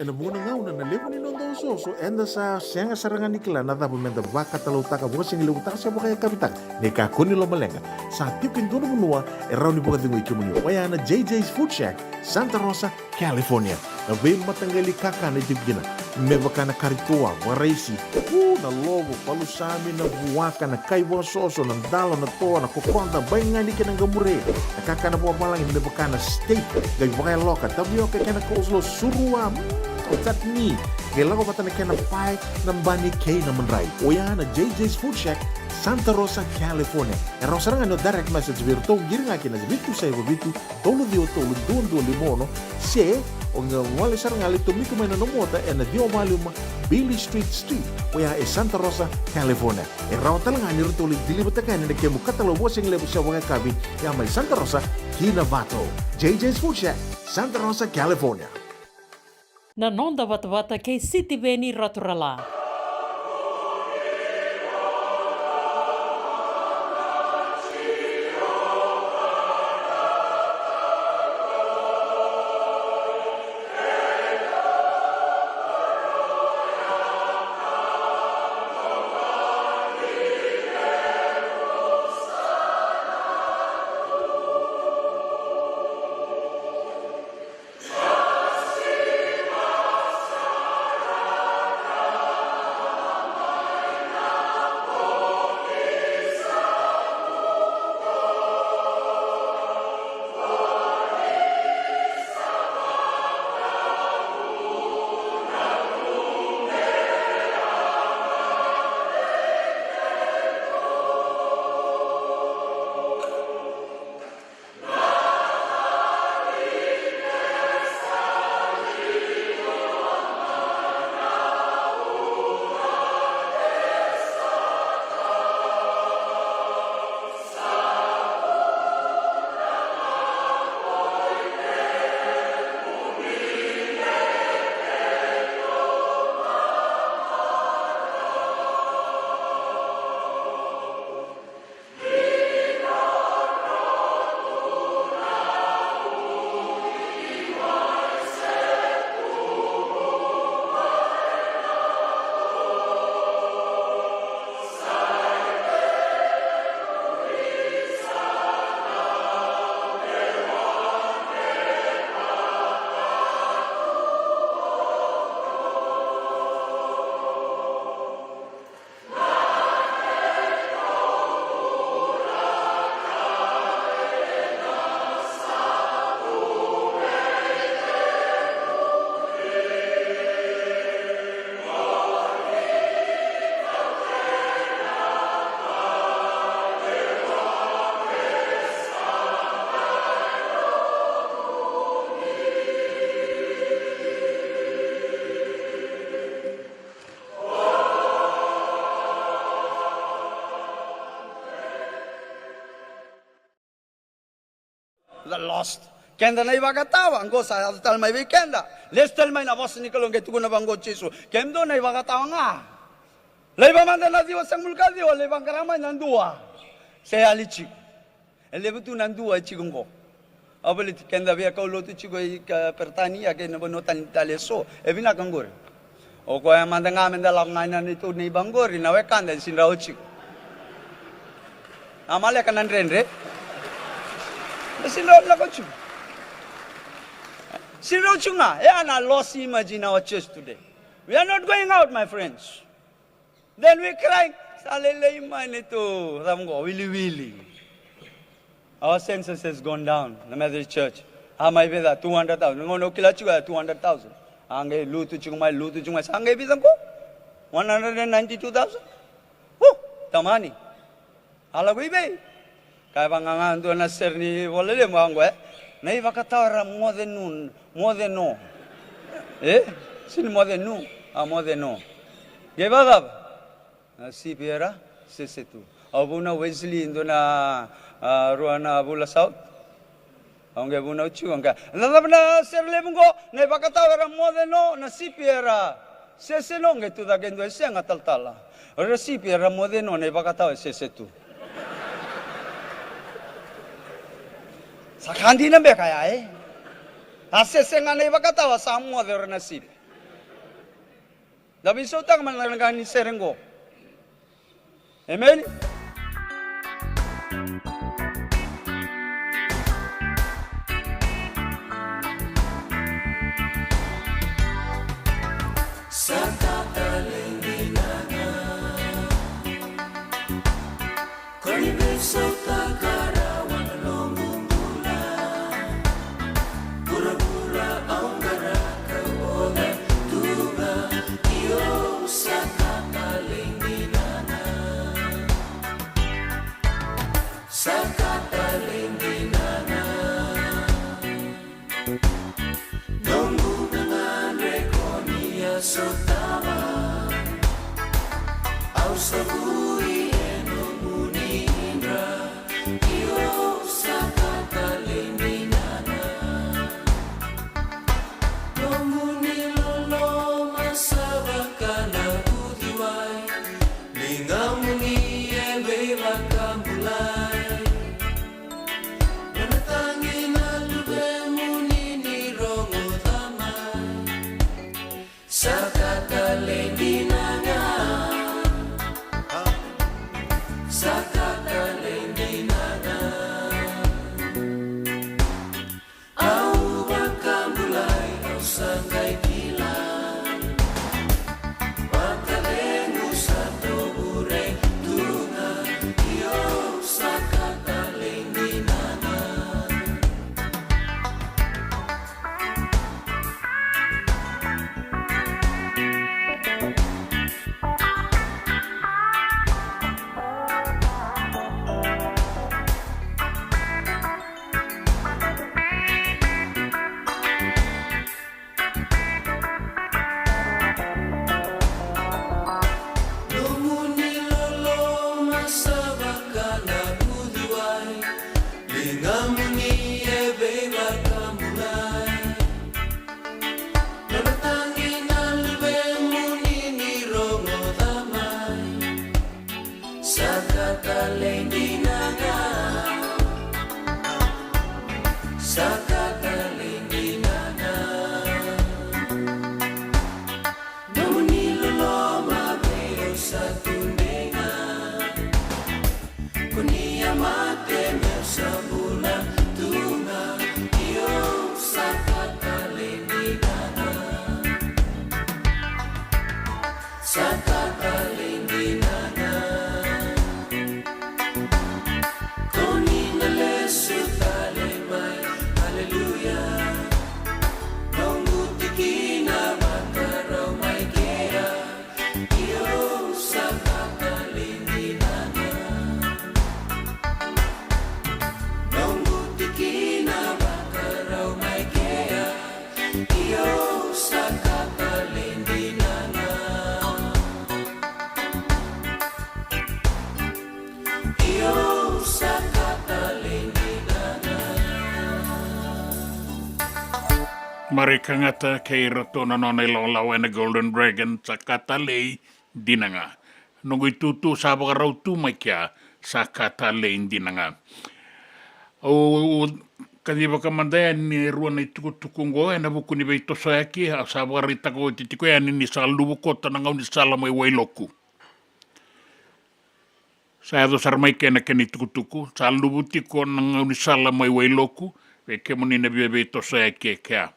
Ena vuqa na gauna na levu ni noda osooso, eda sa sega sara ga ni kila na cava meda vakatalautaka, vakasigalevutaka se vakayakavitaka. Ni kakua ni lomaleqa, sa tiko e dua na vanua e rawa ni vakacegui kemuni, oya na J J's Food Shack, Santa Rosa, California. Na veimataqali kakana e tiko kina, me vaka na kari toa, vakaraisi, u, na lovo, palusami, na vuaka, na kai vakasoso, na dalo, na toa, na kokoda, baigani kei na qamure. Na kakana vakavalagi me vaka na steak, qai vakayaloka, tavioka kei na coleslaw, surua, mm, o chutney, qai lako vata na kena pae, na bani kei na madrai. Oya na J J's Food Shack, Santa Rosa, California. E rawa sara ga ni o direct message vei iratou, qiri ga ki na vitu saiva vitu, tolu ciwa tolu, dua dua lima ono, se o qai gole sara ga, lai tomika mai na nomu ota ena ciwa va lima Beale Street Suite, oya e Santa Rosa, California. E rawa tale ga ni ratou lai deliver-taka yani na kemu katalau vakasigalevu se vakayakavi, ya mai Santa Rosa ki Novato. J J's Food Shack, Santa Rosa, California. Na noda vatavata kei Sitiveni Raturala. The lost. Keda na ivakatawa, qo sa yaco tale mai vei keda. Lesu tale mai na vosa ni Kalou, qai tukuna vaqo o Jisu. Kemudou na ivakatawa ga. Laiva mada na ciwa sagavulukaciwa, lai vaqara mai na dua. Se yali tiko. E levu tu na dua e tiko qo. Au baleti keda via kaulotu tiko i ka Peritania kei na vanua tani tale eso. E vinaka qori. O koya mada ga meda lako ga ina neitou neiba qori, na wekada e sidrau tiko. A maleka na dredre. E sidrau lako tiko. Sidrau tiko ga. E a na lost image in our church today. We are not going out, my friends. Then we cry. Sa lelei mai neitou cava qo, wiliwili. Our census has gone down, the Methodist Church. A mai vei ca two hundred thousand. Gauna au kila tiko ya two hundred thousand. A qai lutu tiko mai, lutu tiko mai. Sa qai vica qo? One hundred and ninety-two thousand. Hu, tamani. A lako i vei? Ka e vaqaqa dua na sere ni volelevu qo, e? Na ivakatawa era moce nu, moce no. E? Sini moce nu, a moce no. Qai vakacava? Na sipi era sese tu. Au vunau Wesley, dua na, a, rua na vula South. Au qai vunau tiko, au qai, na cava na sere levu qo, na ivakatawa era moce no, na sipi era sese no, qai tucake dua e sega talatala. O ira sipi era moce no, na ivakatawa e sese tu. Sa ka dina beka ya, e? A sese ga na ivakatawa, sa moce o ira na sipi. Da veisautaka mada na ka ni sere qo. Emeni. Sa ka talei dina ga. Ko ni veisautaka rawa na noqu bula. Vuravura au qarava ka oca tu ga, io sa ka talei dina ga. Sa ka talei dina ga. Noqu gagadre ko ni a sotava. Au sa vui e nomuni idra. Io sa ka talei dina ga. Nomuni loloma sa vaka na uciwai. Ligamuni e veivakabulai. Nona tagi na luvemuni ni rogoca mai. Sa ka talei dina ga. Sa ka talei dina ga. Au vakabulai, au sa qai kila. Vakacegu sa tovure tu ga, io sa ka talei dina ga. Nomuni loloma sa vaka na uciwai, ligamuni e veivakabulai. Nona tagi na luvemuni ni rogoca mai. Sa ka talei dina ga. Sa ka talei dina ga. Nomuni loloma vei au sa tudei ga. Ko ni a mate meu sa bula tu ga. Io sa ka talei dina ga. Sa ka talei dina ga. Ko ni na lesu tale mai, aleluya. Noqu tikina vakarau mai kea, io sa ka talei dina ga. Noqu tikina vakarau mai kea, io sa ka talei dina ga. Io sa ka talei dina ga. Marika Gata kei iratou na nona ilawalawa ena Golden Dragon, sa ka talei dina ga. Noqu itutu sa vakarau tu mai kea, sa ka talei dina ga. Au kacivaka mada yani e rua na itukutuku oqo ena vuku ni veitosoyaki, au sa vakaraitaka oti tiko yani ni sa luvu koto na gaunisala mai Wailoku. Sa yaco sara mai kena kena itukutuku, sa luvu tiko na gaunisala mai Wailoku, vei kemuni na via veitosoyaki e kea.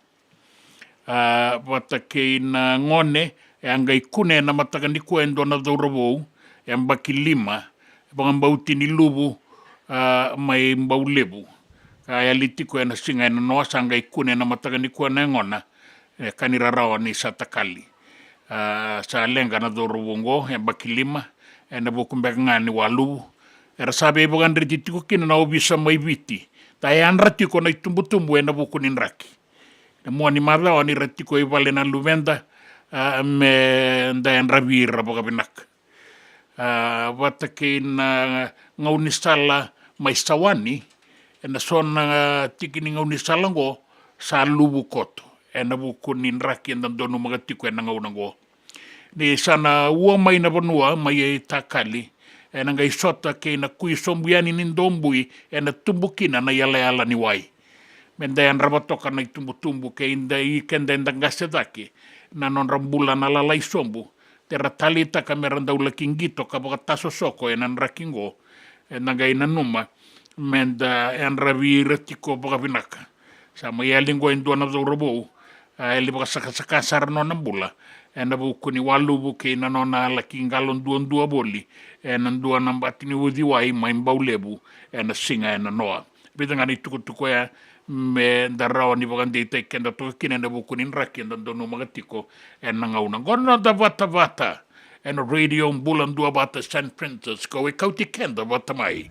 A, vata kei na gone, e a qai kune ena mataka nikua e dua na cauravou, e yabaki lima, e vakabauti ni luvu, a, mai Baulevu. A yali tiko ena siga e nanoa, sa qai kune ena mataka nikua na yagona, e ka ni rarawa ni sa takali. A, sa leqa na cauravou oqo, e yabaki lima, ena vuku beka ga ni waluvu. Era sa veivakadreti tiko kina na ovisa mai Viti. Da yadra tiko na itubutubu ena vuku ni draki. Na mua ni macawa ni ra tiko i vale na luveda, a, me da yadravi ira vakavinaka. A, vata kei na gaunisala mai Sawani, ena so na tiki ni gaunisala oqo, sa luvu koto. Ena vuku ni draki eda donumaka tiko ena gauna oqo. Ni sa na ua mai na vanua mai e takali, ena qai sota kei na kui sobu yani ni dobui, ena tubu kina na yalayala ni wai. Me da yadrava toka na itubutubu kei da i keda eda qase cake, na nodra bula na lalai sobu, tera taleitaka mera dau laki qito ka vakatasosoko ena draki oqo, eda qai nanuma me da yadravi ira tiko vakavinaka. Sa mai yali oqo e dua na cauravou, a yali vakasakasaka sara nona bula, ena vuku ni waluvu kei na nona laki qalo duadua voli, ena dua na bati ni uciwai mai Baulevu, ena siga e nanoa. Vica ga na itukutuku oya, me da rawa ni vakadeitaki keda toka kina ena vuku ni draki eda donumaka tiko ena gauna oqo. Na noda vatavata ena Radio Bula Duavata San Francisco, e kauti keda vata mai.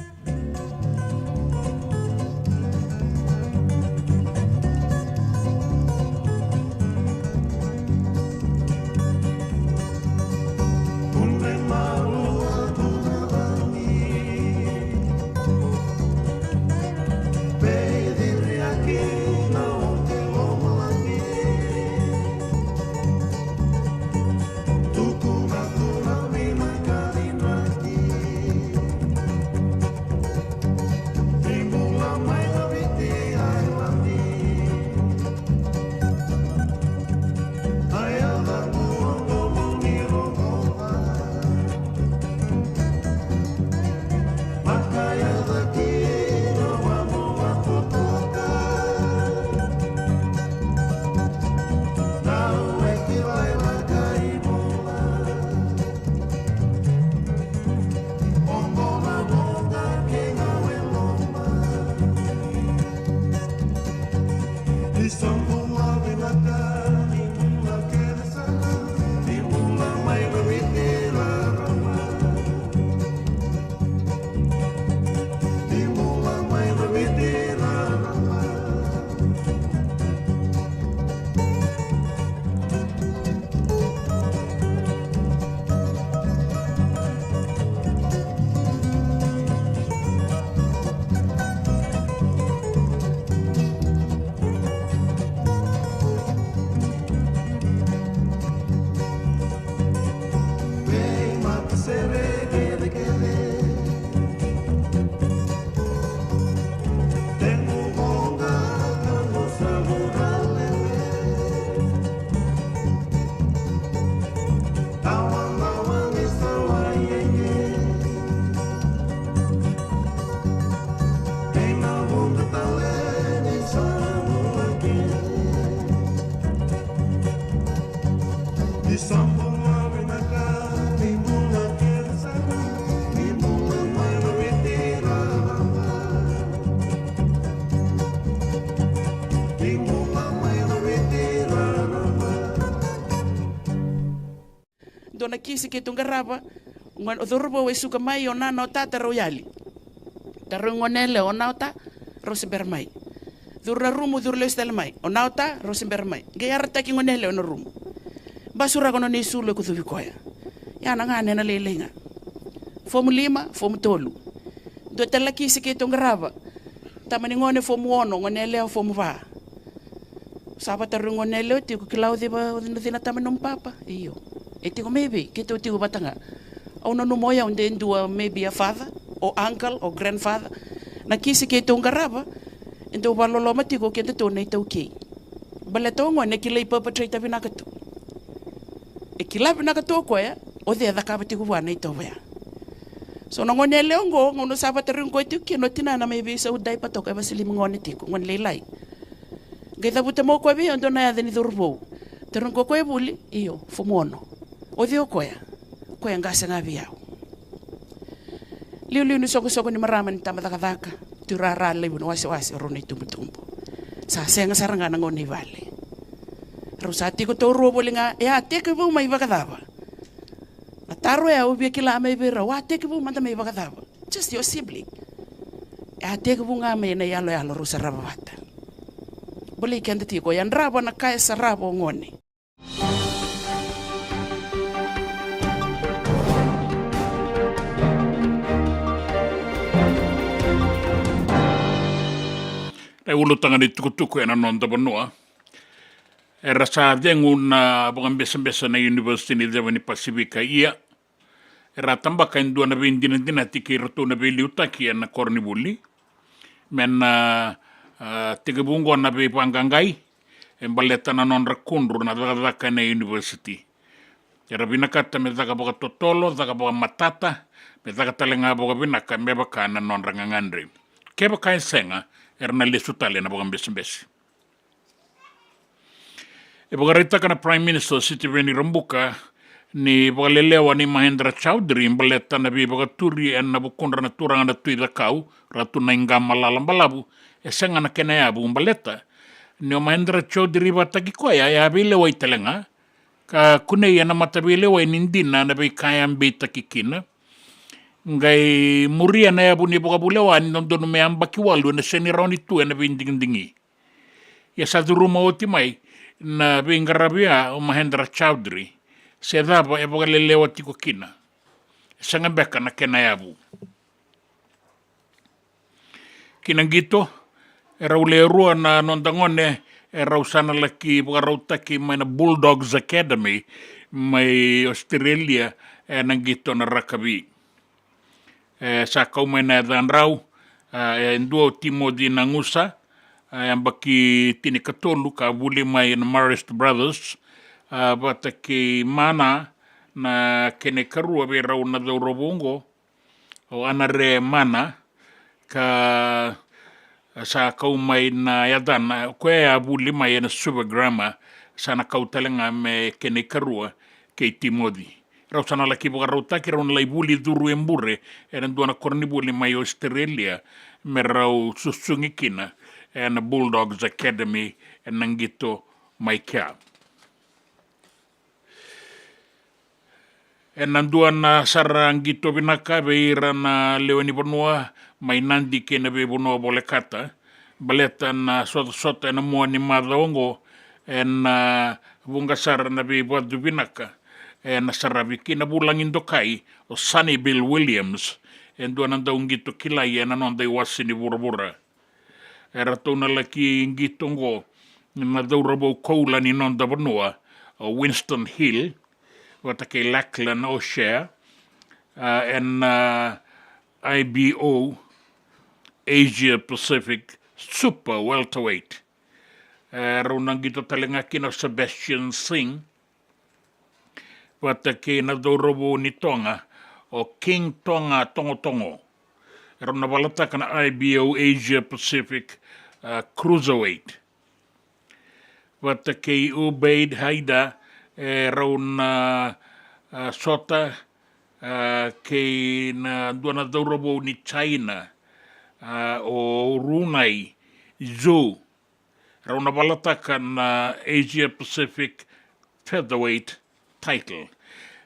Dua na kisi keitou qarava, o gone, o cauravou e suka mai, o nana, o tata rau yali. Tarogi gone yalewa, o na o ta, rau se bera mai. Curu na rumu, curu lesu tale mai, o na o ta, rau se bera mai. Qai yarataki gone yalewa ena rumu. Basuraka nona isulu e kucuvi koya. Ia na gane ena lailai ga. Fomu lima, fomu tolu. Dua tale na kisi keitou qarava. Tama ni gone fomu ono, gone yalewa fomu va. Sa vata rui gone yalewa tiko, kila o cei va, o cei na tama ni nomu papa? Io. E tiko mai vei? Keitou tiko vata ga. Au nanuma o yau de dua maybe a father, o uncle, o grandfather. Na kisi keitou qarava, e dau vakaloloma tiko o kedatou na iTaukei. Baleta o gone e kilai perpetrator vinaka tu. E kila vinaka tu o koya o cei e cakava tiko vua na itovo ya. So na gone yalewa oqo, gauna sa vata rui gone tiko kina, o tinana mai veisau daipa toka, e vasilimi gone tiko, gone lailai. Qai cavuta mai o koya vei au e dua na yaca ni cauravou. Tarogi koya o koya e vuli, io, fomu ono. O cei o koya? O koya e qase ga vei au. Liuliu ni sokosoko ni marama ni tabacakacaka, tuirara levu na wasewase, o rau na itubutubu. Sa sega sara ga na gauna i vale. Rau sa tiko taurua voli ga, e a tekivu mai vakacava? Na taro ya au via kila mai vei rau, a tekivu mada mai vakacava? Just your sibling. E a tekivu ga mai na iyaloyalo rau sarava vata. Bolei keda tiko, yadrava na ka e sarava o gone. Na iulutaga ni tukutuku ena noda vanua. Era sa cegu na vakabesabesa na University ni Ceva ni Pasifika, ia era tabaka e dua na veidinadinati kei iratou na veiliutaki ena koronivuli me na, a, tekivu oqo na veivaqaqai e baleta na nodra kudru na cakacaka ena university. Era vinakata me caka vakatotolo, caka vakamatata, me caka tale ga vakavinaka me vaka na nodra gagadre. Kevaka e sega, era na lesu tale ena vakabesebese. E vakaraitaka na Prime Minister o Sitiveni Rabuka ni vakalelewa nei Mahendra Chaudhry baleta na veivakaturi ena vukudra na turaga na Tui Cakau, Ratu Naiqama Lalabalavu, e sega na kena yavu baleta ni o Mahendra Chaudhry vakataki koya e a veilewai tale ga, ka kunei ena mataveilewai ni dina na veika e a beitaki kina. Qai muria na yavu ni vakavulewa ni dodonu me yabaki walu ena sega ni rawa ni tu ena veidigidigi. Ia sa curuma oti mai na veiqaravi ya o Mahendra Chaudhry, se cava e vakalelewa tiko kina. E sega beka na kena yavu. Ki na qito, e rau lewe rua na noda gone e rau sa na laki vakarautaki mai na Bulldogs Academy mai Australia ena qito na rakavi. E sa kau mai na yacadrau, a, e dua o Timoci Nagusa, a, yabaki tinikatolu ka vuli mai na Marist Brothers, a, vata kei Mana na kena ikarua vei rau na cauravou oqo, o Anare Mana, ka sa kau mai na yacana, o koya e a vuli mai ena Suva Grammar, sa na kau tale ga me kena ikarua kei Timoci. Rau sa na laki vakarautaki, rau na lai vuli curu e bure ena dua na koronivuli mai Australia me rau susugi kina ena Bulldogs Academy ena qito mai kea. Ena dua na sara qito vinaka vei ira na lewe ni vanua mai Nadi kei na veivanua volekata, baleta na sotasota ena mua ni macawa oqo, ena vuqa sara na veivacu vinaka ena saravi kina vulagi dokai o Sunnyvale Williams, e dua na dauqito kilai ena noda iwase ni vuravura. Eratou na laki qito oqo na cauravou koula ni noda vanua, o Winston Hill vata kei Lachlan O'Shea, a, ena, a, I B O Asia Pacific Super Welterweight. E, rau na qito tale ga kina o Sebastian Singh vata kei na cauravou ni Toga, o King Toga Togotogo. Rau na valataka na I B O Asia Pacific, a, Cruiserweight. Vata kei Ubaid Haida, e, rau na, a, sota, a, kei na dua na cauravou ni China, a, o Runai Zhu. Rau na valataka na Asia Pacific Featherweight title.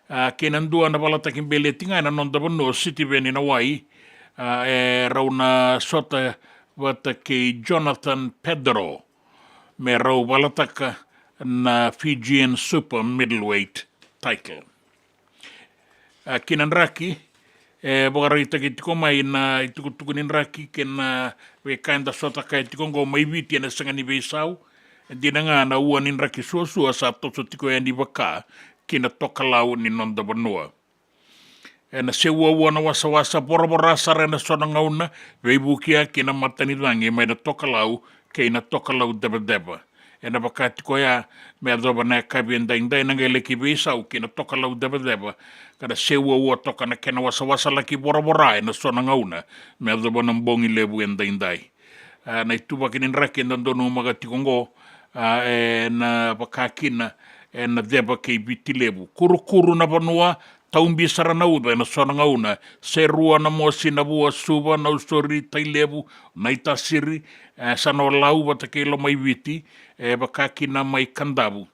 A, kei na dua na valataki beleti ga ena noda vanua o Sitiveni Nawai, a, e rau na sota vata kei Jonathan Pedro me rau valataka na Fijian Super Middleweight title. A, ki na draki, e vakaraitaki tiko mai na itukutuku ni draki kei na veika eda sota kaya tiko oqo mai Viti ena sega ni veisau, E dina ga na ua ni draki suasua sa toso tiko yani vaka ki na tokalau ni noda vanua. Ena seuaua na wasawasa, voravora sara ena so na gauna, veivuke ki na matanicagi mai na tokalau kei na tokalau cevaceva. Ena vaka tiko ya me yacova na yakavi edaidai na qai laki veisau ki na tokalau cevaceva, ka na seuaua toka na kena wasawasa laki voravora ena so na gauna me yacova na bogi levu edaidai. A, na ituvaki ni draki eda donumaka tiko oqo, a, ena vaka kina ena ceva kei Viti Levu. Kurukuru na vanua, taubi sara na uca ena so na gauna, serua na mosi, na vua Suva, Nausori, Tailevu, Naitasiri, e, Sanolau vata kei Lomaiviti, e, vaka kina mai Kadavu.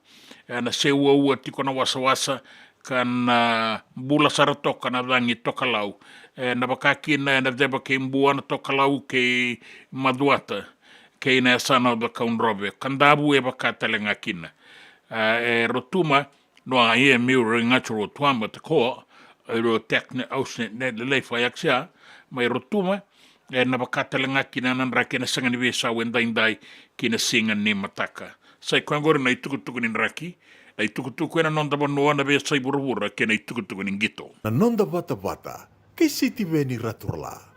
Ena seuaua tiko na wasawasa, ka na bula sara toka na cagi tokalau. Ena vaka kina ena ceva kei Bua na tokalau kei Macuata, kei na yasana o Cakaudrove. Kadavu e vaka tale ga kina. A, e Rotuma, no a e miu re ngatu Rotuma, te ko, e ro tekne ausne ne lelei fa yaksia, mai Rotuma, ena vaka tale ga kina na draki ena sega ni veisau edaidai ki na siga ni mataka. Sa i koya oqori na itukutuku ni draki, na itukutuku ena noda vanua, na veiyasai vuravura kei na itukutuku ni qito. Na noda vatavata kei Sitiveni Raturala.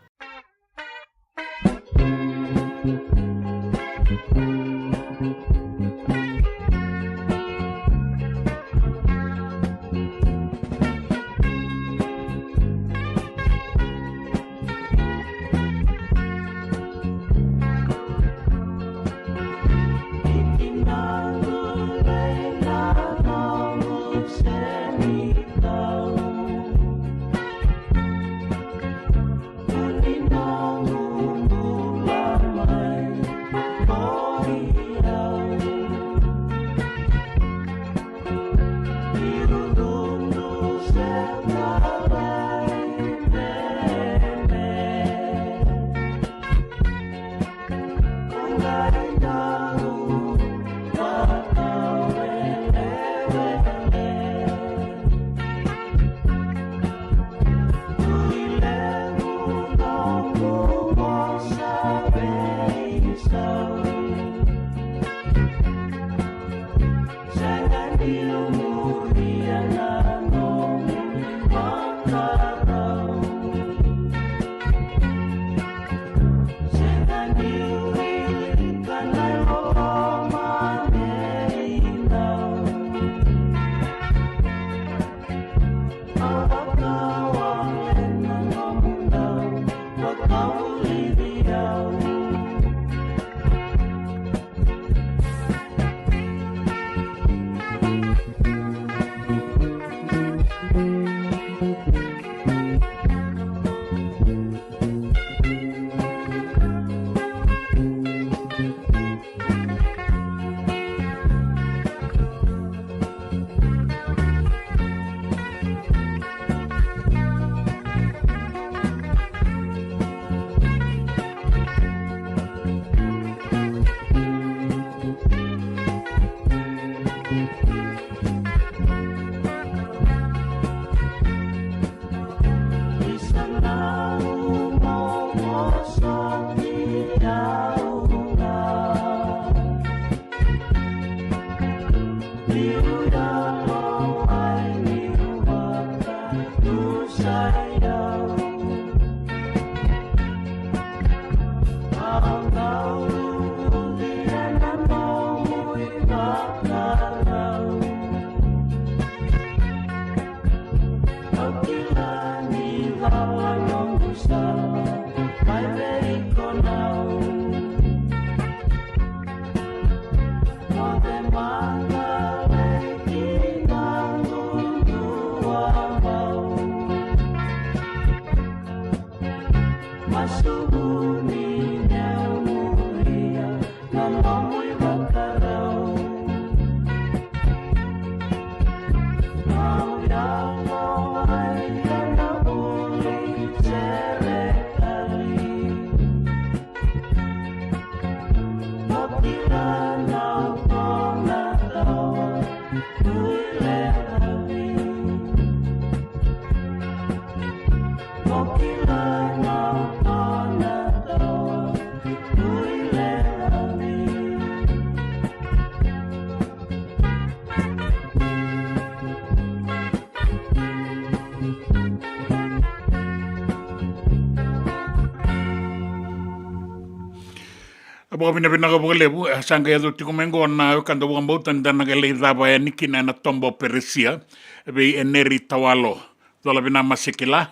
Vakavinavinaka vakalevu, e, sa qai yaco tiko mai qo na wekada vakabauta ni da na qai lai cava yani kina ena toba o Peresia, vei Eneri Tawalo. Cola vinaka Masekila,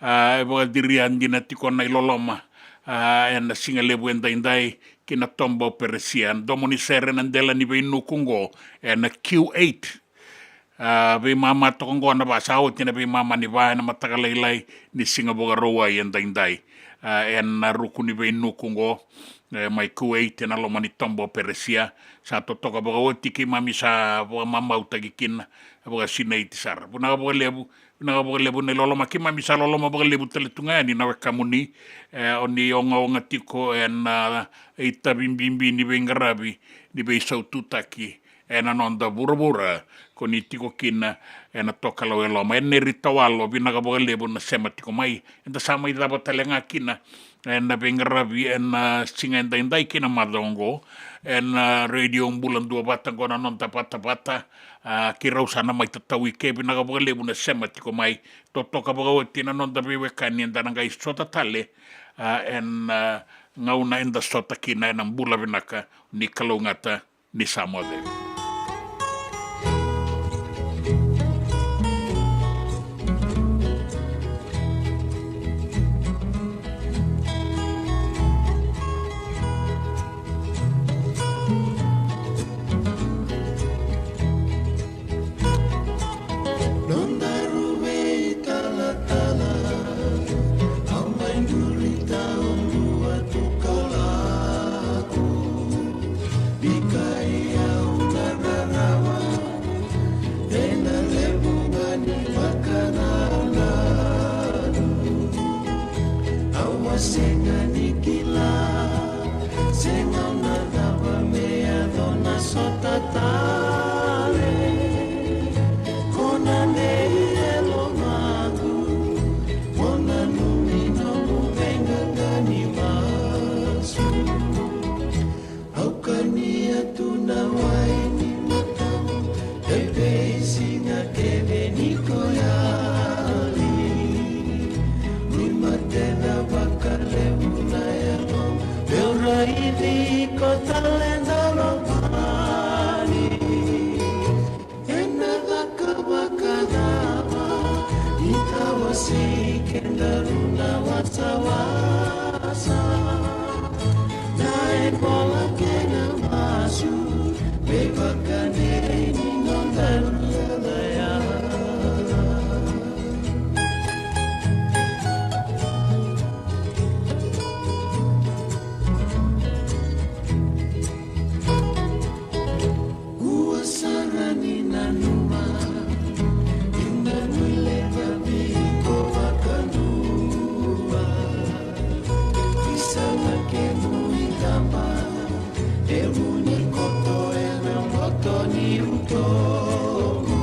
a, e vakaciri dina tiko na iloloma, a, ena siga levu edaidai ki na toba o Peresia. Domo ni sere na dela ni veinuku qo, ena Q eight. A, veimama toka qo na va, sa oti na veimama ni va ena mataka lailai ni siga Vakarauwai edaidai. A, ena ruku ni veinuku qo, e, mai Kuwait ena loma ni toba o Peresia. Sa totoka vakaoti, keimami sa vakamamautaki kina vakasinaiti sara. Vinaka vakalevu, vinaka vakalevu na iloloma, keimami sa loloma vakalevu tale tu ga yani na wekamuni, e, o ni ogaoga tiko ena, a, itavi bibi ni veiqaravi ni veisaututaki ena noda vuravura, ko ni tiko kina ena tokalau e loma. Eneri Tawalo, vinaka vakalevu na sema tiko mai. Eda sa mai cava tale ga kina ena veiqaravi ena siga edaidai kei na macawa oqo, ena, a, Radio Bula Duavata, qo na noda vatavata. A, keirau sa na mai tatau i ke. Vinaka vakalevu na sema tiko mai. Totoka vakaoti na noda veiwekani, eda na qai sota tale, a, ena, a, gauna eda sota kina ena bula vinaka. Ni kalougata, ni sa moce. Nodaru veitalatala, au mai duri taudua tu ka lako. Bikai au na rarawa ena levu ga ni vakanananu. Au a sega ni kila se gauna cava me yaco na sota tale. Ko na nei e lomaqu, ko na nanumi nomu veiqaqa ni masu. Au kania tu na wai ni matamu, e veisiga kece ni ko yali. Ni matena vakalevu na yalo, meu raici iko tale na lomani. Ena caka vakacava, ni tawasei kedaru na wasawasa. Na ivola kei na masu, me vakadei ni nodaru yalayala. Ua sara ni nanuma, ni na guilecavi iko vakadua. Ni sa na kemu itaba, e vu ni koto ena boto ni utomu.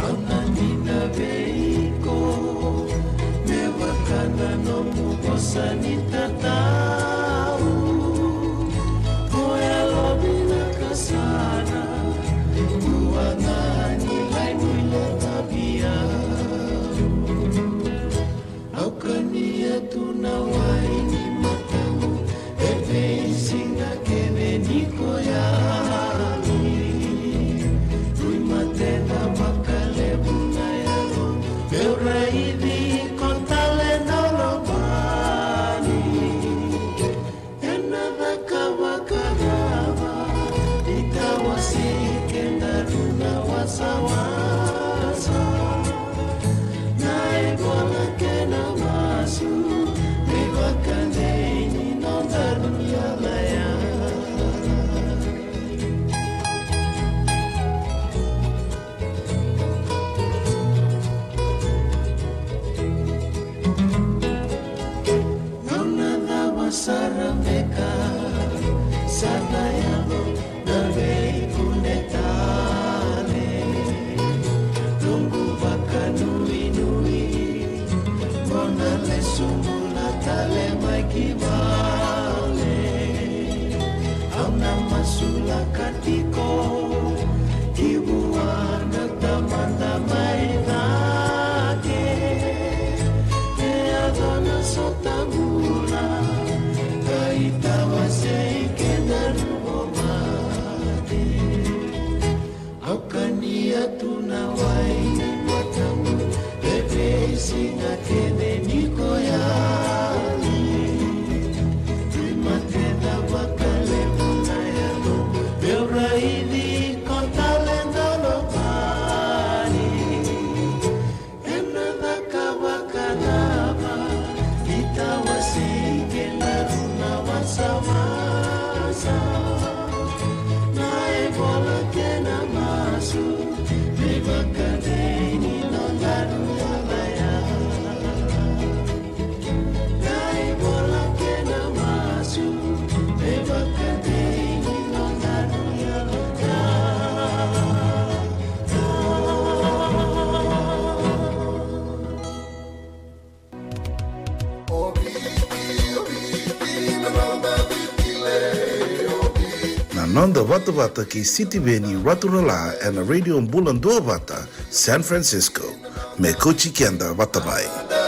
Au na dina vei iko, me vaka na nomu vosa ni tatau. Ko yalovinaka sara, dua ga ni lai guilecavi au. Au kania tu na wai ni matamu, e veisiga kece ni ko yali. Rui matena vakalevu na yalo, meu raici iko tale na lomani. Ena caka vakacava, ni tawasei kedaru na wasawasa. Na ivola kei na masu, me vakadei ni nodaru yalayala. Gauna cava sara beka sa na yaco na veikune tale? Noqu vakanuinui, mo na lesu bula tale mai ki vale. Au na masulaka tiko ki vua na Tamada mai cake. E yaco na sota bula, ka itawa Noda vatavata kei Sitiveni Raturala ena Radio Bula Duavata, San Francisco. Me kauti keda vata mai.